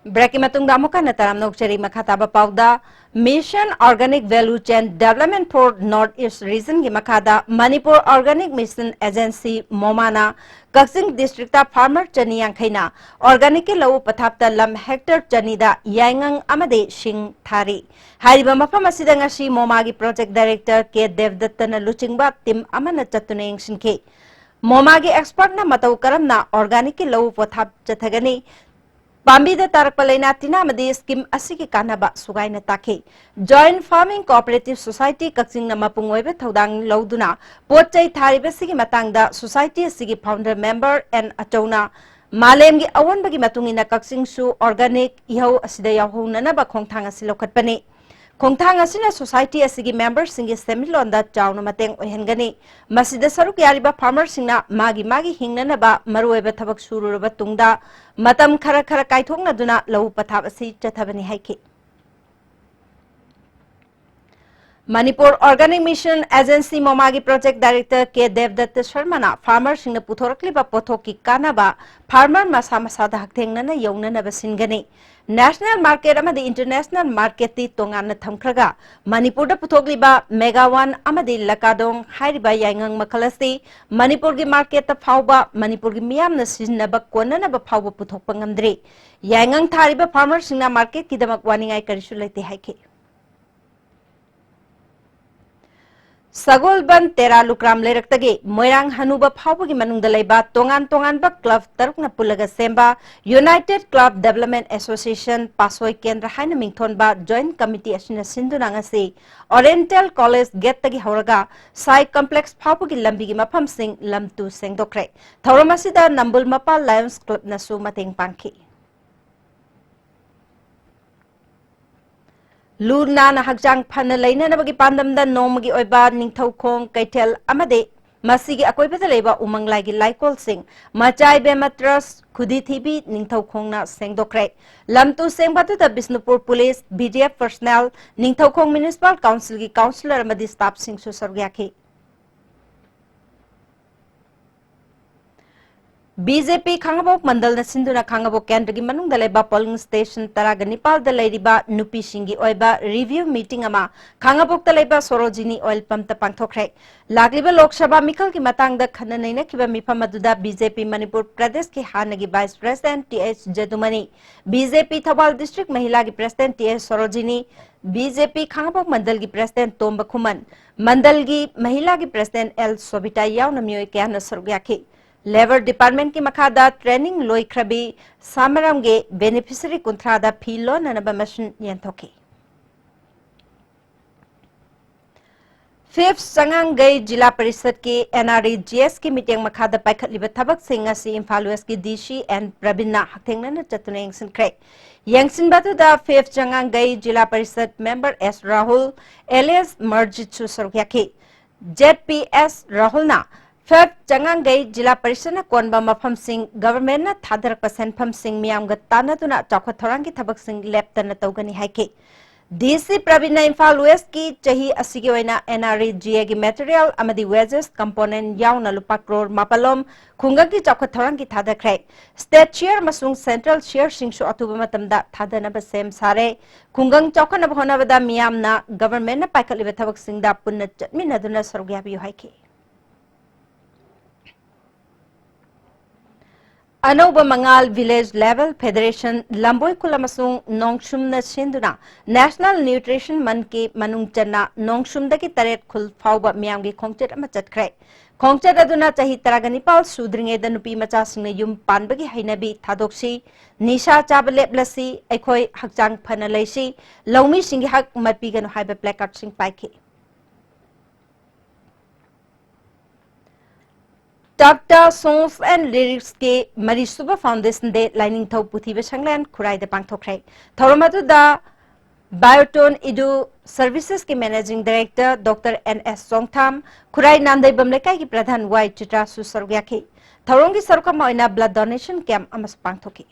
Break ꯀꯤ ꯃꯇꯨꯡꯗ ꯑꯃꯨꯛ ꯍꯟꯅ ꯇꯔꯥꯝꯅ ꯑꯣꯛꯆꯔꯤ꯫ ꯃꯈꯥ ꯇꯥꯕ ꯄꯥꯎꯗ, Mission Organic Value Chain Development for North East Region ꯒꯤ ꯃꯈꯥꯗ ꯃꯅꯤꯄꯨꯔ Organic Mission Agency, ꯃꯣꯃꯥꯅ ꯀꯛꯆꯤꯡ district ꯇ farmer ꯆꯅꯤ ꯌꯥꯡꯈꯩꯅ organic ꯀꯤ ꯂꯧꯎ ꯄꯊꯥꯞꯇ ꯂꯝ hectare ꯆꯅꯤꯗ ꯌꯥꯏꯉꯪ ꯑꯃꯗꯤ ꯁꯤꯡ ꯊꯥꯔꯤ꯫ ꯍꯥꯏꯔꯤꯕ ꯃꯐꯝ ꯑꯁꯤꯗ ꯉꯁꯤ ꯃꯣꯃꯥꯒꯤ project director ꯀꯦ ꯗꯦꯕꯗꯠꯇꯅ ꯂꯨꯆꯤꯡꯕ team ꯑꯃꯅ ꯆꯠꯇꯨꯅ ꯌꯦꯡꯁꯤꯟꯈꯤ꯫ ꯃꯣꯃꯥꯒꯤ expert ꯅ ꯃꯇꯧ ꯀꯔꯝꯅ organic ꯀꯤ ꯂꯧꯎ ꯄꯊꯥꯞ ꯆꯠꯊꯒꯅꯤ, ꯄꯥꯝꯕꯤꯗ ꯇꯥꯔꯛꯄ ꯂꯥꯏꯅꯥ ꯇꯤꯟꯅ ꯑꯃꯗꯤ scheme ꯑꯁꯤꯒꯤ ꯀꯥꯟꯅꯕ ꯁꯨꯒꯥꯏꯅ ꯇꯥꯛꯈꯤ꯫ Joint Farming Cooperative Society ꯀꯛꯆꯤꯡꯅ ꯃꯄꯨꯡ ꯑꯣꯏꯕ ꯊꯧꯗꯥꯡ ꯂꯧꯗꯨꯅ ꯄꯣꯠ ꯆꯩ ꯊꯥꯔꯤꯕꯁꯤꯒꯤ ꯃꯇꯥꯡꯗ society ꯑꯁꯤꯒꯤ founder member ꯑꯦꯟ ꯑꯆꯧꯅ ꯃꯥꯂꯦꯝꯒꯤ ꯑꯑꯣꯟꯕꯒꯤ ꯃꯇꯨꯡ ꯏꯟꯅ ꯀꯛꯆꯤꯡꯁꯨ organic ꯏꯍꯧ ꯑꯁꯤꯗ ꯌꯥꯎꯍꯧꯅꯅꯕ ꯈꯣꯡꯊꯥꯡ ꯑꯁꯤ ꯂꯧꯈꯠꯄꯅꯤ꯫ ꯈꯣꯡꯊꯥꯡ ꯑꯁꯤꯅ society ꯑꯁꯤꯒꯤ member ꯁꯤꯡꯒꯤ ꯁꯦꯟꯃꯤꯠꯂꯣꯟꯗ ꯆꯥꯎꯅ ꯃꯇꯦꯡ ꯑꯣꯏꯍꯟꯒꯅꯤ꯫ ꯃꯁꯤꯗ ꯁꯔꯨꯛ ꯌꯥꯔꯤꯕ farmer ꯁꯤꯡꯅ ꯃꯥꯒꯤ ꯃꯥꯒꯤ ꯍꯤꯡꯅꯅꯕ ꯃꯔꯨꯑꯣꯏꯕ ꯊꯕꯛ ꯁꯨꯔꯨꯔꯕ ꯇꯨꯡꯗ ꯃꯇꯝ ꯈꯔ ꯈꯔ ꯀꯥꯏꯊꯣꯛꯅꯗꯨꯅ ꯂꯧꯎ ꯄꯊꯥꯞ ꯑꯁꯤ ꯆꯠꯊꯕꯅꯤ ꯍꯥꯏꯈꯤ꯫ Manipur Organic Mission Agency, ꯃꯣꯃꯥꯒꯤ project director ꯀꯦ ꯗꯦꯕꯗꯠꯇ ꯁꯔꯃꯅ farmer ꯁꯤꯡꯅ ꯄꯨꯊꯣꯔꯛꯂꯤꯕ ꯄꯣꯠꯊꯣꯛꯀꯤ ꯀꯥꯟꯅꯕ farmer ꯃꯁꯥ ꯃꯁꯥꯗ ꯍꯛꯊꯦꯡꯅꯅ ꯌꯧꯅꯅꯕ ꯁꯤꯟꯒꯅꯤ꯫ National market ꯑꯃꯗꯤ international market ꯇꯤ ꯇꯣꯉꯥꯟꯅ ꯊꯝꯈ꯭ꯔꯒ ꯃꯅꯤꯄꯨꯔꯗ ꯄꯨꯊꯣꯛꯂꯤꯕ Mega One ꯑꯃꯗꯤ ꯂꯀꯥꯗꯣꯡ ꯍꯥꯏꯔꯤꯕ ꯌꯥꯏꯉꯪ ꯃꯈꯜ ꯑꯁꯤ ꯃꯅꯤꯄꯨꯔꯒꯤ market ꯇ ꯐꯥꯎꯕ, ꯃꯅꯤꯄꯨꯔꯒꯤ ꯃꯤꯌꯥꯝꯅ ꯁꯤꯖꯤꯟꯅꯕ ꯀꯣꯟꯅꯅꯕ ꯐꯥꯎꯕ ꯄꯨꯊꯣꯛꯄ ꯉꯝꯗ꯭ꯔꯤ꯫ ꯌꯥꯏꯉꯪ ꯊꯥꯔꯤꯕ farmer ꯁꯤꯡꯅ market ꯀꯤꯗꯃꯛ ꯋꯥꯅꯤꯡꯉꯥꯏ ꯀꯔꯤꯁꯨ ꯂꯩꯇꯦ ꯍꯥꯏꯈꯤ꯫ ꯁꯒꯣꯜꯕꯟ ꯇꯦꯔꯥ ꯂꯨꯀ꯭ꯔꯥꯝ ꯂꯩꯔꯛꯇꯒꯤ ꯃꯣꯏꯔꯥꯡ ꯍꯅꯨꯕ ꯐꯥꯎꯕꯒꯤ ꯃꯅꯨꯡꯗ ꯂꯩꯕ ꯇꯣꯉꯥꯟ ꯇꯣꯉꯥꯟꯕ club ꯇꯔꯨꯛꯅ ꯄꯨꯜꯂꯒ ꯁꯦꯝꯕ United Club Development Association ꯄꯥꯁꯣꯏ ꯀꯦꯟꯗ꯭ꯔ ꯍꯥꯏꯅ ꯃꯤꯡꯊꯣꯟꯕ joint committee ꯑꯁꯤꯅ ꯁꯤꯟꯗꯨꯅ ꯉꯁꯤ Oriental College gate ꯇꯒꯤ ꯍꯧꯔꯒ ꯁꯥꯏ complex ꯐꯥꯎꯕꯒꯤ ꯂꯝꯕꯤꯒꯤ ꯃꯐꯝꯁꯤꯡ ꯂꯝ ꯇꯨ ꯁꯦꯡꯗꯣꯛꯈ꯭ꯔꯦ꯫ ꯊꯧꯔꯝ ꯑꯁꯤꯗ ꯅꯝꯕꯨꯜ ꯃꯄꯥꯜ Lions Club ꯅꯁꯨ ꯃꯇꯦꯡ ꯄꯥꯡꯈꯤ꯫ ꯂꯨ ꯅꯥꯟꯅ ꯍꯛꯆꯥꯡ ꯐꯅ ꯂꯩꯅꯅꯕꯒꯤ ꯄꯥꯟꯗꯝꯗ ꯅꯣꯡꯃꯒꯤ ꯑꯣꯏꯕ ꯅꯤꯡꯊꯧꯈꯣꯡ ꯀꯩꯊꯦꯜ ꯑꯃꯗꯤ ꯃꯁꯤꯒꯤ ꯑꯀꯣꯏꯕꯗ ꯂꯩꯕ ꯎꯃꯪ ꯂꯥꯏꯒꯤ ꯂꯥꯏꯀꯣꯜꯁꯤꯡ ꯃꯆꯥꯏꯕꯦꯝꯃ Trust, ꯈꯨꯗꯤꯊꯤꯕꯤ ꯅꯤꯡꯊꯧꯈꯣꯡꯅ ꯁꯦꯡꯗꯣꯛꯈ꯭ꯔꯦ꯫ ꯂꯝ ꯇꯨ ꯁꯦꯡꯕ ꯑꯗꯨꯗ Bishnupur Police, B D F personnel, Ningthoukhong Municipal Council ꯒꯤ councillor ꯑꯃꯗꯤ staff ꯁꯤꯡꯁꯨ ꯁꯔꯨꯛ ꯌꯥꯈꯤ꯫ ꯕꯤ ꯖꯦ ꯄꯤ ꯈꯥꯡꯉꯕꯣꯛ ꯃꯟꯗꯜꯅ ꯁꯤꯟꯗꯨꯅ ꯈꯥꯡꯉꯕꯣꯛ ꯀꯦꯟꯗ꯭ꯔꯒꯤ ꯃꯅꯨꯡꯗ ꯂꯩꯕ polling station ꯇꯔꯥꯒ ꯅꯤꯄꯥꯜꯗ ꯂꯩꯔꯤꯕ ꯅꯨꯄꯤꯁꯤꯡꯒꯤ ꯑꯣꯏꯕ review meeting ꯑꯃ ꯈꯥꯡꯉꯕꯣꯛꯇ ꯂꯩꯕ ꯁꯣꯔꯣꯖꯤꯅꯤ oil pumpꯇ ꯄꯥꯡꯊꯣꯛꯈ꯭ꯔꯦ꯫ ꯂꯥꯛꯂꯤꯕ ꯂꯣꯛ ꯁꯚꯥ ꯃꯤꯈꯜꯒꯤ ꯃꯇꯥꯡꯗ ꯈꯟꯅ ꯅꯩꯅꯈꯤꯕ ꯃꯤꯐꯝ ꯑꯗꯨꯗ ꯕꯤ ꯖꯦ ꯄꯤ ꯃꯅꯤꯄꯨꯔ ꯄ꯭ꯔꯗꯦꯁꯀꯤ ꯍꯥꯟꯅꯒꯤ vice president T H Jadumani, B J P Thoubal district ꯃꯍꯤꯂꯥꯒꯤ president T S Sorojini, B J P Khangabok ꯃꯟꯗꯜꯒꯤ president ꯇꯣꯝꯕ ꯈꯨꯃꯟ, ꯃꯟꯗꯜꯒꯤ ꯃꯍꯤꯂꯥꯒꯤ president ꯑꯦꯜ ꯁꯣꯕꯤꯇꯥ ꯌꯥꯎꯅ ꯃꯤꯑꯣꯏ ꯀꯌꯥꯅ ꯁꯔꯨꯛ ꯌꯥꯈꯤ꯫ Labour departmentꯀꯤ ꯃꯈꯥꯗ training ꯂꯣꯏꯈ꯭ꯔꯕꯤ ꯁꯥꯃꯔꯝꯒꯤ beneficiary ꯀꯨꯟꯊ꯭ꯔꯥꯗ ꯐꯤ ꯂꯣꯟꯅꯅꯕ machine ꯌꯦꯟꯊꯣꯛꯈꯤ꯫ Fifth ꯆꯉꯥꯡꯒꯩ ꯖꯤꯂꯥ ꯄꯔꯤꯁꯠꯀꯤ N R E G Sꯀꯤ ꯃꯤꯠꯌꯦꯡ ꯃꯈꯥꯗ ꯄꯥꯏꯈꯠꯂꯤꯕ ꯊꯕꯛꯁꯤꯡ ꯑꯁꯤ ꯏꯝꯐꯥꯜ Westꯀꯤ D C N ꯄ꯭ꯔꯕꯤꯟꯅ ꯍꯛꯊꯦꯡꯅꯅ ꯆꯠꯇꯨꯅ ꯌꯦꯡꯁꯤꯟꯈ꯭ꯔꯦ꯫ ꯌꯦꯡꯁꯤꯟꯕ ꯑꯗꯨꯗ Fifth ꯆꯉꯥꯡꯒꯩ ꯖꯤꯂꯥ ꯄꯔꯤꯁꯠ member ꯑꯦꯁ ꯔꯥꯍꯨꯜ, alias ꯃꯔꯖꯤꯠꯁꯨ ꯁꯔꯨꯛ ꯌꯥꯈꯤ꯫ ꯖꯦꯠ ꯄꯤ ꯑꯦꯁ ꯔꯥꯍꯨꯜꯅ Fifth ꯆꯉꯥꯡꯒꯩ ꯖꯤꯂꯥ ꯄꯔꯤꯁꯠꯅ ꯀꯣꯟꯕ ꯃꯐꯝꯁꯤꯡ, governmentꯅ ꯊꯥꯗꯔꯛꯄ ꯁꯦꯟꯐꯝꯁꯤꯡ ꯃꯤꯌꯥꯝꯒ ꯇꯥꯟꯅꯗꯨꯅ ꯆꯥꯎꯈꯠ ꯊꯧꯔꯥꯡꯒꯤ ꯊꯕꯛꯁꯤꯡ ꯂꯦꯞꯇꯅ ꯇꯧꯒꯅꯤ ꯍꯥꯏꯈꯤ꯫ D C ꯄ꯭ꯔꯕꯤꯟꯅ ꯏꯝꯐꯥꯜ Westꯀꯤ ꯆꯍꯤ ꯑꯁꯤꯒꯤ ꯑꯣꯏꯅ N R E G Aꯒꯤ material ꯑꯃꯗꯤ wages component ꯌꯥꯎꯅ ꯂꯨꯄꯥ ꯀ꯭ꯔꯣꯔ ꯃꯥꯄꯜꯂꯣꯝ ꯈꯨꯡꯒꯪꯒꯤ ꯆꯥꯎꯈꯠ ꯊꯧꯔꯥꯡꯒꯤ ꯊꯥꯗꯈ꯭ꯔꯦ꯫ State share ꯑꯃꯁꯨꯡ central shareꯁꯤꯡꯁꯨ ꯑꯊꯨꯕ ꯃꯇꯝꯗ ꯊꯥꯗꯅꯕ ꯁꯦꯝ ꯁꯥꯔꯦ꯫ ꯈꯨꯡꯒꯪ ꯆꯥꯎꯈꯠꯅꯕ ꯍꯣꯠꯅꯕꯗ ꯃꯤꯌꯥꯝꯅ governmentꯅ ꯄꯥꯏꯈꯠꯂꯤꯕ ꯊꯕꯛꯁꯤꯡꯗ ꯄꯨꯟꯅ ꯆꯠꯃꯤꯟꯅꯗꯨꯅ ꯁꯔꯨꯛ ꯌꯥꯕꯤꯌꯨ ꯍꯥꯏꯈꯤ꯫ ꯑꯅꯧꯕ ꯃꯉꯥꯜ Village Level Federation ꯂꯝꯕꯣꯏ ꯈꯨꯜ ꯑꯃꯁꯨꯡ ꯅꯣꯡꯁꯨꯝꯅ ꯁꯤꯟꯗꯨꯅ National Nutrition Monthꯀꯤ ꯃꯅꯨꯡ ꯆꯟꯅ ꯅꯣꯡꯁꯨꯝꯗꯒꯤ ꯇꯔꯦꯠ ꯈꯨꯜ ꯐꯥꯎꯕ ꯃꯤꯌꯥꯝꯒꯤ ꯈꯣꯡꯆꯠ ꯑꯃ ꯆꯠꯈ꯭ꯔꯦ꯫ ꯈꯣꯡꯆꯠ ꯑꯗꯨꯅ ꯆꯍꯤ ꯇꯔꯥꯒ ꯅꯤꯄꯥꯜ ꯁꯨꯗ꯭ꯔꯤꯉꯩꯗ ꯅꯨꯄꯤ ꯃꯆꯥꯁꯤꯡꯅ ꯌꯨꯝ ꯄꯥꯟꯕꯒꯤ ꯍꯩꯅꯕꯤ ꯊꯥꯗꯣꯛꯁꯤ, ꯅꯤꯁꯥ ꯆꯥꯕ ꯂꯦꯞꯂꯁꯤ, ꯑꯩꯈꯣꯏ ꯍꯛꯆꯥꯡ ꯐꯅ ꯂꯩꯁꯤ, ꯂꯧꯃꯤꯁꯤꯡꯒꯤ ꯍꯛ ꯃꯠꯄꯤꯒꯅꯨ ꯍꯥꯏꯕ placardꯁꯤꯡ ꯄꯥꯏꯈꯤ꯫ Tata Songs and Lyricsꯀꯤ ꯃꯔꯤꯁꯨꯕ Foundation Day ꯂꯥꯏꯅꯤꯡꯊꯧ ꯄꯨꯊꯤꯕ ꯁꯪꯂꯦꯟ ꯈꯨꯔꯥꯏꯗ ꯄꯥꯡꯊꯣꯛꯈ꯭ꯔꯦ꯫ ꯊꯧꯔꯝ ꯑꯗꯨꯗ Biotone Edu Servicesꯀꯤ Managing Director Doctor N S ꯆꯣꯡꯊꯥꯝ, ꯈꯨꯔꯥꯏ ꯅꯥꯝꯗꯩꯕꯝ ꯂꯩꯀꯥꯏꯒꯤ ꯄ꯭ꯔꯙꯥꯟ ꯋꯥꯏ ꯆꯤꯇ꯭ꯔꯥꯁꯨ ꯁꯔꯨꯛ ꯌꯥꯈꯤ꯫ ꯊꯧꯔꯝꯒꯤ ꯁꯔꯨꯛ ꯑꯃ ꯑꯣꯏꯅ blood donation camp ꯑꯃꯁꯨ ꯄꯥꯡꯊꯣꯛꯈꯤ꯫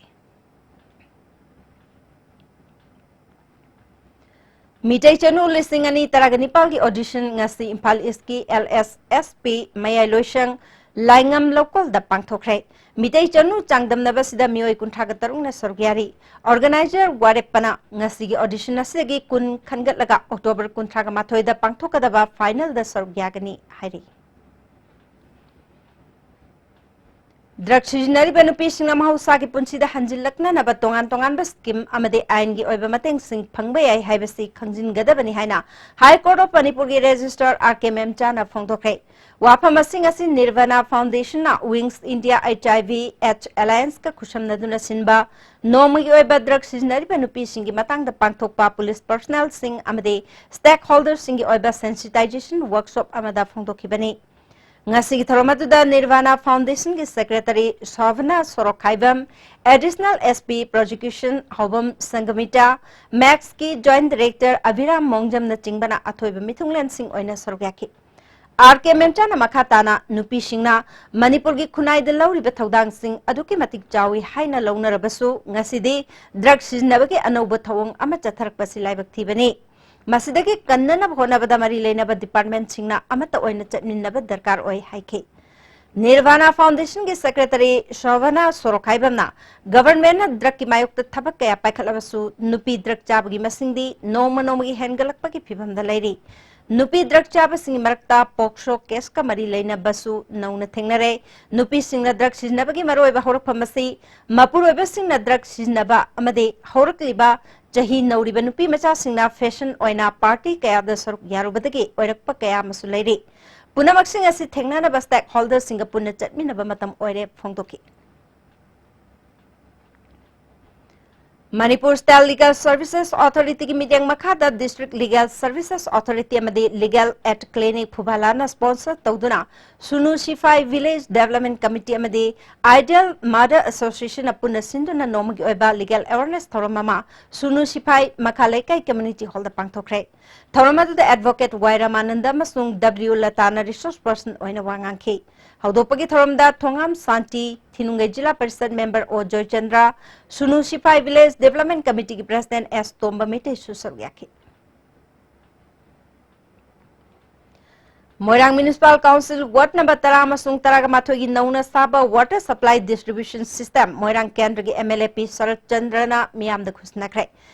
ꯃꯤꯇꯩ ꯆꯅꯨ ꯂꯤꯁꯤꯡ ꯑꯅꯤ ꯇꯔꯥꯒ ꯅꯤꯄꯥꯜꯒꯤ audition ꯉꯁꯤ Imphal Eastꯀꯤ L S S P ꯃꯌꯥꯏ ꯂꯣꯏꯁꯪ ꯂꯥꯏꯉꯝ ꯂꯧꯀꯣꯜꯗ ꯄꯥꯡꯊꯣꯛꯈ꯭ꯔꯦ꯫ ꯃꯤꯇꯩ ꯆꯅꯨ ꯆꯥꯡꯗꯝꯅꯕꯁꯤꯗ ꯃꯤꯑꯣꯏ ꯀꯨꯟꯊ꯭ꯔꯥꯒ ꯇꯔꯨꯛꯅ ꯁꯔꯨꯛ ꯌꯥꯔꯤ꯫ Organizer ꯋꯥꯔꯦꯞꯄꯅ ꯉꯁꯤꯒꯤ audition ꯑꯁꯤꯗꯒꯤ ꯀꯨꯟ ꯈꯟꯒꯠꯂꯒ October ꯀꯨꯟꯊ꯭ꯔꯥꯒ ꯃꯥꯊꯣꯏꯗ ꯄꯥꯡꯊꯣꯛꯀꯗꯕ finalꯗ ꯁꯔꯨꯛ ꯌꯥꯒꯅꯤ ꯍꯥꯏꯔꯤ꯫ Drug ꯁꯤꯖꯤꯟꯅꯔꯤꯕ ꯅꯨꯄꯤꯁꯤꯡꯅ ꯃꯍꯧꯁꯥꯒꯤ ꯄꯨꯟꯁꯤꯗ ꯍꯟꯖꯤꯜꯂꯛꯅꯅꯕ ꯇꯣꯉꯥꯟ ꯇꯣꯉꯥꯟꯕ scheme ꯑꯃꯗꯤ ꯑꯥꯏꯟꯒꯤ ꯑꯣꯏꯕ ꯃꯇꯦꯡꯁꯤꯡ ꯐꯪꯕ ꯌꯥꯏ ꯍꯥꯏꯕꯁꯤ ꯈꯪꯖꯤꯟꯒꯗꯕꯅꯤ ꯍꯥꯏꯅ High Court of ꯃꯅꯤꯄꯨꯔꯒꯤ Registrar ꯑꯥꯔ ꯀꯦ ꯃꯦꯝꯆꯥꯅ ꯐꯣꯡꯗꯣꯛꯈ꯭ꯔꯦ꯫ ꯋꯥꯐꯝ ꯑꯁꯤꯡ ꯑꯁꯤ ꯅꯤꯔꯚꯥꯅꯥ ꯐꯥꯎꯟꯗꯦꯁꯟꯅ Wings India H I V H Allianceꯀ ꯈꯨꯠꯁꯝꯅꯗꯨꯅ ꯁꯤꯟꯕ ꯅꯣꯡꯃꯒꯤ ꯑꯣꯏꯕ drug ꯁꯤꯖꯤꯟꯅꯔꯤꯕ ꯅꯨꯄꯤꯁꯤꯡꯒꯤ ꯃꯇꯥꯡꯗ ꯄꯥꯡꯊꯣꯛꯄ police personnelꯁꯤꯡ ꯑꯃꯗꯤ stakeholderꯁꯤꯡꯒꯤ ꯑꯣꯏꯕ sensitization workshop ꯑꯃꯗ ꯐꯣꯡꯗꯣꯛꯈꯤꯕꯅꯤ꯫ ꯉꯁꯤꯒꯤ ꯊꯧꯔꯝ ꯑꯗꯨꯗ ꯅꯤꯔꯚꯥꯅꯥ ꯐꯥꯎꯟꯗꯦꯁꯟꯒꯤ secretary ꯁꯣꯚꯅꯥ ꯁꯣꯔꯣꯛꯈꯥꯏꯕꯝ, Additional S P Prosecution ꯍꯥꯎꯕꯝ ꯁꯪꯒꯃꯤꯇꯥ, ꯃꯦꯛꯁꯀꯤ joint director ꯑꯚꯤꯔꯥꯝ ꯃꯣꯡꯖꯝꯅꯆꯤꯡꯕꯅ ꯑꯊꯣꯏꯕ ꯃꯤꯊꯨꯡꯂꯦꯟꯁꯤꯡ ꯑꯣꯏꯅ ꯁꯔꯨꯛ ꯌꯥꯈꯤ꯫ ꯑꯥꯔ ꯀꯦ ꯃꯦꯝꯆꯥꯅ ꯃꯈꯥ ꯇꯥꯅ ꯅꯨꯄꯤꯁꯤꯡꯅ ꯃꯅꯤꯄꯨꯔꯒꯤ ꯈꯨꯟꯅꯥꯏꯗ ꯂꯧꯔꯤꯕ ꯊꯧꯗꯥꯡꯁꯤꯡ ꯑꯗꯨꯛꯀꯤ ꯃꯇꯤꯛ ꯆꯥꯎꯏ ꯍꯥꯏꯅ ꯂꯧꯅꯔꯕꯁꯨ, ꯉꯁꯤꯗꯤ drug ꯁꯤꯖꯤꯟꯅꯕꯒꯤ ꯑꯅꯧꯕ ꯊꯧꯑꯣꯡ ꯑꯃ ꯆꯠꯊꯔꯛꯄꯁꯤ ꯂꯥꯏꯕꯛ ꯊꯤꯕꯅꯤ꯫ ꯃꯁꯤꯗꯒꯤ ꯀꯟꯅꯅꯕ ꯍꯣꯠꯅꯕꯗ ꯃꯔꯤ ꯂꯩꯅꯕ departmentꯁꯤꯡꯅ ꯑꯃꯠꯇ ꯑꯣꯏꯅ ꯆꯠꯃꯤꯟꯅꯕ ꯗꯔꯀꯥꯔ ꯑꯣꯏ ꯍꯥꯏꯈꯤ꯫ ꯅꯤꯔꯚꯥꯅꯥ ꯐꯥꯎꯟꯗꯦꯁꯟꯒꯤ secretary ꯁꯣꯚꯅꯥ ꯁꯣꯔꯣꯈꯥꯏꯕꯝꯅ governmentꯅ drugꯀꯤ ꯃꯥꯌꯣꯛꯇ ꯊꯕꯛ ꯀꯌꯥ ꯄꯥꯏꯈꯠꯂꯕꯁꯨ, ꯅꯨꯄꯤ drug ꯆꯥꯕꯒꯤ ꯃꯁꯤꯡꯗꯤ ꯅꯣꯡꯃ ꯅꯣꯡꯃꯒꯤ ꯍꯦꯟꯒꯠꯂꯛꯄꯒꯤ ꯐꯤꯚꯝꯗ ꯂꯩꯔꯤ꯫ ꯅꯨꯄꯤ drug ꯆꯥꯕꯁꯤꯡꯒꯤ ꯃꯔꯛꯇ POCSO caseꯀ ꯃꯔꯤ ꯂꯩꯅꯕꯁꯨ ꯅꯧꯅ ꯊꯦꯡꯅꯔꯦ꯫ ꯅꯨꯄꯤꯁꯤꯡꯅ drug ꯁꯤꯖꯤꯟꯅꯕꯒꯤ ꯃꯔꯨꯑꯣꯏꯕ ꯍꯧꯔꯛꯐꯝ ꯑꯁꯤ ꯃꯄꯨꯔꯣꯏꯕꯁꯤꯡꯅ drug ꯁꯤꯖꯤꯟꯅꯕ ꯑꯃꯗꯤ ꯍꯧꯔꯛꯂꯤꯕ ꯆꯍꯤ ꯅꯧꯔꯤꯕ ꯅꯨꯄꯤ ꯃꯆꯥꯁꯤꯡꯅ fashion ꯑꯣꯏꯅ party ꯀꯌꯥꯗ ꯁꯔꯨꯛ ꯌꯥꯔꯨꯕꯗꯒꯤ ꯑꯣꯏꯔꯛꯄ ꯀꯌꯥ ꯑꯃꯁꯨ ꯂꯩꯔꯤ꯫ ꯄꯨꯝꯅꯃꯛꯁꯤꯡ ꯑꯁꯤ ꯊꯦꯡꯅꯅꯕ stakeholderꯁꯤꯡꯒ ꯄꯨꯟꯅ ꯆꯠꯃꯤꯟꯅꯕ ꯃꯇꯝ ꯑꯣꯏꯔꯦ ꯐꯣꯡꯗꯣꯛꯈꯤ꯫ Manipur State Legal Services Authorityꯒꯤ ꯃꯤꯠꯌꯦꯡ ꯃꯈꯥꯗ District Legal Services Authority ꯑꯃꯗꯤ Legal Aid Clinic ꯐꯨꯕꯥꯂꯥꯅ sponsor ꯇꯧꯗꯨꯅ ꯁꯨꯅꯨ ꯁꯤꯐꯥꯏ Village Development Committee ꯑꯃꯗꯤ Ideal Mother Associationꯅ ꯄꯨꯟꯅ ꯁꯤꯟꯗꯨꯅ ꯅꯣꯡꯃꯒꯤ ꯑꯣꯏꯕ legal awareness ꯊꯧꯔꯝ ꯑꯃ ꯁꯨꯅꯨ ꯁꯤꯐꯥꯏ ꯃꯈꯥ ꯂꯩꯀꯥꯏ community hallꯗ ꯄꯥꯡꯊꯣꯛꯈ꯭ꯔꯦ꯫ ꯊꯧꯔꯝ ꯑꯗꯨꯗ Advocate ꯋꯥꯏ ꯔꯥꯃꯥꯅꯟꯗ ꯑꯃꯁꯨꯡ ꯗꯕ꯭ꯂꯤꯎ ꯂꯇꯥꯅ resource person ꯑꯣꯏꯅ ꯋꯥ ꯉꯥꯡꯈꯤ꯫ ꯍꯧꯗꯣꯛꯄꯒꯤ ꯊꯧꯔꯝꯗ ꯊꯣꯉꯥꯝ ꯁꯥꯟꯇꯤ, ꯊꯤꯅꯨꯡꯒꯩ ꯖꯤꯂꯥ ꯄꯔꯤꯁꯗ member ꯑꯣ ꯖꯣꯏꯆꯟꯗ꯭ꯔ, ꯁꯨꯅꯨ ꯁꯤꯐꯥꯏ Village Development Committeeꯒꯤ President ꯑꯦꯁ ꯇꯣꯝꯕ ꯃꯩꯇꯩꯁꯨ ꯁꯔꯨꯛ ꯌꯥꯈꯤ꯫ Moirang municipal council ward number ꯇꯔꯥ ꯑꯃꯁꯨꯡ ꯇꯔꯥꯃꯥꯊꯣꯏꯒꯤ ꯅꯧꯅ ꯁꯥꯕ water supply distribution system Moirang ꯀꯦꯟꯗ꯭ꯔꯒꯤ M L A P Sarat ꯆꯟꯗ꯭ꯔꯅ ꯃꯤꯌꯥꯝꯗ ꯈꯨꯠꯁꯤꯟꯅꯈ꯭ꯔꯦ꯫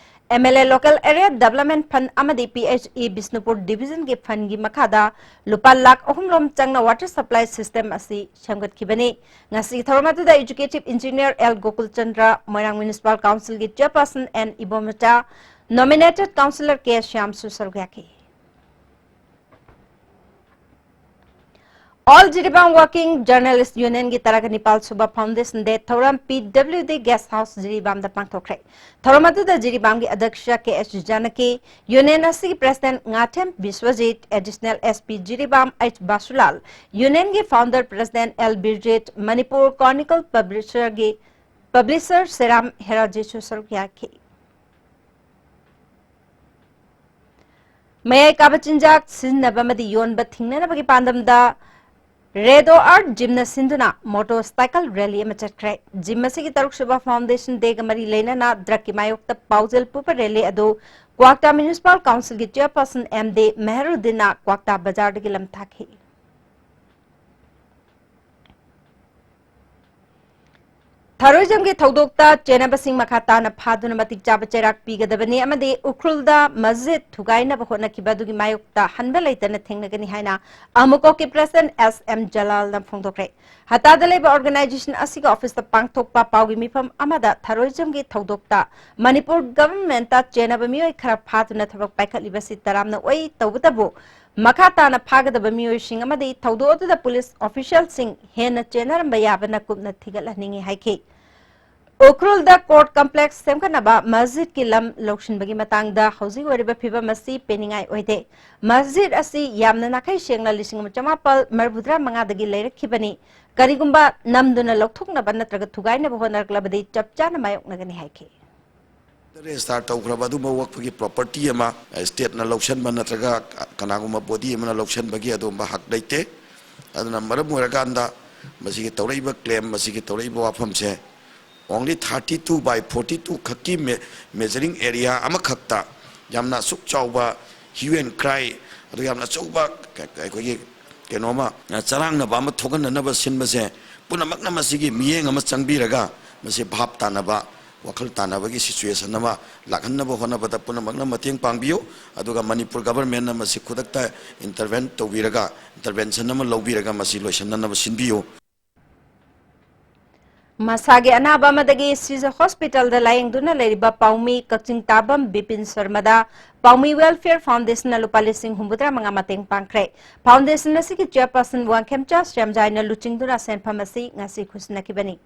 M L A local area development fund ꯑꯃꯗꯤ P H E Bishnupur division ꯐꯟꯒꯤ ꯃꯈꯥꯗ ꯂꯨꯄꯥ ꯂꯥꯈ ꯑꯍꯨꯝ ꯔꯣꯝ ꯆꯪꯅ ꯋꯥꯇꯔ ꯁꯄ꯭ꯂꯥꯏ ꯁꯤꯁꯇꯦꯝ ꯑꯁꯤ ꯁꯦꯝꯒꯠꯈꯤꯕꯅꯤ꯫ ꯉꯁꯤꯒꯤ ꯊꯧꯔꯝ ꯑꯗꯨꯗ executive engineer L Gokul Chandra, Moirang municipal ꯀꯥꯎꯟꯁꯤꯜꯒꯤ ꯆꯦꯌꯔꯄꯔꯁꯟ ꯑꯦꯟ ꯏꯕꯣꯝꯆꯥ, ꯅꯣꯃꯤꯅꯦꯇꯦꯗ ꯀꯥꯎꯟꯁꯤꯂꯔ ꯀꯦ ꯁ꯭ꯌꯥꯝꯁꯨ ꯁꯔꯨꯛ ꯌꯥꯈꯤ꯫ ꯑꯣꯜ ꯖꯤꯔꯤꯕꯥꯝ ꯋꯥꯔꯀꯤꯡ ꯖꯔꯅꯦꯂꯤꯁ ꯌꯨꯅꯤꯌꯟꯒꯤ ꯇꯔꯥꯒ ꯅꯤꯄꯥꯜ ꯁꯨꯕ ꯐꯥꯎꯟꯗꯦꯁꯟ ꯗꯦ ꯊꯧꯔꯝ P W D guest house ꯖꯤꯔꯤꯕꯥꯝꯗ ꯄꯥꯡꯊꯣꯛꯈ꯭ꯔꯦ꯫ ꯊꯧꯔꯝ ꯑꯗꯨꯗ ꯖꯤꯔꯤꯕꯥꯝꯒꯤ ꯑꯗ꯭ꯌꯛꯁ ꯀꯦ ꯑꯦꯁ ꯖꯥꯅꯀꯤ, ꯌꯨꯅꯤꯌꯟ ꯑꯁꯤꯒꯤ president Ngathem Biswajit, additional S P Jiribam H Basulal, ꯌꯨꯅꯤꯌꯟꯒꯤ founder president L Birjit, Manipur chronicle ꯄꯕ꯭ꯂꯤꯁꯔꯒꯤ ꯄꯕ꯭ꯂꯤꯁꯔ ꯁꯦꯔꯥꯝ ꯍꯦꯔꯥꯖꯤꯠꯁꯨ ꯁꯔꯨꯛ ꯌꯥꯈꯤ꯫ ꯃꯌꯥꯏ ꯀꯥꯕ ꯆꯤꯟꯖꯥꯛ ꯁꯤꯖꯤꯟꯅꯕ ꯑꯃꯗꯤ ꯌꯣꯟꯕ ꯊꯤꯡꯅꯅꯕꯒꯤ ꯄꯥꯟꯗꯝꯗ ꯔꯦꯗꯣ ꯑꯥꯔꯠ ꯖꯤꯝꯅ ꯁꯤꯟꯗꯨꯅ ꯃꯣꯇꯣꯔ ꯁꯥꯏꯀꯜ ꯔꯦꯂꯤ ꯑꯃ ꯆꯠꯈ꯭ꯔꯦ꯫ ꯖꯤꯝ ꯑꯁꯤꯒꯤ ꯇꯔꯨꯛꯁꯨꯕ ꯐꯥꯎꯟꯗꯦꯁꯟ ꯗꯦꯒ ꯃꯔꯤ ꯂꯩꯅꯅ ꯗ꯭ꯔꯒꯀꯤ ꯃꯥꯌꯣꯛꯇ ꯄꯥꯎꯖꯦꯜ ꯄꯨꯕ ꯔꯦꯂꯤ ꯑꯗꯨ ꯀ꯭ꯋꯥꯛꯇꯥ ꯃ꯭ꯌꯨꯅꯤꯁꯤꯄꯥꯜ ꯀꯥꯎꯟꯁꯤꯜꯒꯤ ꯆꯦꯌꯔꯄꯔꯁꯟ ꯑꯦꯝ ꯗꯦ ꯃꯦꯍꯔꯨꯗꯤꯟꯅ ꯀ꯭ꯋꯥꯛꯇꯥ ꯕꯖꯥꯔꯗꯒꯤ ꯂꯝꯊꯥꯈꯤ꯫ ꯊꯔꯣꯏꯖꯝꯒꯤ ꯊꯧꯗꯣꯛꯇ ꯆꯦꯟꯅꯕꯁꯤꯡ ꯃꯈꯥ ꯇꯥꯅ ꯐꯥꯗꯨꯅ ꯃꯇꯤꯛ ꯆꯥꯕ ꯆꯩꯔꯥꯛ ꯄꯤꯒꯗꯕꯅꯤ ꯑꯃꯗꯤ ꯎꯈ꯭ꯔꯨꯜꯗ ꯃꯁꯖꯤꯗ ꯊꯨꯒꯥꯏꯅꯕ ꯍꯣꯠꯅꯈꯤꯕ ꯑꯗꯨꯒꯤ ꯃꯥꯌꯣꯛꯇ ꯍꯟꯕ ꯂꯩꯇꯅ ꯊꯦꯡꯅꯒꯅꯤ ꯍꯥꯏꯅ ꯑꯃꯨꯀꯣꯛꯀꯤ ꯄ꯭ꯔꯦꯁꯤꯗꯦꯟꯠ ꯑꯦꯁ ꯑꯦꯝ ꯖꯂꯥꯜꯅ ꯐꯣꯡꯗꯣꯛꯈ꯭ꯔꯦ꯫ ꯍꯇꯥꯗ ꯂꯩꯕ ꯑꯣꯔꯒꯅꯥꯏꯖꯦꯁꯟ ꯑꯁꯤꯒꯤ ꯑꯣꯐꯤꯁꯇ ꯄꯥꯡꯊꯣꯛꯄ ꯄꯥꯎꯒꯤ ꯃꯤꯐꯝ ꯑꯃꯗ ꯊꯔꯣꯏꯖꯝꯒꯤ ꯊꯧꯗꯣꯛꯇ ꯃꯅꯤꯄꯨꯔ ꯒꯚꯔꯟꯃꯦꯟꯠꯇ ꯆꯦꯟꯅꯕ ꯃꯤꯑꯣꯏ ꯈꯔ ꯐꯥꯗꯨꯅ ꯊꯕꯛ ꯄꯥꯏꯈꯠꯂꯤꯕꯁꯤ ꯇꯔꯥꯝꯅ ꯑꯣꯏ, ꯇꯧꯕꯇꯕꯨ ꯃꯈꯥ ꯇꯥꯅ ꯐꯥꯒꯗꯕ ꯃꯤꯑꯣꯏꯁꯤꯡ ꯑꯃꯗꯤ ꯊꯧꯗꯣꯛ ꯑꯗꯨꯗ ꯄꯨꯂꯤꯁ ꯑꯣꯐꯤꯁꯤꯌꯦꯜꯁꯤꯡ ꯍꯦꯟꯅ ꯆꯦꯟꯅꯔꯝꯕ ꯌꯥꯕꯅ ꯀꯨꯞꯅ ꯊꯤꯒꯠꯍꯟꯅꯤꯡꯏ ꯍꯥꯏꯈꯤ꯫ ꯎꯈ꯭ꯔꯨꯜꯗ ꯀꯣꯔꯠ ꯀꯝꯄ꯭ꯂꯦꯛꯁ ꯁꯦꯝꯒꯠꯅꯕ ꯃꯁꯖꯤꯗꯀꯤ ꯂꯝ ꯂꯧꯁꯤꯟꯕꯒꯤ ꯃꯇꯥꯡꯗ ꯍꯧꯖꯤꯛ ꯑꯣꯏꯔꯤꯕ ꯐꯤꯕꯝ ꯑꯁꯤ ꯄꯦꯟꯅꯤꯡꯉꯥꯏ ꯑꯣꯏꯗꯦ꯫ ꯃꯁꯖꯤꯗ ꯑꯁꯤ ꯌꯥꯝꯅ ꯅꯥꯈꯩ ꯁꯦꯡꯅ ꯂꯤꯁꯤꯡ ꯑꯃ ꯆꯃꯥꯄꯜ ꯃꯔꯤꯐꯨꯇꯔꯥ ꯃꯉꯥꯗꯒꯤ ꯂꯩꯔꯛꯈꯤꯕꯅꯤ꯫ ꯀꯔꯤꯒꯨꯝꯕ ꯅꯝꯗꯨꯅ ꯂꯧꯊꯣꯛꯅꯕ ꯅꯠꯇ꯭ꯔꯒ ꯊꯨꯒꯥꯏꯅꯕ ꯍꯣꯠꯅꯔꯛꯂꯕꯗꯤ ꯆꯞ ꯆꯥꯅ ꯃꯥꯌꯣꯛꯅꯒꯅꯤ ꯍꯥꯏꯈꯤ꯫ ꯔꯦꯖꯤꯁꯇꯥꯔ ꯇꯧꯈ꯭ꯔꯕ ꯑꯗꯨꯒꯨꯝꯕ ꯋꯛꯐꯒꯤ ꯄ꯭ꯔꯣꯄꯔꯇꯤ ꯑꯃ ꯁ꯭ꯇꯦꯠꯅ ꯂꯧꯁꯤꯟꯕ ꯅꯠꯇ꯭ꯔꯒ ꯀꯅꯥꯒꯨꯝꯕ ꯕꯣꯗꯤ ꯑꯃꯅ ꯂꯧꯁꯤꯟꯕꯒꯤ ꯑꯗꯨꯒꯨꯝꯕ ꯍꯛ ꯂꯩꯇꯦ꯫ ꯑꯗꯨꯅ ꯃꯔꯝ ꯑꯣꯏꯔꯀꯥꯟꯗ ꯃꯁꯤꯒꯤ ꯇꯧꯔꯛꯏꯕ ꯀ꯭ꯂꯦꯝ, ꯃꯁꯤꯒꯤ ꯇꯧꯔꯛꯏꯕ ꯋꯥꯐꯝꯁꯦ only thirty two by forty two ꯈꯛꯀꯤ ꯃꯦ-, measuring area ꯑꯃꯈꯛꯇ ꯌꯥꯝꯅ ꯑꯁꯨꯛ ꯆꯥꯎꯕ hue and cry ꯑꯗꯨ ꯌꯥꯝꯅ ꯑꯆꯧꯕ ꯀ-, ꯀ-, ꯑꯩꯈꯣꯏꯒꯤ ꯀꯩꯅꯣꯃ, ꯑ, ꯆꯔꯥꯡꯅꯕ ꯑꯃ ꯊꯣꯛꯍꯟꯅꯅꯕ ꯁꯤꯟꯕꯁꯦ ꯄꯨꯝꯅꯃꯛꯅ ꯃꯁꯤꯒꯤ ꯃꯤꯠꯌꯦꯡ ꯑꯃ ꯆꯪꯕꯤꯔꯒ, ꯃꯁꯤ ꯚꯥꯞ ꯇꯥꯅꯕ, ꯋꯥꯈꯜ ꯇꯥꯅꯕꯒꯤ situation ꯑꯃ ꯂꯥꯛꯍꯟꯅꯕ ꯍꯣꯠꯅꯕꯗ ꯄꯨꯝꯅꯃꯛꯅ ꯃꯇꯦꯡ ꯄꯥꯡꯕꯤꯌꯨ꯫ ꯑꯗꯨꯒ ꯃꯅꯤꯄꯨꯔ government ꯅ ꯃꯁꯤ ꯈꯨꯗꯛꯇ intervene ꯇꯧꯕꯤꯔꯒ, intervention ꯑꯃ ꯂꯧꯕꯤꯔꯒ ꯃꯁꯤ ꯂꯣꯏꯁꯤꯟꯅꯅꯕ ꯁꯤꯟꯕꯤꯌꯨ꯫ ꯃꯁꯥꯒꯤ ꯑꯅꯥꯕ ꯑꯃꯗꯒꯤ ꯁꯤꯖ ꯍꯣꯁꯄꯤꯇꯥꯜꯗ ꯂꯥꯌꯦꯡꯗꯨꯅ ꯂꯩꯔꯤꯕ ꯄꯥꯎꯃꯤ ꯀꯛꯆꯤꯡ ꯇꯥꯕꯝ ꯕꯤꯄꯤꯟ ꯁꯔꯃꯗ ꯄꯥꯎꯃꯤ Welfare Foundation ꯅ ꯂꯨꯄꯥ ꯂꯤꯁꯤꯡ ꯍꯨꯝꯐꯨꯇꯔꯥ ꯃꯉꯥ ꯃꯇꯦꯡ ꯄꯥꯡꯈ꯭ꯔꯦ꯫ Foundation ꯑꯁꯤꯒꯤ chairperson ꯋꯥꯡꯈꯦꯝꯆꯥ ꯁ꯭ꯌꯥꯝꯖꯥꯏꯅ ꯂꯨꯆꯤꯡꯗꯨꯅ ꯁꯦꯟꯐꯝ ꯑꯁꯤ ꯉꯁꯤ ꯈꯨꯠꯁꯤꯟꯅꯈꯤꯕꯅꯤ꯫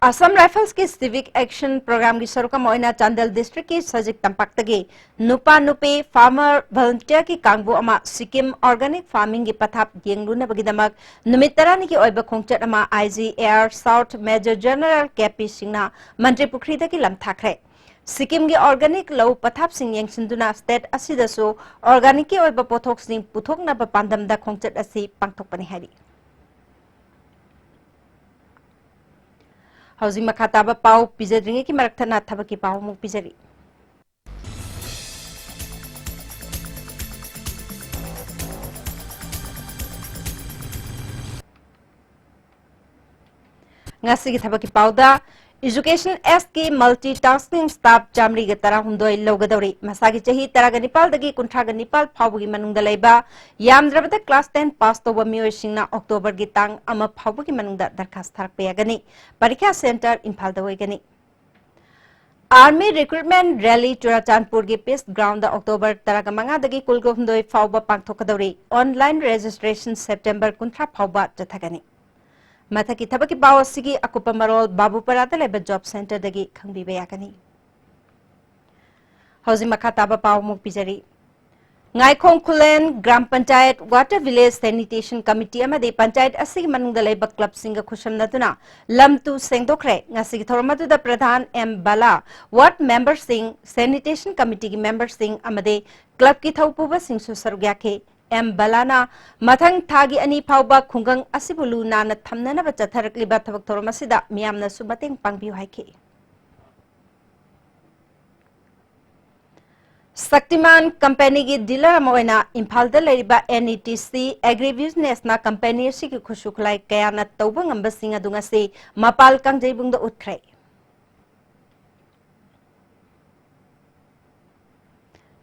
Assam Rifles ꯀꯤ Civic Action Program ꯒꯤ ꯁꯔꯨꯛ ꯑꯃ ꯑꯣꯏꯅ ꯆꯥꯟꯗꯦꯜ district ꯀꯤ ꯁꯖꯤꯛ ꯇꯝꯄꯥꯛꯇꯒꯤ ꯅꯨꯄꯥ ꯅꯨꯄꯤ farmer volunteer ꯀꯤ ꯀꯥꯡꯕꯨ ꯑꯃ ꯁꯤꯛꯀꯤꯝ organic farming ꯒꯤ ꯄꯊꯥꯞ ꯌꯦꯡꯂꯨꯅꯕꯒꯤꯗꯃꯛ ꯅꯨꯃꯤꯠ ꯇꯔꯥꯅꯤꯒꯤ ꯑꯣꯏꯕ ꯈꯣꯡꯆꯠ ꯑꯃ I G A R South Major General K P ꯁꯤꯡꯅ ꯃꯟꯇ꯭ꯔꯤ ꯄꯨꯈ꯭ꯔꯤꯗꯒꯤ ꯂꯝꯊꯥꯈ꯭ꯔꯦ꯫ ꯁꯤꯛꯀꯤꯝꯒꯤ organic ꯂꯧ ꯄꯊꯥꯞꯁꯤꯡ ꯌꯦꯡꯁꯤꯟꯗꯨꯅ state ꯑꯁꯤꯗꯁꯨ organic ꯀꯤ ꯑꯣꯏꯕ ꯄꯣꯠꯊꯣꯛꯁꯤꯡ ꯄꯨꯊꯣꯛꯅꯕ ꯄꯥꯟꯗꯝꯗ ꯈꯣꯡꯆꯠ ꯑꯁꯤ ꯄꯥꯡꯊꯣꯛꯄꯅꯤ ꯍꯥꯏꯔꯤ꯫ ꯍꯧꯖꯤꯛ ꯃꯈꯥ ꯇꯥꯕ ꯄꯥꯎ ꯄꯤꯖꯗ꯭ꯔꯤꯉꯩꯒꯤ ꯃꯔꯛ ꯊꯠꯅ ꯊꯕꯛꯀꯤ ꯄꯥꯎ ꯑꯃꯨꯛ ꯄꯤꯖꯔꯤ꯫ ꯉꯁꯤꯒꯤ ꯊꯕꯛꯀꯤ ꯄꯥꯎꯗ, Education Act ꯀꯤ multi tasking staff ꯆꯥꯃꯔꯤꯒ ꯇꯔꯥꯍꯨꯝꯗꯣꯏ ꯂꯧꯒꯗꯧꯔꯤ꯫ ꯃꯁꯥꯒꯤ ꯆꯍꯤ ꯇꯔꯥꯒ ꯅꯤꯄꯥꯜꯗꯒꯤ ꯀꯨꯟꯊ꯭ꯔꯥꯒ ꯅꯤꯄꯥꯜ ꯐꯥꯎꯕꯒꯤ ꯃꯅꯨꯡꯗ ꯂꯩꯕ, ꯌꯥꯝꯗ꯭ꯔꯕꯗ class ten pass ꯇꯧꯕ ꯃꯤꯑꯣꯏꯁꯤꯡꯅ October ꯒꯤ ꯇꯥꯡ ꯑꯃ ꯐꯥꯎꯕꯒꯤ ꯃꯅꯨꯡꯗ ꯗꯔꯈꯥꯁ ꯊꯥꯔꯛꯄ ꯌꯥꯒꯅꯤ꯫ ꯄꯔꯤꯈ꯭ꯌꯥ centre ꯏꯝꯐꯥꯜꯗ ꯑꯣꯏꯒꯅꯤ꯫ Army Recruitment Rally ꯆꯨꯔꯥꯆꯥꯟꯄꯨꯔꯒꯤ Peace Ground ꯗ October ꯇꯔꯥꯃꯉꯥꯗꯒꯤ ꯀꯨꯟꯍꯨꯝꯗꯣꯏ ꯐꯥꯎꯕ ꯄꯥꯡꯊꯣꯛꯀꯗꯧꯔꯤ꯫ Online registration September ꯀꯨꯟꯊ꯭ꯔꯥ ꯐꯥꯎꯕ ꯆꯠꯊꯒꯅꯤ꯫ ꯃꯊꯛꯀꯤ ꯊꯕꯛꯀꯤ ꯄꯥꯎ ꯑꯁꯤꯒꯤ ꯑꯀꯨꯞꯄ ꯃꯔꯣꯜ ꯕꯥꯕꯨꯄꯔꯥꯗ ꯂꯩꯕ Job Centre ꯗꯒꯤ ꯈꯪꯕꯤꯕ ꯌꯥꯒꯅꯤ꯫ ꯍꯧꯖꯤꯛ ꯃꯈꯥ ꯇꯥꯕ ꯄꯥꯎ ꯑꯃꯨꯛ ꯄꯤꯖꯔꯤ꯫ Ngaikhong Khullen Gram Panchayat Water Village Sanitation Committee ꯑꯃꯗꯤ ꯄꯟꯆꯥꯌꯠ ꯑꯁꯤꯒꯤ ꯃꯅꯨꯡꯗ ꯂꯩꯕ club ꯁꯤꯡꯒ ꯈꯨꯠꯁꯝꯅꯗꯨꯅ ꯂꯝ ꯇꯨ ꯁꯦꯡꯗꯣꯛꯈ꯭ꯔꯦ꯫ ꯉꯁꯤꯒꯤ ꯊꯧꯔꯝ ꯑꯗꯨꯗ ꯄ꯭ꯔꯙꯥꯟ ꯑꯦꯝ ꯕꯂꯥ, ward member ꯁꯤꯡ, sanitation committee ꯒꯤ member ꯁꯤꯡ ꯑꯃꯗꯤ club ꯀꯤ ꯊꯧꯄꯨꯕꯁꯤꯡꯁꯨ ꯁꯔꯨꯛ ꯌꯥꯈꯤ꯫ ꯑꯦꯝ ꯕꯂꯥꯅ ꯃꯊꯪ ꯊꯥꯒꯤ ꯑꯅꯤ ꯐꯥꯎꯕ ꯈꯨꯡꯒꯪ ꯑꯁꯤꯕꯨ ꯂꯨ ꯅꯥꯟꯅ ꯊꯝꯅꯅꯕ ꯆꯠꯊꯔꯛꯂꯤꯕ ꯊꯕꯛ ꯊꯧꯔꯝ ꯑꯁꯤꯗ ꯃꯤꯌꯥꯝꯅꯁꯨ ꯃꯇꯦꯡ ꯄꯥꯡꯕꯤꯌꯨ ꯍꯥꯏꯈꯤ꯫ ꯁꯛꯇꯤꯃꯥꯟ ꯀꯝꯄꯦꯅꯤꯒꯤ ꯗꯤꯂꯔ ꯑꯃ ꯑꯣꯏꯅ ꯏꯝꯐꯥꯜꯗ ꯂꯩꯔꯤꯕ NETC ꯑꯦꯒ꯭ꯔꯤ ꯕꯤꯖꯤꯅꯦꯁꯅ ꯀꯝꯄꯦꯅꯤ ꯑꯁꯤꯒꯤ ꯈꯨꯠꯁꯨ ꯈꯨꯠꯂꯥꯏ ꯀꯌꯥꯅ ꯇꯧꯕ ꯉꯝꯕꯁꯤꯡ ꯑꯗꯨ ꯉꯁꯤ ꯃꯄꯥꯜ ꯀꯥꯡꯖꯩꯕꯨꯡꯗ ꯎꯠꯈ꯭ꯔꯦ꯫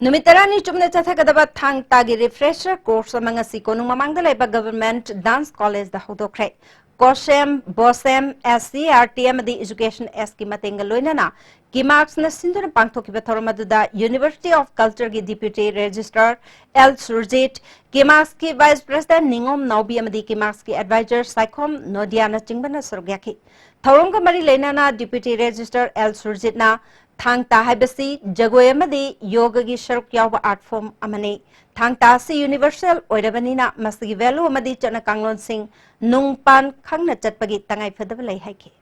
ꯅꯨꯃꯤꯠ ꯇꯔꯥꯅꯤ ꯆꯨꯞꯅ ꯆꯠꯊꯒꯗꯕ ꯊꯥꯡ ꯇꯥꯒꯤ ꯔꯤꯐ꯭ꯔꯦꯁꯔ ꯀꯣꯔꯁ ꯑꯃ ꯉꯁꯤ ꯀꯣꯅꯨꯡ ꯃꯃꯥꯡꯗ ꯂꯩꯕ ꯒꯚꯔꯟꯃꯦꯟꯠ ꯗꯥꯟꯁ ꯀꯣꯂꯦꯖꯗ ꯍꯧꯗꯣꯛꯈ꯭ꯔꯦ꯫ ꯀꯣꯁꯦꯝ, ꯕꯣꯁꯦꯝ, SCERT ꯑꯃꯗꯤ ꯏꯖꯨꯀꯦꯁꯟ ꯑꯦꯁꯀꯤ ꯃꯇꯦꯡꯒ ꯂꯣꯏꯅꯅ ꯀꯤꯃꯥꯛꯁꯅ ꯁꯤꯟꯗꯨꯅ ꯄꯥꯡꯊꯣꯛꯈꯤꯕ ꯊꯧꯔꯝ ꯑꯗꯨꯗ University of Cultureꯒꯤ Deputy Registrar L ꯁꯨꯔꯖꯤꯠ, ꯀꯤꯃꯥꯛꯁꯀꯤ ꯚꯥꯏꯁ ꯄ꯭ꯔꯦꯁꯤꯗꯦꯟꯠ ꯅꯤꯉꯣꯝ ꯅꯥꯎꯕꯤ ꯑꯃꯗꯤ ꯀꯤꯃꯥꯛꯁꯀꯤ ꯑꯦꯗꯚꯥꯏꯖꯔ ꯁꯥꯏꯈꯣꯝ ꯅꯣꯗꯤꯌꯥꯅꯆꯤꯡꯕꯅ ꯁꯔꯨꯛ ꯌꯥꯈꯤ꯫ ꯊꯧꯔꯝꯒ ꯃꯔꯤ ꯂꯩꯅꯅ Deputy Registrar L ꯁꯨꯔꯖꯤꯠꯅ ꯊꯥꯡ ꯇꯥ ꯍꯥꯏꯕꯁꯤ ꯖꯒꯣꯏ ꯑꯃꯗꯤ ꯌꯣꯒꯒꯤ ꯁꯔꯨꯛ ꯌꯥꯎꯕ ꯑꯥꯔꯠ ꯐꯣꯔꯝ ꯑꯃꯅꯤ꯫ ꯊꯥꯡ ꯇꯥ ꯑꯁꯤ ꯌꯨꯅꯤꯚꯔꯁꯦꯜ ꯑꯣꯏꯔꯕꯅꯤꯅ ꯃꯁꯤꯒꯤ ꯚꯦꯂꯨ ꯑꯃꯗꯤ ꯆꯠꯅ ꯀꯥꯡꯂꯣꯟꯁꯤꯡ ꯅꯨꯡ ꯄꯥꯟ ꯈꯪꯅ ꯆꯠꯄꯒꯤ ꯇꯉꯥꯏ ꯐꯗꯕ ꯂꯩ ꯍꯥꯏꯈꯤ꯫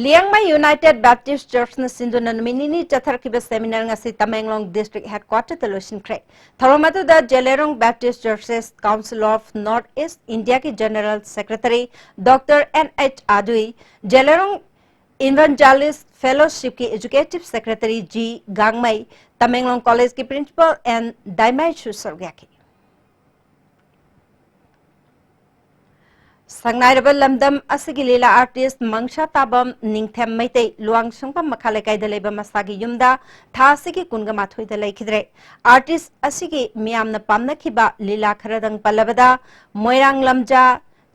ꯂꯤꯌꯥꯡꯃꯩ ꯌꯨꯅꯥꯏꯇꯦꯗ ꯕꯦꯞꯇꯤꯁꯠ ꯆꯔꯆꯅ ꯁꯤꯟꯗꯨꯅ ꯅꯨꯃꯤꯠ ꯅꯤꯅꯤ ꯆꯠꯊꯔꯛꯈꯤꯕ ꯁꯦꯃꯤꯅꯥꯔ ꯉꯁꯤ ꯇꯃꯦꯡꯂꯣꯡ ꯗꯤꯁꯇ꯭ꯔꯤꯛ ꯍꯦꯗꯀ꯭ꯋꯥꯇꯔꯗ ꯂꯣꯏꯁꯤꯟꯈ꯭ꯔꯦ꯫ ꯊꯧꯔꯝ ꯑꯗꯨꯗ ꯖꯦꯂꯦꯔꯣꯡ Baptist churches council of north east ꯏꯟꯗꯤꯌꯥꯒꯤ general secretary doctor N H Adui, ꯖꯦꯂꯦꯔꯣꯡ ꯏꯚꯥꯟꯖꯦꯂꯤꯁꯠ ꯐꯦꯂꯣꯁꯤꯞꯀꯤ executive secretary G Gangmei, Tamenglong ꯀꯣꯂꯦꯖꯀꯤ ꯄ꯭ꯔꯤꯟꯁꯤꯄꯥꯜ N ꯗꯥꯏꯃꯥꯏꯁꯨ ꯁꯔꯨꯛ ꯌꯥꯈꯤ꯫ ꯁꯛꯅꯥꯏꯔꯕ ꯂꯝꯗꯝ ꯑꯁꯤꯒꯤ ꯂꯤꯂꯥ ꯑꯥꯔꯇꯤꯁꯠ ꯃꯪꯁꯥ ꯇꯥꯕꯝ ꯅꯤꯡꯊꯦꯝ ꯃꯩꯇꯩ ꯂꯨꯋꯥꯡꯁꯪꯐꯝ ꯃꯈꯥ ꯂꯩꯀꯥꯏꯗ ꯂꯩꯕ ꯃꯁꯥꯒꯤ ꯌꯨꯝꯗ ꯊꯥ ꯑꯁꯤꯒꯤ ꯀꯨꯟꯒ ꯃꯥꯊꯣꯏꯗ ꯂꯩꯈꯤꯗ꯭ꯔꯦ꯫ ꯑꯥꯔꯇꯤꯁꯠ ꯑꯁꯤꯒꯤ ꯃꯤꯌꯥꯝꯅ ꯄꯥꯝꯅꯈꯤꯕ ꯂꯤꯂꯥ ꯈꯔꯗꯪ ꯄꯜꯂꯕꯗ ꯃꯣꯏꯔꯥꯡ ꯂꯝꯖꯥ,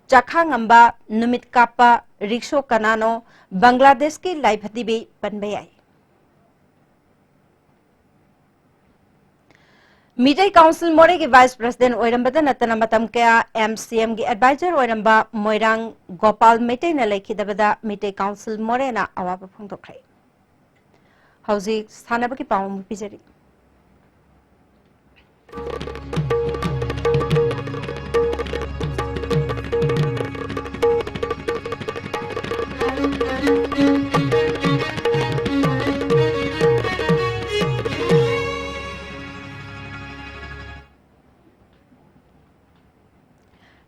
ꯆꯥꯈꯥ ꯉꯝꯕ, ꯅꯨꯃꯤꯠ ꯀꯥꯞꯄ, ꯔꯤꯛꯁꯣ ꯀꯅꯥꯅꯣ, ꯕꯪꯒ꯭ꯂꯥꯗꯦꯁꯀꯤ ꯂꯥꯏꯐꯗꯤꯕꯤ ꯄꯟꯕ ꯌꯥꯏ꯫ ꯃꯤꯇꯩ ꯀꯥꯎꯟꯁꯤꯜ ꯃꯣꯔꯦꯒꯤ ꯚꯥꯏꯁ ꯄ꯭ꯔꯦꯁꯤꯗꯦꯟꯠ ꯑꯣꯏꯔꯝꯕꯗ ꯅꯠꯇꯅ ꯃꯇꯝ ꯀꯌꯥ MCMꯒꯤ ꯑꯦꯗꯚꯥꯏꯖꯔ ꯑꯣꯏꯔꯝꯕ ꯃꯣꯏꯔꯥꯡ ꯒꯣꯄꯥꯜ ꯃꯩꯇꯩꯅ ꯂꯩꯈꯤꯗꯕꯗ ꯃꯤꯇꯩ ꯀꯥꯎꯟꯁꯤꯜ ꯃꯣꯔꯦꯅ ꯑꯋꯥꯕ ꯐꯣꯡꯗꯣꯛꯈ꯭ꯔꯦ꯫ ꯍꯧꯖꯤꯛ ꯁꯥꯟꯅꯕꯒꯤ ꯄꯥꯎ ꯑꯃ ꯄꯤꯖꯔꯤ꯫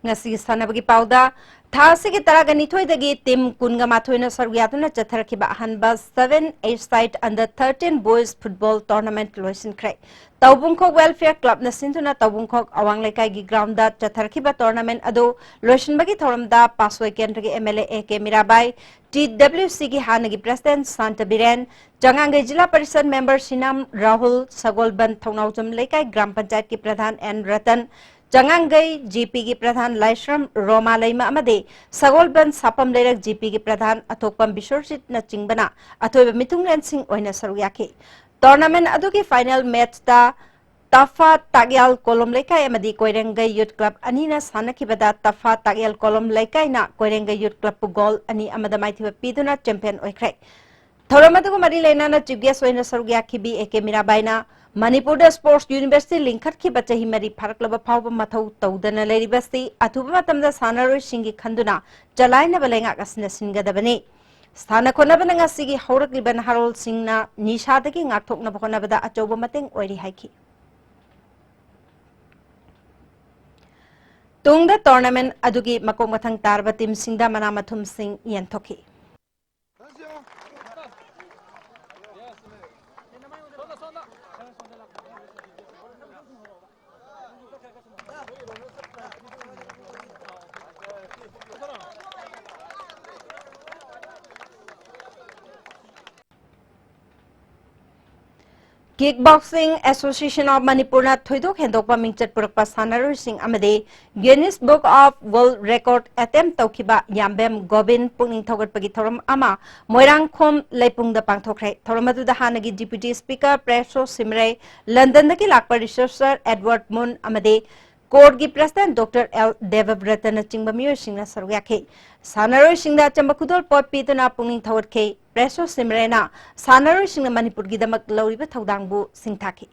ꯉꯁꯤꯒꯤ ꯁꯥꯟꯅꯕꯒꯤ ꯄꯥꯎꯗ, ꯊꯥ ꯑꯁꯤꯒꯤ ꯇꯔꯥꯒ ꯅꯤꯊꯣꯏꯗꯒꯤ team ꯀꯨꯟꯒ ꯃꯥꯊꯣꯏꯅ ꯁꯔꯨꯛ ꯌꯥꯗꯨꯅ ꯆꯠꯊꯔꯛꯈꯤꯕ ꯑꯍꯥꯟꯕ seven A side under thirteen boys football tournament ꯂꯣꯏꯁꯤꯟꯈ꯭ꯔꯦ꯫ ꯇꯧꯕꯨꯡꯈꯣꯛ Welfare Clubꯅ ꯁꯤꯟꯗꯨꯅ ꯇꯧꯕꯨꯡꯈꯣꯛ ꯑꯋꯥꯡ ꯂꯩꯀꯥꯏꯒꯤ groundꯗ ꯆꯠꯊꯔꯛꯈꯤꯕ tournament ꯑꯗꯨ ꯂꯣꯏꯁꯤꯟꯕꯒꯤ ꯊꯧꯔꯝꯗ ꯄꯥꯁꯣꯏ ꯀꯦꯟꯗ꯭ꯔꯒꯤ MLA A K Mirabai, T W Cꯒꯤ ꯍꯥꯟꯅꯒꯤ president ꯁꯥꯟꯇ ꯕꯤꯔꯦꯟ, ꯆꯉꯥꯡꯒꯩ ꯖꯤꯂꯥ ꯄꯔꯤꯁꯗ member ꯁꯤꯅꯥꯝ ꯔꯥꯍꯨꯜ, ꯁꯒꯣꯜꯕꯟ ꯊꯧꯅꯥꯎꯖꯝ ꯂꯩꯀꯥꯏ ꯒ꯭ꯔꯥꯝ ꯄꯟꯆꯥꯌꯠꯀꯤ ꯄ꯭ꯔꯙꯥꯟ ꯑꯦꯟ ꯔꯇꯟ, ꯆꯉꯥꯡꯒꯩ GPꯒꯤ ꯄ꯭ꯔꯙꯥꯟ ꯂꯥꯏꯁ꯭ꯔꯝ ꯔꯣꯃꯥ ꯂꯩꯃ ꯑꯃꯗꯤ ꯁꯒꯣꯜꯕꯟ ꯁꯥꯄꯝ ꯂꯩꯔꯛ GPꯒꯤ ꯄ꯭ꯔꯙꯥꯟ ꯑꯊꯣꯛꯄꯝ ꯕꯤꯁ꯭ꯋꯔꯖꯤꯠꯅ ꯆꯤꯡꯕꯅ ꯑꯊꯣꯏꯕ ꯃꯤꯊꯨꯡꯂꯦꯟꯁꯤꯡ ꯑꯣꯏꯅ ꯁꯔꯨꯛ ꯌꯥꯈꯤ꯫ Tournament ꯑꯗꯨꯒꯤ final matchꯇ ꯇꯐꯥ ꯇꯥꯛꯌꯥꯜ ꯀꯣꯂꯣꯝ ꯂꯩꯀꯥꯏ ꯑꯃꯗꯤ ꯀꯣꯏꯔꯦꯡꯒꯩ Youth Club ꯑꯅꯤꯅ ꯁꯥꯟꯅꯈꯤꯕꯗ ꯇꯐꯥ ꯇꯥꯛꯌꯥꯜ ꯀꯣꯂꯣꯝ ꯂꯩꯀꯥꯏꯅ ꯀꯣꯏꯔꯦꯡꯒꯩ Youth Clubꯄꯨ goal ꯑꯅꯤ ꯑꯃꯗ ꯃꯥꯏꯊꯤꯕ ꯄꯤꯗꯨꯅ champion ꯑꯣꯏꯈ꯭ꯔꯦ꯫ ꯊꯧꯔꯝ ꯑꯗꯨꯒ ꯃꯔꯤ ꯂꯩꯅꯅ chief guest ꯑꯣꯏꯅ ꯁꯔꯨꯛ ꯌꯥꯈꯤꯕꯤ A K ꯃꯤꯔꯥꯕꯥꯏꯅ ꯃꯅꯤꯄꯨꯔꯗ sports university ꯂꯤꯡꯈꯠꯈꯤꯕ ꯆꯍꯤ ꯃꯔꯤ ꯐꯥꯔꯛꯂꯕ ꯐꯥꯎꯕ ꯃꯊꯧ ꯇꯧꯗꯅ ꯂꯩꯔꯤꯕꯁꯤ ꯑꯊꯨꯕ ꯃꯇꯝꯗ ꯁꯥꯟꯅꯔꯣꯏꯁꯤꯡꯒꯤ ꯈꯟꯗꯨꯅ ꯆꯂꯥꯏꯅꯕ ꯂꯩꯉꯥꯛ ꯑꯁꯤꯅ ꯁꯤꯟꯒꯗꯕꯅꯤ꯫ ꯁꯥꯟꯅ ꯈꯣꯠꯅꯕꯅ ꯉꯁꯤꯒꯤ ꯍꯧꯔꯛꯂꯤꯕ ꯅꯍꯥꯔꯣꯜꯁꯤꯡꯅ ꯅꯤꯁꯥꯗꯒꯤ ꯉꯥꯛꯊꯣꯛꯅꯕ ꯍꯣꯠꯅꯕꯗ ꯑꯆꯧꯕ ꯃꯇꯦꯡ ꯑꯣꯏꯔꯤ ꯍꯥꯏꯈꯤ꯫ ꯇꯨꯡꯗ tournament ꯑꯗꯨꯒꯤ ꯃꯀꯣꯛ ꯃꯊꯪ ꯇꯥꯔꯕ teamꯁꯤꯡꯗ ꯃꯅꯥ ꯃꯊꯨꯝꯁꯤꯡ ꯌꯦꯟꯊꯣꯛꯈꯤ꯫ Kickboxing Association of Manipurꯅ ꯊꯣꯏꯗꯣꯛ ꯍꯦꯟꯗꯣꯛꯄ ꯃꯤꯡꯆꯠ ꯄꯨꯔꯛꯄ ꯁꯥꯟꯅꯔꯣꯏꯁꯤꯡ ꯑꯃꯗꯤ Guinness Book of World Record attempt ꯇꯧꯈꯤꯕ ꯌꯥꯝꯕꯦꯝ ꯒꯣꯕꯤꯟ ꯄꯨꯛꯅꯤꯡ ꯊꯧꯒꯠꯄꯒꯤ ꯊꯧꯔꯝ ꯑꯃ ꯃꯣꯏꯔꯥꯡꯈꯣꯝ ꯂꯩꯄꯨꯡꯗ ꯄꯥꯡꯊꯣꯛꯈ꯭ꯔꯦ꯫ ꯊꯧꯔꯝ ꯑꯗꯨꯗ ꯍꯥꯟꯅꯒꯤ Deputy Speaker ꯄ꯭ꯔꯦꯁꯣ ꯁꯤꯃꯔꯩ, ꯂꯟꯗꯟꯗꯒꯤ ꯂꯥꯛꯄ researcher Edward Moon ꯑꯃꯗꯤ COURTꯀꯤ president Doctor L ꯗꯦꯕꯕ꯭ꯔꯇꯅꯆꯤꯡꯕ ꯃꯤꯑꯣꯏꯁꯤꯡꯅ ꯁꯔꯨꯛ ꯌꯥꯈꯤ꯫ ꯁꯥꯟꯅꯔꯣꯏꯁꯤꯡꯗ ꯑꯆꯝꯕ ꯈꯨꯗꯣꯜꯄꯣꯠ ꯄꯤꯗꯨꯅ ꯄꯨꯛꯅꯤꯡ ꯊꯧꯒꯠꯈꯤ꯫ ꯄ꯭ꯔꯦꯁꯣ ꯁꯤꯃꯔꯩꯅ ꯁꯥꯟꯅꯔꯣꯏꯁꯤꯡꯅ ꯃꯅꯤꯄꯨꯔꯒꯤꯗꯃꯛ ꯂꯧꯔꯤꯕ ꯊꯧꯗꯥꯡꯕꯨ ꯁꯤꯡꯊꯥꯈꯤ꯫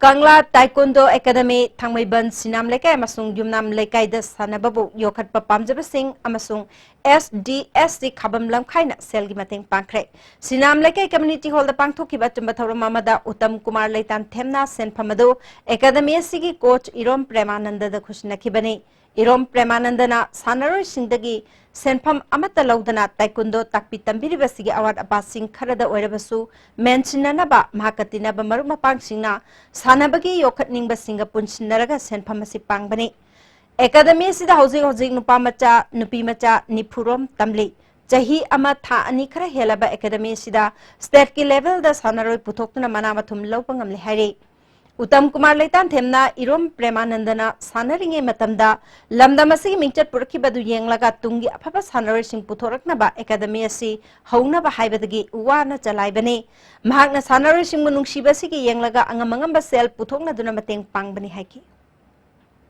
ꯀꯪꯂꯥ ꯇꯥꯏꯀꯣꯟꯗꯣ ꯑꯦꯀꯥꯗꯃꯤ, ꯊꯥꯡꯃꯩꯕꯟ ꯁꯤꯅꯥꯝ ꯂꯩꯀꯥꯏ ꯑꯃꯁꯨꯡ ꯌꯨꯝꯅꯥꯝ ꯂꯩꯀꯥꯏꯗ ꯁꯥꯟꯅꯕꯕꯨ ꯌꯣꯛꯈꯠꯄ ꯄꯥꯝꯖꯕꯁꯤꯡ ꯑꯃꯁꯨꯡ ꯑꯦꯁ ꯗꯤ ꯑꯦꯁ ꯇꯤ ꯈꯥꯕꯝ ꯂꯝꯈꯥꯏꯅ ꯁꯦꯜꯒꯤ ꯃꯇꯦꯡ ꯄꯥꯡꯈ꯭ꯔꯦ꯫ ꯁꯤꯅꯥꯝ ꯂꯩꯀꯥꯏ ꯀꯝꯃ꯭ꯌꯨꯅꯤꯇꯤ ꯍꯣꯜꯗ ꯄꯥꯡꯊꯣꯛꯈꯤꯕ ꯑꯆꯨꯝꯕ ꯊꯧꯔꯝ ꯑꯃꯗ ꯎꯇꯝ ꯀꯨꯃꯥꯔ ꯂꯩꯇꯥꯟꯊꯦꯝꯅ ꯁꯦꯟꯐꯝ ꯑꯗꯨ ꯑꯦꯀꯥꯗꯃꯤ ꯑꯁꯤꯒꯤ ꯀꯣꯆ ꯏꯔꯣꯝ ꯄ꯭ꯔꯦꯃꯥꯅꯟꯗꯗ ꯈꯨꯠꯁꯤꯟꯅꯈꯤꯕꯅꯤ꯫ ꯏꯔꯣꯝ ꯄ꯭ꯔꯦꯃꯥꯅꯟꯗꯅ ꯁꯥꯟꯅꯔꯣꯏꯁꯤꯡꯗꯒꯤ ꯁꯦꯟꯐꯝ ꯑꯃꯠꯇ ꯂꯧꯗꯅ ꯇꯥꯏꯀꯨꯟꯗꯣ ꯇꯥꯛꯄꯤ ꯇꯝꯕꯤꯔꯤꯕꯁꯤꯒꯤ ꯑꯋꯥꯠ ꯑꯄꯥꯁꯤꯡ ꯈꯔꯗ ꯑꯣꯏꯔꯕꯁꯨ ꯃꯦꯟꯁꯤꯟꯅꯅꯕ ꯃꯍꯥꯛꯀ ꯇꯤꯟꯅꯕ ꯃꯔꯨꯞ ꯃꯄꯥꯡꯁꯤꯡꯅ ꯁꯥꯟꯅꯕꯒꯤ ꯌꯣꯛꯈꯠꯅꯤꯡꯕꯁꯤꯡꯒ ꯄꯨꯟꯁꯤꯟꯅꯔꯒ ꯁꯦꯟꯐꯝ ꯑꯁꯤ ꯄꯥꯡꯕꯅꯤ꯫ ꯑꯦꯀꯥꯗꯃꯤ ꯑꯁꯤꯗ ꯍꯧꯖꯤꯛ ꯍꯧꯖꯤꯛ ꯅꯨꯄꯥ ꯃꯆꯥ, ꯅꯨꯄꯤ ꯃꯆꯥ ꯅꯤꯐꯨꯔꯣꯝ ꯇꯝꯂꯤ꯫ ꯆꯍꯤ ꯑꯃ ꯊꯥ ꯑꯅꯤ ꯈꯔ ꯍꯦꯜꯂꯕ ꯑꯦꯀꯥꯗꯃꯤ ꯑꯁꯤꯗ ꯁ꯭ꯇꯦꯠꯀꯤ ꯂꯦꯚꯦꯜꯗ ꯁꯥꯟꯅꯔꯣꯏ ꯄꯨꯊꯣꯛꯇꯨꯅ ꯃꯅꯥ ꯃꯊꯨꯝ ꯂꯧꯕ ꯉꯝꯂꯦ ꯍꯥꯏꯔꯤ꯫ ꯎꯇꯝ ꯀꯨꯃꯥꯔ ꯂꯩꯇꯥꯟꯊꯦꯝꯅ ꯏꯔꯣꯝ ꯄ꯭ꯔꯦꯃꯥꯅꯟꯗꯅ ꯁꯥꯟꯅꯔꯤꯉꯩ ꯃꯇꯝꯗ ꯂꯝꯗꯝ ꯑꯁꯤꯒꯤ ꯃꯤꯡꯆꯠ ꯄꯨꯔꯛꯈꯤꯕ ꯑꯗꯨ ꯌꯦꯡꯂꯒ ꯇꯨꯡꯒꯤ ꯑꯐꯕ ꯁꯥꯟꯅꯔꯣꯏꯁꯤꯡ ꯄꯨꯊꯣꯔꯛꯅꯕ ꯑꯦꯀꯥꯗꯃꯤ ꯑꯁꯤ ꯍꯧꯅꯕ ꯍꯥꯏꯕꯗꯒꯤ ꯋꯥꯅ ꯆꯂꯥꯏꯕꯅꯤ꯫ ꯃꯍꯥꯛꯅ ꯁꯥꯟꯅꯔꯣꯏꯁꯤꯡꯕꯨ ꯅꯨꯡꯁꯤꯕꯁꯤꯒꯤ ꯌꯦꯡꯂꯒ ꯑꯉꯝ ꯑꯉꯝꯕ ꯁꯦꯜ ꯄꯨꯊꯣꯛꯅꯗꯨꯅ ꯃꯇꯦꯡ ꯄꯥꯡꯕꯅꯤ ꯍꯥꯏꯈꯤ꯫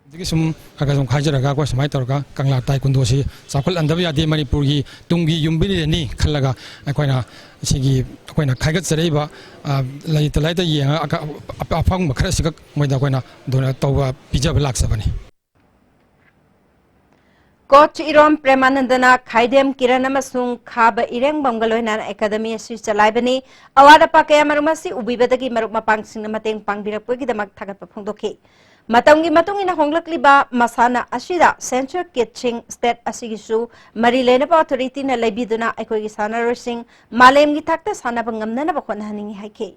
ꯑꯗꯒꯤ ꯁꯨꯝ ꯈꯔ ꯈꯔ ꯁꯨꯝ ꯈꯥꯏꯖꯔꯒ ꯑꯩꯈꯣꯏ ꯁꯨꯃꯥꯏꯅ ꯇꯧꯔꯒ ꯀꯪꯂꯥ ꯇꯥꯏꯀꯨꯟꯗꯣꯁꯤ ꯆꯥꯎꯈꯠꯍꯟꯗꯕ ꯌꯥꯗꯦ, ꯃꯅꯤꯄꯨꯔꯒꯤ ꯇꯨꯡꯒꯤ ꯌꯨꯝꯕꯤꯔꯦꯟꯅꯤ ꯈꯜꯂꯒ ꯑꯩꯈꯣꯏꯅ ꯁꯤꯒꯤ ꯑꯩꯈꯣꯏꯅ ꯈꯥꯏꯒꯠꯆꯔꯛꯏꯕ, ꯑ, ꯂꯩꯇ ꯂꯥꯏꯔꯗ ꯌꯦꯡꯉꯒ ꯑꯀ-, ꯑꯄ-, ꯑꯐꯪꯕ ꯈꯔꯁꯤꯈꯛ ꯃꯣꯏꯗ ꯑꯩꯈꯣꯏꯅ ꯗꯣꯅꯦꯠ ꯇꯧꯕ, ꯄꯤꯖꯕ ꯂꯥꯛꯆꯕꯅꯤ꯫ ꯀꯣꯆ ꯏꯔꯣꯝ ꯄ꯭ꯔꯦꯃꯥꯅꯟꯗꯅ ꯈꯥꯏꯗꯦꯝ ꯀꯤꯔꯟ ꯑꯃꯁꯨꯡ ꯈꯥꯕ ꯏꯔꯦꯡꯕꯝꯒ ꯂꯣꯏꯅꯅ ꯑꯦꯀꯥꯗꯃꯤ ꯑꯁꯤ ꯆꯂꯥꯏꯕꯅꯤ꯫ ꯑꯋꯥꯠ ꯑꯄꯥ ꯀꯌꯥꯃꯔꯨꯝ ꯑꯁꯤ ꯎꯕꯤꯕꯗꯒꯤ ꯃꯔꯨꯞ ꯃꯄꯥꯡꯁꯤꯡꯅ ꯃꯇꯦꯡ ꯄꯥꯡꯕꯤꯔꯛꯄꯒꯤꯗꯃꯛ ꯊꯥꯒꯠꯄ ꯐꯣꯡꯗꯣꯛꯈꯤ꯫ ꯃꯇꯝꯒꯤ ꯃꯇꯨꯡ ꯏꯟꯅ ꯍꯣꯡꯂꯛꯂꯤꯕ ꯃꯁꯥꯟꯅ ꯑꯁꯤꯗ ꯁꯦꯟꯁꯔ ꯀꯤꯠꯁꯤꯡ ꯁ꯭ꯇꯦꯠ ꯑꯁꯤꯒꯤꯁꯨ ꯃꯔꯤ ꯂꯩꯅꯕ ꯑꯣꯊꯣꯔꯤꯇꯤꯅ ꯂꯩꯕꯤꯗꯨꯅ ꯑꯩꯈꯣꯏꯒꯤ ꯁꯥꯟꯅꯔꯣꯏꯁꯤꯡ ꯃꯥꯂꯦꯝꯒꯤ ꯊꯥꯛꯇ ꯁꯥꯟꯅꯕ ꯉꯝꯅꯅꯕ ꯍꯣꯠꯅꯍꯟꯅꯤꯡꯏ ꯍꯥꯏꯈꯤ꯫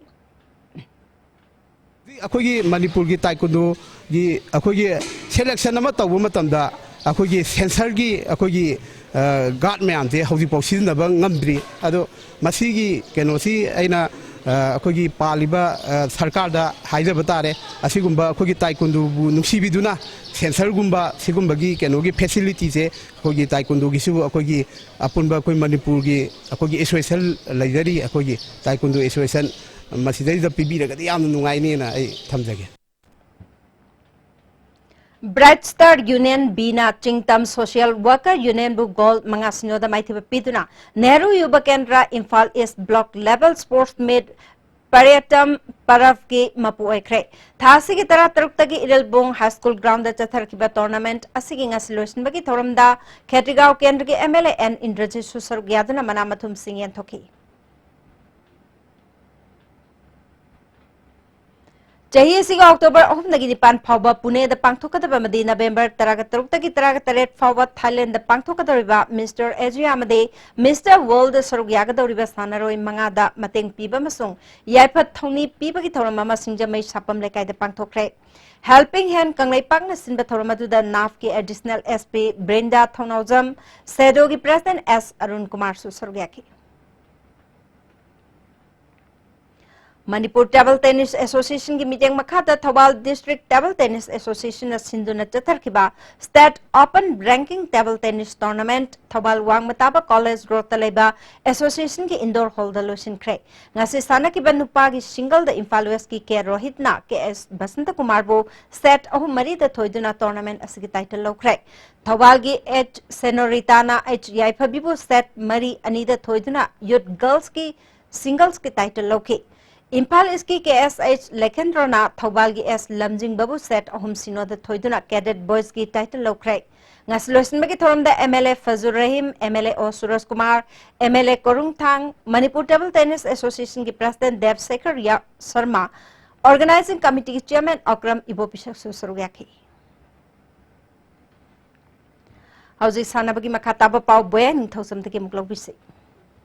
ꯑꯩꯈꯣꯏꯒꯤ ꯃꯅꯤꯄꯨꯔꯒꯤ ꯇꯥꯏꯀꯨꯟꯗꯣꯒꯤ ꯑꯩꯈꯣꯏꯒꯤ ꯁꯦꯂꯦꯛꯁꯟ ꯑꯃ ꯇꯧꯕ ꯃꯇꯝꯗ ꯑꯩꯈꯣꯏꯒꯤ ꯁꯦꯟꯁꯔꯒꯤ ꯑꯩꯈꯣꯏꯒꯤ, ꯑ, ꯒꯥꯔꯗ ꯃꯌꯥꯝꯁꯦ ꯍꯧꯖꯤꯛꯐꯥꯎ ꯁꯤꯖꯤꯟꯅꯕ ꯉꯝꯗ꯭ꯔꯤ꯫ ꯑꯗꯣ ꯃꯁꯤꯒꯤ ꯀꯩꯅꯣꯁꯤ ꯑꯩꯅ, ꯑ, ꯑꯩꯈꯣꯏꯒꯤ ꯄꯥꯜꯂꯤꯕ, ꯑ, ꯁꯔꯀꯥꯔꯗ ꯍꯥꯏꯖꯕ ꯇꯥꯔꯦ, ꯑꯁꯤꯒꯨꯝꯕ ꯑꯩꯈꯣꯏꯒꯤ ꯇꯥꯏꯀꯨꯟꯗꯣꯕꯨ ꯅꯨꯡꯁꯤꯕꯤꯗꯨꯅ ꯁꯦꯟꯁꯔꯒꯨꯝꯕ ꯁꯤꯒꯨꯝꯕꯒꯤ ꯀꯩꯅꯣꯒꯤ ꯐꯦꯁꯤꯂꯤꯇꯤꯁꯦ ꯑꯩꯈꯣꯏꯒꯤ ꯇꯥꯏꯀꯨꯟꯗꯣꯒꯤꯁꯨ ꯑꯩꯈꯣꯏꯒꯤ ꯑꯄꯨꯟꯕ ꯑꯩꯈꯣꯏ ꯃꯅꯤꯄꯨꯔꯒꯤ ꯑꯩꯈꯣꯏꯒꯤ ꯑꯦꯁꯣꯁꯤꯌꯦꯁꯟ ꯂꯩꯖꯔꯤ, ꯑꯩꯈꯣꯏꯒꯤ ꯇꯥꯏꯀꯨꯟꯗꯣ ꯑꯦꯁꯣꯁꯤꯌꯦꯁꯟ ꯃꯁꯤꯗꯩꯗ ꯄꯤꯕꯤꯔꯒꯗꯤ ꯌꯥꯝꯅ ꯅꯨꯡꯉꯥꯏꯅꯦꯅ ꯑꯩ ꯊꯝꯖꯒꯦ꯫ Bright Star Union ꯕꯤꯅ ꯆꯤꯡꯇꯝ ꯁꯣꯁꯤꯌꯦꯜ ꯋꯥꯔꯀꯔ ꯌꯨꯅꯤꯌꯟꯕꯨ ꯒꯣꯜ ꯃꯉꯥ ꯁꯤꯅꯣꯗ ꯃꯥꯏꯊꯤꯕ ꯄꯤꯗꯨꯅ Nehru Yuva Kendra Imphal east block level sports meet ꯄꯔꯦꯇꯝ ꯄꯔꯕꯀꯤ ꯃꯄꯨ ꯑꯣꯏꯈ꯭ꯔꯦ꯫ ꯊꯥ ꯑꯁꯤꯒꯤ ꯇꯔꯥꯇꯔꯨꯛꯇꯒꯤ ꯏꯔꯤꯜꯕꯨꯡ ꯍꯥꯏ ꯁ꯭ꯀꯨꯜ ꯒ꯭ꯔꯥꯎꯟꯗ ꯆꯠꯊꯔꯛꯈꯤꯕ ꯇꯣꯔꯅꯥꯃꯦꯟꯠ ꯑꯁꯤꯒꯤ ꯉꯁꯤ ꯂꯣꯏꯁꯤꯟꯕꯒꯤ ꯊꯧꯔꯝꯗ ꯈꯦꯇ꯭ꯔꯤꯒꯥꯎ ꯀꯦꯟꯗ꯭ꯔꯒꯤ ꯑꯦꯝ ꯑꯦꯜ ꯑꯦ ꯑꯦꯟ ꯏꯟꯗ꯭ꯔꯖꯤꯠꯁꯨ ꯁꯔꯨꯛ ꯌꯥꯗꯨꯅ ꯃꯅꯥ ꯃꯊꯨꯝꯁꯤꯡ ꯌꯦꯟꯊꯣꯛꯈꯤ꯫ ꯆꯍꯤ ꯑꯁꯤꯒꯤ ꯑꯣꯛꯇꯣꯕꯔ ꯑꯍꯨꯝꯗꯒꯤ ꯅꯤꯄꯥꯟ ꯐꯥꯎꯕ ꯄꯨꯅꯦꯗ ꯄꯥꯡꯊꯣꯛꯀꯗꯕ ꯑꯃꯗꯤ ꯅꯕꯦꯝꯕꯔ ꯇꯔꯥꯒ ꯇꯔꯨꯛꯇꯒꯤ ꯇꯔꯥꯒ ꯇꯔꯦꯠ ꯐꯥꯎꯕ ꯊꯥꯏꯂꯦꯟꯗꯗ ꯄꯥꯡꯊꯣꯛꯀꯗꯧꯔꯤꯕ ꯃꯤꯁꯇꯔ ꯑꯦꯖꯤꯌꯥ ꯑꯃꯗꯤ ꯃꯤꯁꯇꯔ ꯋꯥꯔꯜꯗ ꯁꯔꯨꯛ ꯌꯥꯒꯗꯧꯔꯤꯕ ꯁꯥꯟꯅꯔꯣꯏ ꯃꯉꯥꯗ ꯃꯇꯦꯡ ꯄꯤꯕ ꯑꯃꯁꯨꯡ ꯌꯥꯏꯐ ꯊꯧꯅꯤ ꯄꯤꯕꯒꯤ ꯊꯧꯔꯝ ꯑꯃ ꯁꯤꯡꯖꯃꯩ ꯁꯥꯄꯝ ꯂꯩꯀꯥꯏꯗ ꯄꯥꯡꯊꯣꯛꯈ꯭ꯔꯦ꯫ ꯍꯦꯜꯄꯤꯡ ꯍꯦꯟ ꯀꯪꯂꯩꯄꯥꯛꯅ ꯁꯤꯟꯕ ꯊꯧꯔꯝ ꯑꯗꯨꯗ ꯅꯥꯐꯀꯤ ꯑꯦꯗꯤꯁꯅꯦꯜ ꯑꯦꯁ ꯄꯤ ꯕ꯭ꯔꯤꯟꯗꯥ ꯊꯧꯅꯥꯎꯖꯝ, ꯁꯦꯗꯣꯒꯤ ꯄ꯭ꯔꯦꯁꯤꯗꯦꯟꯠ ꯑꯦꯁ ꯑꯔꯨꯟ ꯀꯨꯃꯥꯔꯁꯨ ꯁꯔꯨꯛ ꯌꯥꯈꯤ꯫ ꯃꯅꯤꯄꯨꯔ ꯇꯦꯕꯜ ꯇꯦꯅꯤꯁ ꯑꯦꯁꯣꯁꯤꯌꯦꯁꯟꯒꯤ ꯃꯤꯠꯌꯦꯡ ꯃꯈꯥꯗ ꯊꯧꯕꯥꯜ ꯗꯤꯁꯇ꯭ꯔꯤꯛ ꯇꯦꯕꯜ ꯇꯦꯅꯤꯁ ꯑꯦꯁꯣꯁꯤꯌꯦꯁꯟꯅ ꯁꯤꯟꯗꯨꯅ ꯆꯠꯊꯔꯛꯈꯤꯕ state open ranking table tennis tournament Thoubal ꯋꯥꯡꯃ ꯇꯥꯕ ꯀꯣꯂꯦꯖ ꯔꯣꯗꯇ ꯂꯩꯕ ꯑꯦꯁꯣꯁꯤꯌꯦꯁꯟꯒꯤ ꯏꯟꯗꯣꯔ ꯍꯣꯜꯗ ꯂꯣꯏꯁꯤꯟꯈ꯭ꯔꯦ꯫ ꯉꯁꯤ ꯁꯥꯟꯅꯈꯤꯕ ꯅꯨꯄꯥꯒꯤ ꯁꯤꯡꯒꯜꯗ ꯏꯝꯐꯥꯜ ꯋꯦꯁꯀꯤ ꯀꯦ ꯔꯣꯍꯤꯠꯅ ꯀꯦ ꯑꯦꯁ ꯕꯁꯟꯇꯀꯨꯃꯥꯔꯕꯨ ꯁꯦꯠ ꯑꯍꯨꯝ ꯃꯔꯤꯗ ꯊꯣꯏꯗꯨꯅ ꯇꯣꯔꯅꯥꯃꯦꯟꯠ ꯑꯁꯤꯒꯤ ꯇꯥꯏꯇꯜ ꯂꯧꯈ꯭ꯔꯦ꯫ ꯊꯧꯕꯥꯜꯒꯤ ꯑꯩꯆ ꯁꯦꯅꯣꯔꯤꯇꯥꯅ ꯑꯩꯆ ꯌꯥꯏꯐꯕꯤꯕꯨ ꯁꯦꯠ ꯃꯔꯤ ꯑꯅꯤꯗ ꯊꯣꯏꯗꯨꯅ ꯌꯨꯠ ꯒꯔꯜꯁꯀꯤ ꯁꯤꯡꯒꯜꯁꯀꯤ ꯇꯥꯏꯇꯜ ꯂꯧꯈꯤ꯫ ꯏꯝꯐꯥꯜ ꯏꯁꯀꯤ ꯀꯦ ꯑꯦꯁ ꯑꯩꯆ ꯂꯦꯈꯦꯟꯗ꯭ꯔꯣꯅ ꯊꯧꯕꯥꯜꯒꯤ ꯑꯦꯁ ꯂꯝꯖꯤꯡꯕꯕꯨ ꯁꯦꯠ ꯑꯍꯨꯝ ꯁꯤꯅꯣꯗ ꯊꯣꯏꯗꯨꯅ ꯀꯦꯗꯦꯠ ꯕꯣꯏꯁꯀꯤ ꯇꯥꯏꯇꯜ ꯂꯧꯈ꯭ꯔꯦ꯫ ꯉꯁꯤ ꯂꯣꯏꯁꯤꯟꯕꯒꯤ ꯊꯧꯔꯝꯗ M L A Fajur Rahim, M L A O Suraj Kumar, M L A Korungthang, Manipur table tennis ꯑꯦꯁꯣꯁꯤꯌꯦꯁꯟꯒꯤ ꯄ꯭ꯔꯦꯁꯤꯗꯦꯟꯠ ꯗꯦꯕ ꯁꯦꯈꯔ ꯌꯥ-, ꯁꯔꯃ, ꯑꯣꯔꯒꯅꯥꯏꯖꯤꯡ ꯀꯃꯤꯇꯤꯒꯤ ꯆꯤꯌꯔꯃꯦꯟ ꯑꯀ꯭ꯔꯝ ꯏꯕꯣꯄꯤꯁꯛꯁꯨ ꯁꯔꯨꯛ ꯌꯥꯈꯤ꯫ ꯍꯧꯖꯤꯛ ꯁꯥꯟꯅꯕꯒꯤ ꯃꯈꯥ ꯇꯥꯕ ꯄꯥꯎ ꯕꯣꯌꯥ ꯅꯤꯡꯊꯧꯖꯝꯗꯒꯤ ꯑꯃꯨꯛ ꯂꯧꯕꯤꯁꯤ꯫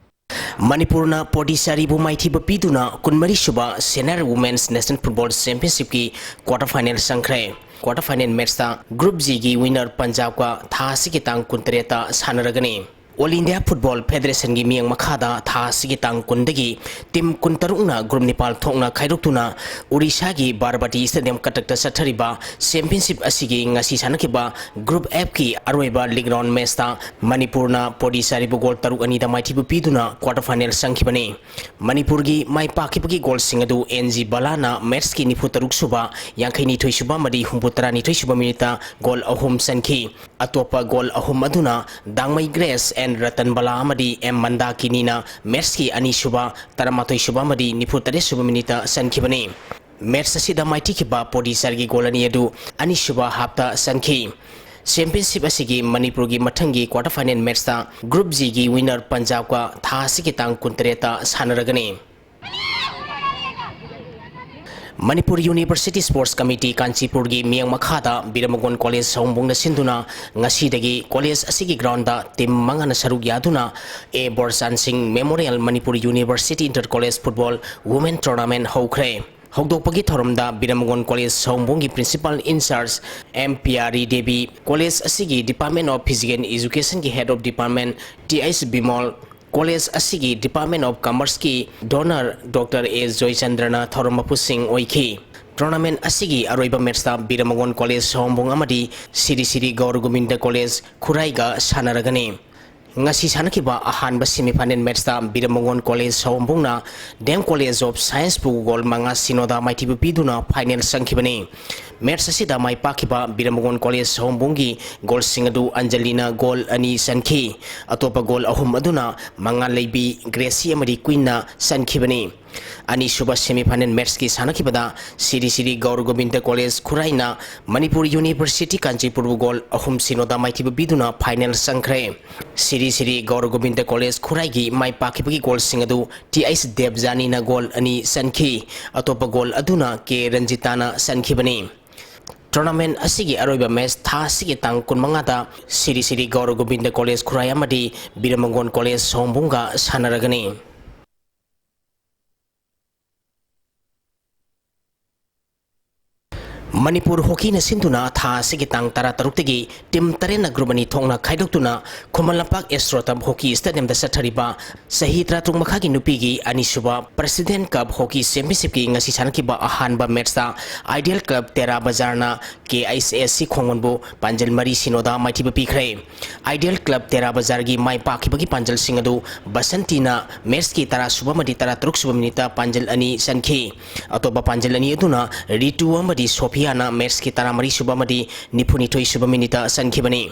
ꯃꯅꯤꯄꯨꯔꯅ ꯄꯣꯗꯤꯆꯥꯔꯤꯕꯨ ꯃꯥꯏꯊꯤꯕ ꯄꯤꯗꯨꯅ ꯀꯨꯟꯃꯔꯤ ꯁꯨꯕ Senior Women's National Football Championship ꯀꯤ quarter final ꯆꯪꯈ꯭ꯔꯦ꯫ Quarter final match ꯇ Group G ꯒꯤ winner ꯄꯟꯖꯥꯕꯀ ꯊꯥ ꯑꯁꯤꯒꯤ ꯇꯥꯡ ꯀꯨꯟꯇꯔꯦꯠꯇ ꯁꯥꯟꯅꯔꯒꯅꯤ꯫ All India Football Federation ꯒꯤ ꯃꯤꯠꯌꯦꯡ ꯃꯈꯥꯗ ꯊꯥ ꯑꯁꯤꯒꯤ ꯇꯥꯡ ꯀꯨꯟꯗꯒꯤ team ꯀꯨꯟꯇꯔꯨꯛꯅ group ꯅꯤꯄꯥꯜ ꯊꯣꯛꯅ ꯈꯥꯏꯗꯣꯛꯇꯨꯅ ꯎꯔꯤꯁꯥꯒꯤ ꯕꯥꯔꯕꯇꯤ stadium ꯀꯇꯛꯇ ꯆꯠꯊꯔꯤꯕ championship ꯑꯁꯤꯒꯤ ꯉꯁꯤ ꯁꯥꯟꯅꯈꯤꯕ Group F ꯀꯤ ꯑꯔꯣꯏꯕ league round match ꯇ ꯃꯅꯤꯄꯨꯔꯅ ꯄꯣꯗꯤꯆꯥꯔꯤꯕꯨ goal ꯇꯔꯨꯛ ꯑꯅꯤꯗ ꯃꯥꯏꯊꯤꯕ ꯄꯤꯗꯨꯅ quarter final ꯆꯪꯈꯤꯕꯅꯤ꯫ ꯃꯅꯤꯄꯨꯔꯒꯤ ꯃꯥꯏ ꯄꯥꯛꯈꯤꯕꯒꯤ goal ꯁꯤꯡ ꯑꯗꯨ ꯑꯦꯟ ꯖꯤ ꯕꯂꯥꯅ match ꯀꯤ ꯅꯤꯐꯨ ꯇꯔꯨꯛ ꯁꯨꯕ, ꯌꯥꯡꯈꯩ ꯅꯤꯊꯣꯏ ꯁꯨꯕ ꯑꯃꯗꯤ ꯍꯨꯝꯐꯨ ꯇꯔꯥꯅꯤꯊꯣꯏ ꯁꯨꯕ minute ꯇ goal ꯑꯍꯨꯝ ꯆꯟꯈꯤ꯫ ꯑꯇꯣꯞꯄ ꯒꯣꯜ ꯑꯍꯨꯝ ꯑꯗꯨꯅ ꯗꯥꯡꯃꯩ ꯒ꯭ꯔꯦꯁ ꯑꯦꯟ ꯔꯇꯟ ꯕꯂꯥ ꯑꯃꯗꯤ ꯑꯦꯝ ꯃꯟꯗꯥꯀꯤꯅꯤꯅ ꯃꯦꯠꯁꯀꯤ ꯑꯅꯤꯁꯨꯕ, ꯇꯔꯥꯃꯥꯊꯣꯏ ꯁꯨꯕ ꯑꯃꯗꯤ ꯅꯤꯐꯨ ꯇꯔꯦꯠ ꯁꯨꯕ ꯃꯤꯅꯤꯠꯇ ꯆꯟꯈꯤꯕꯅꯤ꯫ ꯃꯦꯠꯁ ꯑꯁꯤꯗ ꯃꯥꯏꯊꯤꯈꯤꯕ ꯄꯣꯗꯤꯁꯔꯒꯤ ꯒꯣꯜ ꯑꯅꯤ ꯑꯗꯨ ꯑꯅꯤꯁꯨꯕ ꯍꯥꯞꯇ ꯆꯟꯈꯤ꯫ ꯆꯦꯝꯄꯤꯌꯟꯁꯤꯞ ꯑꯁꯤꯒꯤ ꯃꯅꯤꯄꯨꯔꯒꯤ ꯃꯊꯪꯒꯤ quarter final ꯃꯦꯠꯁꯇ Group Gꯒꯤ winner ꯄꯟꯖꯥꯕꯀ ꯊꯥ ꯑꯁꯤꯒꯤ ꯇꯥꯡ ꯀꯨꯟꯇꯔꯦꯠꯇ ꯁꯥꯟꯅꯔꯒꯅꯤ꯫ ꯃꯅꯤꯄꯨꯔ University Sports Committee ꯀꯥꯟꯆꯤꯄꯨꯔꯒꯤ ꯃꯤꯠꯌꯦꯡ ꯃꯈꯥꯗ ꯕꯤꯔꯃꯒꯣꯟ ꯀꯣꯂꯦꯖ ꯁꯑꯣꯝꯕꯨꯡꯅ ꯁꯤꯟꯗꯨꯅ ꯉꯁꯤꯗꯒꯤ ꯀꯣꯂꯦꯖ ꯑꯁꯤꯒꯤ groundꯗ team ꯃꯉꯥꯅ ꯁꯔꯨꯛ ꯌꯥꯗꯨꯅ ꯑꯦ ꯕꯣꯔꯆꯥꯟ ꯁꯤꯡ Memorial Manipur University Inter College Football Women Tournament ꯍꯧꯈ꯭ꯔꯦ꯫ ꯍꯧꯗꯣꯛꯄꯒꯤ ꯊꯧꯔꯝꯗ ꯕꯤꯔꯃꯒꯣꯟ ꯀꯣꯂꯦꯖ ꯁꯑꯣꯝꯕꯨꯡꯒꯤ principal in charge M Pyari Devi, college ꯑꯁꯤꯒꯤ Department of Physical Educationꯒꯤ head of department T H Bimol, college ꯑꯁꯤꯒꯤ Department of Commerceꯀꯤ donor ꯗꯣꯛꯇꯔ ꯑꯦ ꯖꯣꯏꯆꯟꯗ꯭ꯔꯅ ꯊꯧꯔꯝ ꯃꯄꯨꯁꯤꯡ ꯑꯣꯏꯈꯤ꯫ Tournament ꯑꯁꯤꯒꯤ ꯑꯔꯣꯏꯕ ꯃꯦꯠꯁꯇ ꯕꯤꯔꯃꯒꯣꯟ ꯀꯣꯂꯦꯖ ꯁꯑꯣꯝꯕꯨꯡ ꯑꯃꯗꯤ ꯁꯤꯔꯤ ꯁꯤꯔꯤ ꯒꯧꯔ ꯒꯣꯕꯤꯟꯗ ꯀꯣꯂꯦꯖ ꯈꯨꯔꯥꯏꯒ ꯁꯥꯟꯅꯔꯒꯅꯤ꯫ ꯉꯁꯤ ꯁꯥꯟꯅꯈꯤꯕ ꯑꯍꯥꯟꯕ semifinal ꯃꯦꯠꯁꯇ ꯕꯤꯔꯃꯒꯣꯟ ꯀꯣꯂꯦꯖ ꯁꯑꯣꯝꯕꯨꯡꯅ ꯗꯤ ꯑꯦꯝ ꯀꯣꯂꯦꯖ ꯑꯣꯐ ꯁꯥꯏꯟꯁꯄꯨ ꯒꯣꯜ ꯃꯉꯥ ꯁꯤꯅꯣꯗ ꯃꯥꯏꯊꯤꯕ ꯄꯤꯗꯨꯅ final ꯆꯪꯈꯤꯕꯅꯤ꯫ ꯃꯦꯠꯁ ꯑꯁꯤꯗ ꯃꯥꯏ ꯄꯥꯛꯈꯤꯕ ꯕꯤꯔꯃꯒꯣꯟ ꯀꯣꯂꯦꯖ ꯁꯑꯣꯝꯕꯨꯡꯒꯤ ꯒꯣꯜꯁꯤꯡ ꯑꯗꯨ ꯑꯟꯖꯂꯤꯅ ꯒꯣꯜ ꯑꯅꯤ ꯆꯟꯈꯤ꯫ ꯑꯇꯣꯞꯄ ꯒꯣꯜ ꯑꯍꯨꯝ ꯑꯗꯨꯅ ꯃꯉꯥꯜꯂꯩꯕꯤ, ꯒ꯭ꯔꯦꯁꯤ ꯑꯃꯗꯤ ꯀ꯭ꯋꯤꯟꯅ ꯆꯟꯈꯤꯕꯅꯤ꯫ ꯑꯅꯤꯁꯨꯕ semifinal ꯃꯦꯠꯁꯀꯤ ꯁꯥꯟꯅꯈꯤꯕꯗ ꯁꯤꯔꯤ ꯁꯤꯔꯤ ꯒꯧꯔ ꯒꯣꯕꯤꯟꯗ ꯀꯣꯂꯦꯖ ꯈꯨꯔꯥꯏꯅ ꯃꯅꯤꯄꯨꯔ University ꯀꯥꯟꯆꯤꯄꯨꯔꯕꯨ ꯒꯣꯜ ꯑꯍꯨꯝ ꯁꯤꯅꯣꯗ ꯃꯥꯏꯊꯤꯕ ꯄꯤꯗꯨꯅ final ꯆꯪꯈ꯭ꯔꯦ꯫ ꯁꯤꯔꯤ ꯁꯤꯔꯤ ꯒꯧꯔ ꯒꯣꯕꯤꯟꯗ ꯀꯣꯂꯦꯖ ꯈꯨꯔꯥꯏꯒꯤ ꯃꯥꯏ ꯄꯥꯛꯈꯤꯕꯒꯤ ꯒꯣꯜꯁꯤꯡ ꯑꯗꯨ ꯇꯤ ꯑꯩꯆ ꯗꯦꯕꯖꯥꯅꯤꯅ ꯒꯣꯜ ꯑꯅꯤ ꯆꯟꯈꯤ꯫ ꯑꯇꯣꯞꯄ ꯒꯣꯜ ꯑꯗꯨꯅ ꯀꯦ ꯔꯟꯖꯤꯇꯥꯅ ꯆꯟꯈꯤꯕꯅꯤ꯫ Tournament ꯑꯁꯤꯒꯤ ꯑꯔꯣꯏꯕ ꯃꯦꯠꯁ ꯊꯥ ꯑꯁꯤꯒꯤ ꯇꯥꯡ ꯀꯨꯟꯃꯉꯥꯗ ꯁꯤꯔꯤ ꯁꯤꯔꯤ ꯒꯧꯔ ꯒꯣꯕꯤꯟꯗ ꯀꯣꯂꯦꯖ ꯈꯨꯔꯥꯏ ꯑꯃꯗꯤ ꯕꯤꯔꯃꯒꯣꯟ ꯀꯣꯂꯦꯖ ꯁꯑꯣꯝꯕꯨꯡꯒ ꯁꯥꯟꯅꯔꯒꯅꯤ꯫ ꯃꯅꯤꯄꯨꯔ ꯍꯣꯀꯤꯅ ꯁꯤꯟꯗꯨꯅ ꯊꯥ ꯑꯁꯤꯒꯤ ꯇꯥꯡ ꯇꯔꯥꯇꯔꯨꯛꯇꯒꯤ team ꯇꯔꯦꯠꯅ group ꯑꯅꯤ ꯊꯣꯛꯅ ꯈꯥꯏꯗꯣꯛꯇꯨꯅ ꯈꯨꯃꯟ ꯂꯝꯄꯥꯛ ꯑꯦꯁꯇ꯭ꯔꯣꯇꯞ ꯍꯣꯀꯤ ꯁ꯭ꯇꯦꯗꯤꯌꯝꯗ ꯆꯠꯊꯔꯤꯕ ꯆꯍꯤ ꯇꯔꯥꯇꯔꯨꯛ ꯃꯈꯥꯒꯤ ꯅꯨꯄꯤꯒꯤ ꯑꯅꯤꯁꯨꯕ President Cup Hockey Championshipꯀꯤ ꯉꯁꯤ ꯁꯥꯟꯅꯈꯤꯕ ꯑꯍꯥꯟꯕ ꯃꯦꯠꯁꯇ Ideal Club ꯇꯦꯔꯥ ꯕꯖꯥꯔꯅ ꯀꯦ ꯑꯩꯆ ꯑꯦꯁ ꯁꯤ ꯈꯣꯡꯃꯟꯕꯨ ꯄꯥꯟꯖꯜ ꯃꯔꯤ ꯁꯤꯅꯣꯗ ꯃꯥꯏꯊꯤꯕ ꯄꯤꯈ꯭ꯔꯦ꯫ Ideal Club ꯇꯦꯔꯥ ꯕꯖꯥꯔꯒꯤ ꯃꯥꯏ ꯄꯥꯛꯈꯤꯕꯒꯤ ꯄꯥꯟꯖꯜꯁꯤꯡ ꯑꯗꯨ ꯕꯁꯟꯇꯤꯅ ꯃꯦꯠꯁꯀꯤ ꯇꯔꯥꯁꯨꯕ ꯑꯃꯗꯤ ꯇꯔꯥꯇꯔꯨꯛꯁꯨꯕ ꯃꯤꯅꯤꯠꯇ ꯄꯥꯟꯖꯜ ꯑꯅꯤ ꯆꯟꯈꯤ꯫ ꯑꯇꯣꯞꯄ ꯄꯥꯟꯖꯜ ꯑꯅꯤ ꯑꯗꯨꯅ ꯔꯤꯇꯨ ꯑꯃꯗꯤ ꯁꯣꯐꯤꯌꯥ ꯅ ꯃꯦꯠꯁꯀꯤ ꯇꯔꯥꯃꯔꯤ ꯁꯨꯕ ꯑꯃꯗꯤ ꯅꯤꯐꯨꯅꯤꯊꯣꯏ ꯁꯨꯕ ꯃꯤꯅꯤꯠꯇ ꯆꯟꯈꯤꯕꯅꯤ꯫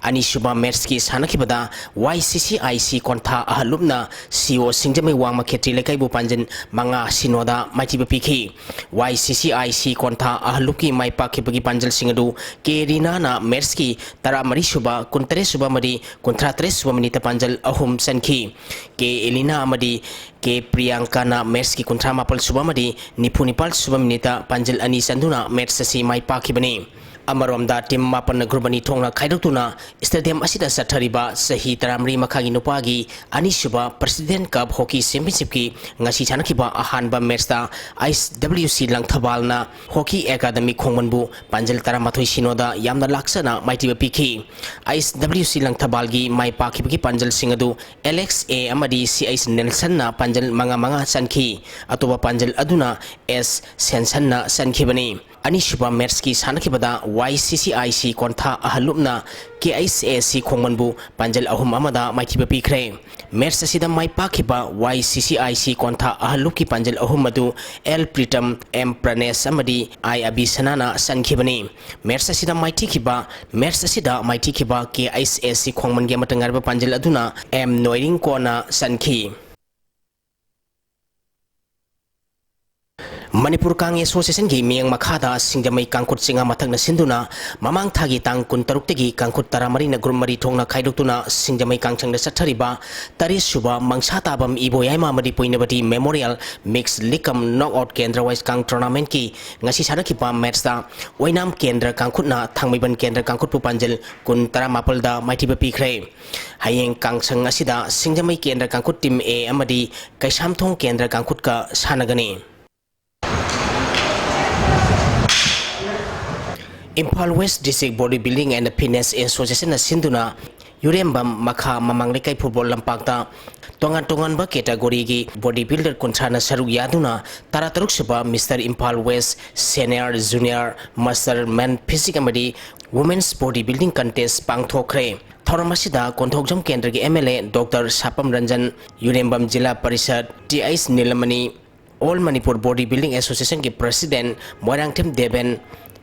ꯑꯅꯤꯁꯨꯕ ꯃꯦꯠꯁꯀꯤ ꯁꯥꯟꯅꯈꯤꯕꯗ ꯋꯥꯏ ꯁꯤ ꯁꯤ ꯑꯥꯏ ꯁꯤ ꯀꯣꯟꯊꯥ ꯑꯍꯜꯂꯨꯞꯅ ꯁꯤ ꯑꯣ ꯁꯤꯡꯖꯃꯩ ꯋꯥꯡꯃ ꯈꯦꯇ꯭ꯔꯤ ꯂꯩꯀꯥꯏꯕꯨ ꯄꯥꯟꯖꯤꯜ ꯃꯉꯥ ꯁꯤꯅꯣꯗ ꯃꯥꯏꯊꯤꯕ ꯄꯤꯈꯤ꯫ ꯋꯥꯏ ꯁꯤ ꯁꯤ ꯑꯥꯏ ꯁꯤ ꯀꯣꯟꯊꯥ ꯑꯍꯜꯂꯨꯞꯀꯤ ꯃꯥꯏ ꯄꯥꯛꯈꯤꯕꯒꯤ ꯄꯥꯟꯖꯜꯁꯤꯡ ꯑꯗꯨ ꯀꯦ ꯔꯤꯅꯥꯅ ꯃꯦꯠꯁꯀꯤ ꯇꯔꯥꯃꯔꯤ ꯁꯨꯕ, ꯀꯨꯟꯇꯔꯦꯠ ꯁꯨꯕ ꯑꯃꯗꯤ ꯀꯨꯟꯊ꯭ꯔꯥ ꯇꯔꯦꯠ ꯁꯨꯕ ꯃꯤꯅꯤꯠꯇ ꯄꯥꯟꯖꯜ ꯑꯍꯨꯝ ꯆꯟꯈꯤ꯫ ꯀꯦ ꯑꯦꯂꯤꯅꯥ ꯑꯃꯗꯤ ꯀꯦ ꯄ꯭ꯔꯤꯌꯥꯡꯀꯥꯅ ꯃꯦꯠꯁꯀꯤ ꯀꯨꯟꯊ꯭ꯔꯥ ꯃꯥꯄꯜ ꯁꯨꯕ ꯑꯃꯗꯤ ꯅꯤꯐꯨ ꯅꯤꯄꯥꯜ ꯁꯨꯕ ꯃꯤꯅꯤꯠꯇ ꯄꯥꯟꯖꯜ ꯑꯅꯤ ꯆꯟꯗꯨꯅ ꯃꯦꯠꯁ ꯑꯁꯤ ꯃꯥꯏ ꯄꯥꯛꯈꯤꯕꯅꯤ꯫ ꯑꯃꯔꯣꯝꯗ ꯇꯤꯝ ꯃꯥꯄꯟꯅ ꯒ꯭ꯔꯨꯞ ꯑꯅꯤ ꯊꯣꯛꯅ ꯈꯥꯏꯗꯣꯛꯇꯨꯅ ꯁ꯭ꯇꯦꯗꯤꯌꯝ ꯑꯁꯤꯗ ꯆꯠꯊꯔꯤꯕ ꯆꯍꯤ ꯇꯔꯥꯃꯔꯤ ꯃꯈꯥꯒꯤ ꯅꯨꯄꯥꯒꯤ ꯑꯅꯤꯁꯨꯕ ꯄ꯭ꯔꯦꯁꯤꯗꯦꯟꯠ ꯀꯞ ꯍꯣꯀꯤ ꯆꯦꯝꯄꯤꯌꯟꯁꯤꯞꯀꯤ ꯉꯁꯤ ꯁꯥꯟꯅꯈꯤꯕ ꯑꯍꯥꯟꯕ ꯃꯦꯠꯁꯇ ꯑꯥꯏꯁ ꯗꯕ꯭ꯂꯤꯎ ꯁꯤ ꯂꯪꯊꯕꯥꯜꯅ ꯍꯣꯀꯤ ꯑꯦꯀꯥꯗꯃꯤ ꯈꯣꯡꯃꯟꯕꯨ ꯄꯥꯟꯖꯜ ꯇꯔꯥꯃꯥꯊꯣꯏ ꯁꯤꯅꯣꯗ ꯌꯥꯝꯅ ꯂꯥꯛꯆꯅ ꯃꯥꯏꯊꯤꯕ ꯄꯤꯈꯤ꯫ ꯑꯥꯏꯁ ꯗꯕ꯭ꯂꯤꯎ ꯁꯤ ꯂꯪꯊꯕꯥꯜꯒꯤ ꯃꯥꯏ ꯄꯥꯛꯈꯤꯕꯒꯤ ꯄꯥꯟꯖꯜꯁꯤꯡ ꯑꯗꯨ ꯑꯦꯂꯦꯛꯁ ꯑꯦ ꯑꯃꯗꯤ ꯁꯤ ꯑꯩꯆ ꯅꯦꯜꯁꯟꯅ ꯄꯥꯟꯖꯜ ꯃꯉꯥ ꯃꯉꯥ ꯆꯟꯈꯤ꯫ ꯑꯇꯣꯞꯄ ꯄꯥꯟꯖꯜ ꯑꯗꯨꯅ ꯑꯦꯁ ꯁꯦꯟꯁꯟꯅ ꯆꯟꯈꯤꯕꯅꯤ꯫ ꯑꯅꯤꯁꯨꯕ ꯃꯦꯠꯁꯀꯤ ꯁꯥꯟꯅꯈꯤꯕꯗ ꯋꯥꯏ ꯁꯤ C I C ꯀꯣꯟꯊꯥ ꯑꯍꯜꯂꯨꯞꯅ K H ꯑꯦ ꯁꯤ ꯈꯣꯡꯃꯟꯕꯨ ꯄꯥꯟꯖꯜ ꯑꯍꯨꯝ ꯑꯃꯗ ꯃꯥꯏꯊꯤꯕ ꯄꯤꯈ꯭ꯔꯦ꯫ ꯃꯦꯠꯁ ꯑꯁꯤꯗ ꯃꯥꯏ ꯄꯥꯛꯈꯤꯕ ꯋꯥꯏ ꯁꯤ ꯁꯤ ꯑꯥꯏ ꯁꯤ ꯀꯣꯟꯊꯥ ꯑꯍꯜꯂꯨꯞꯀꯤ ꯄꯥꯟꯖꯜ ꯑꯍꯨꯝ ꯑꯗꯨ ꯑꯦꯜ ꯄ꯭ꯔꯤꯇꯝ, ꯑꯦꯝ ꯄ꯭ꯔꯅꯦꯁ ꯑꯃꯗꯤ ꯑꯥꯏ ꯑꯕꯤꯁꯅꯥꯅ ꯆꯟꯈꯤꯕꯅꯤ꯫ ꯃꯦꯠꯁ ꯑꯁꯤꯗ ꯃꯥꯏꯊꯤꯈꯤꯕ, ꯃꯦꯠꯁ ꯑꯁꯤꯗ ꯃꯥꯏꯊꯤꯈꯤꯕ ꯀꯦ ꯑꯩꯆ ꯑꯦ ꯁꯤ ꯈꯣꯡꯃꯟꯒꯤ ꯑꯃꯠꯇ ꯉꯥꯏꯔꯕ ꯄꯥꯟꯖꯜ ꯑꯗꯨꯅ ꯑꯦꯝ ꯅꯣꯏꯔꯤꯡꯀꯣꯟꯅ ꯆꯟꯈꯤ꯫ ꯃꯅꯤꯄꯨꯔ ꯀꯥꯡ ꯑꯦꯁꯣꯁꯤꯌꯦꯁꯟꯒꯤ ꯃꯤꯠꯌꯦꯡ ꯃꯈꯥꯗ ꯁꯤꯡꯖꯃꯩ ꯀꯥꯡꯈꯨꯠ ꯆꯤꯡꯉꯥ ꯃꯊꯛꯅ ꯁꯤꯟꯗꯨꯅ ꯃꯃꯥꯡ ꯊꯥꯒꯤ ꯇꯥꯡ ꯀꯨꯟꯇꯔꯨꯛꯇꯒꯤ ꯀꯥꯡꯈꯨꯠ ꯇꯔꯥꯃꯔꯤꯅ ꯒ꯭ꯔꯨꯞ ꯃꯔꯤ ꯊꯣꯛꯅ ꯈꯥꯏꯗꯣꯛꯇꯨꯅ ꯁꯤꯡꯖꯃꯩ ꯀꯥꯡꯁꯪꯗ ꯆꯠꯊꯔꯤꯕ ꯇꯔꯦꯠ ꯁꯨꯕ ꯃꯪꯁꯥ ꯇꯥꯕꯝ ꯏꯕꯣꯌꯥꯏꯃ ꯑꯃꯗꯤ ꯄꯣꯏꯅꯕꯇꯤ ꯃꯦꯃꯣꯔꯤꯌꯦꯜ ꯃꯤꯛꯁ ꯂꯤꯛ ꯀꯝ ꯅꯣꯛ ꯑꯥꯎꯠ ꯀꯦꯟꯗ꯭ꯔ ꯋꯥꯏꯁ ꯀꯥꯡ ꯇꯣꯔꯅꯥꯃꯦꯟꯠꯀꯤ ꯉꯁꯤ ꯁꯥꯟꯅꯈꯤꯕ ꯃꯦꯠꯁꯇ ꯑꯣꯏꯅꯥꯝ ꯀꯦꯟꯗ꯭ꯔ ꯀꯥꯡꯈꯨꯠꯅ ꯊꯥꯡꯃꯩꯕꯟ ꯀꯦꯟꯗ꯭ꯔ ꯀꯥꯡꯈꯨꯠꯄꯨ ꯄꯥꯟꯖꯜ ꯀꯨꯟ ꯇꯔꯥꯃꯥꯄꯜꯗ ꯃꯥꯏꯊꯤꯕ ꯄꯤꯈ꯭ꯔꯦ꯫ ꯍꯌꯦꯡ ꯀꯥꯡꯁꯪ ꯑꯁꯤꯗ ꯁꯤꯡꯖꯃꯩ ꯀꯦꯟꯗ꯭ꯔ ꯀꯥꯡꯈꯨꯠ ꯇꯤꯝ ꯑꯦ ꯑꯃꯗꯤ ꯀꯩꯁꯥꯝꯊꯣꯡ ꯀꯦꯟꯗ꯭ꯔ ꯀꯥꯡꯈꯨꯠꯀ ꯁꯥꯟꯅꯒꯅꯤ꯫ Imphal west district body building and fitness ꯑꯦꯁꯣꯁꯤꯌꯦꯁꯟꯅ ꯁꯤꯟꯗꯨꯅ ꯌꯨꯔꯦꯝꯕꯝ ꯃꯈꯥ ꯃꯃꯥꯡ ꯂꯩꯀꯥꯏ ꯐꯨꯠꯕꯣꯜ ꯂꯝꯄꯥꯛꯇ ꯇꯣꯉꯥꯟ ꯇꯣꯉꯥꯟꯕ ꯀꯦꯇꯥꯒꯣꯔꯤꯒꯤ ꯕꯣꯗꯤ ꯕꯤꯜꯗꯔ ꯀꯨꯟꯊ꯭ꯔꯥꯅ ꯁꯔꯨꯛ ꯌꯥꯗꯨꯅ ꯇꯔꯥꯇꯔꯨꯛ ꯁꯨꯕ mister Imphal west senior junior master men physique ꯑꯃꯗꯤ ꯋꯨꯃꯦꯟꯁ ꯕꯣꯗꯤ ꯕꯤꯜꯗꯤꯡ ꯀꯟꯇꯦꯁ ꯄꯥꯡꯊꯣꯛꯈ꯭ꯔꯦ꯫ ꯊꯧꯔꯝ ꯑꯁꯤꯗ ꯀꯣꯟꯊꯧꯖꯝ ꯀꯦꯟꯗ꯭ꯔꯒꯤ M L A doctor Sapam Ranjan, Yurembam zila parishad T H Nilamani, All Manipur Body Building Associationꯒꯤ President Moirangthem Deben,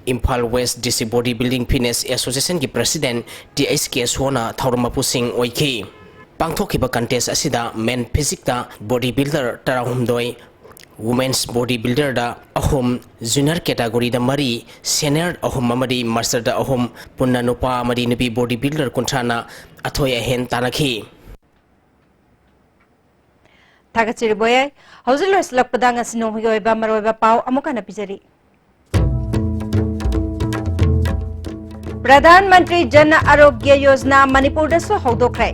Imphal West District Body Building Fitness Associationꯒꯤ President T H K Sona ꯊꯧꯔꯝ ꯃꯄꯨꯁꯤꯡ ꯑꯣꯏꯈꯤ꯫ ꯄꯥꯡꯊꯣꯛꯈꯤꯕ contest ꯑꯁꯤꯗ Men Physicꯇ body builder ꯇꯔꯥꯍꯨꯝꯗꯣꯏ, Women's Body Builderꯗ ꯑꯍꯨꯝ, Junior Categoryꯗ ꯃꯔꯤ, Senior ꯑꯍꯨꯝ ꯑꯃꯗꯤ Masterꯗ ꯑꯍꯨꯝ, ꯄꯨꯟꯅ ꯅꯨꯄꯥ ꯑꯃꯗꯤ ꯅꯨꯄꯤ body builder ꯀꯨꯟꯊ꯭ꯔꯥꯅ ꯑꯊꯣꯏ ꯑꯍꯦꯟ ꯇꯥꯟꯅꯈꯤ꯫ ꯊꯥꯒꯠꯆꯔꯤ ꯕꯣꯌꯥꯏ꯫ ꯍꯧꯖꯤꯛ ꯂꯣꯏꯁꯤꯜꯂꯛꯄꯗ ꯉꯁꯤ ꯅꯣꯡꯃꯒꯤ ꯑꯣꯏꯕ ꯃꯔꯨꯑꯣꯏꯕ ꯄꯥꯎ ꯑꯃꯨꯛ ꯍꯟꯅ ꯄꯤꯖꯔꯤ꯫ ꯄ꯭ꯔꯙꯥꯟ ꯃꯟꯇ꯭ꯔꯤ ꯖꯟ ꯑꯔꯣꯒ꯭ꯌ ꯌꯣꯖꯅꯥ ꯃꯅꯤꯄꯨꯔꯗꯁꯨ ꯍꯧꯗꯣꯛꯈ꯭ꯔꯦ꯫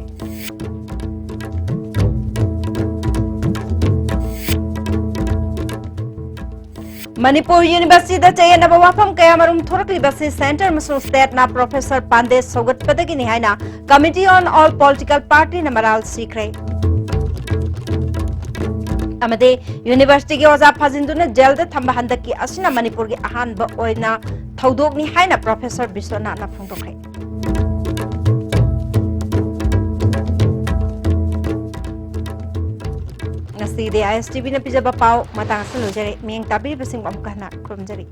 ꯃꯅꯤꯄꯨꯔ ꯌꯨꯅꯤꯚꯔꯁꯤꯇꯤꯗ ꯆꯌꯦꯠꯅꯕ ꯋꯥꯐꯝ ꯀꯌꯥꯃꯔꯨꯝ ꯊꯣꯔꯛꯂꯤꯕꯁꯤ centre ꯑꯃꯁꯨꯡ stateꯅ Professor ꯄꯥꯟꯗꯦ ꯁꯧꯒꯠꯄꯗꯒꯤꯅꯤ ꯍꯥꯏꯅ Committee on All Political Partyꯅ ꯃꯔꯥꯜ ꯁꯤꯈ꯭ꯔꯦ꯫ ꯑꯃꯗꯤ ꯌꯨꯅꯤꯚꯔꯁꯤꯇꯤꯒꯤ ꯑꯣꯖꯥ ꯐꯥꯖꯤꯟꯗꯨꯅ ꯖꯦꯜꯗ ꯊꯝꯕ ꯍꯟꯗꯛꯀꯤ ꯑꯁꯤꯅ ꯃꯅꯤꯄꯨꯔꯒꯤ ꯑꯍꯥꯟꯕ ꯑꯣꯏꯅ ꯊꯧꯗꯣꯛꯅꯤ ꯍꯥꯏꯅ Professor ꯕꯤꯁ꯭ꯋꯅꯥꯊꯅ ꯐꯣꯡꯗꯣꯛꯈ꯭ꯔꯦ꯫ ꯉꯁꯤꯗꯤ ISTVꯅ ꯄꯤꯖꯕ ꯄꯥꯎ ꯃꯇꯥꯡ ꯑꯁꯤꯗ ꯂꯣꯏꯖꯔꯦ꯫ ꯃꯤꯠꯌꯦꯡ ꯇꯥꯕꯤꯔꯤꯕꯁꯤꯡꯕꯨ ꯑꯃꯨꯛꯀ ꯍꯟꯅ ꯈꯨꯔꯨꯝꯖꯔꯤ꯫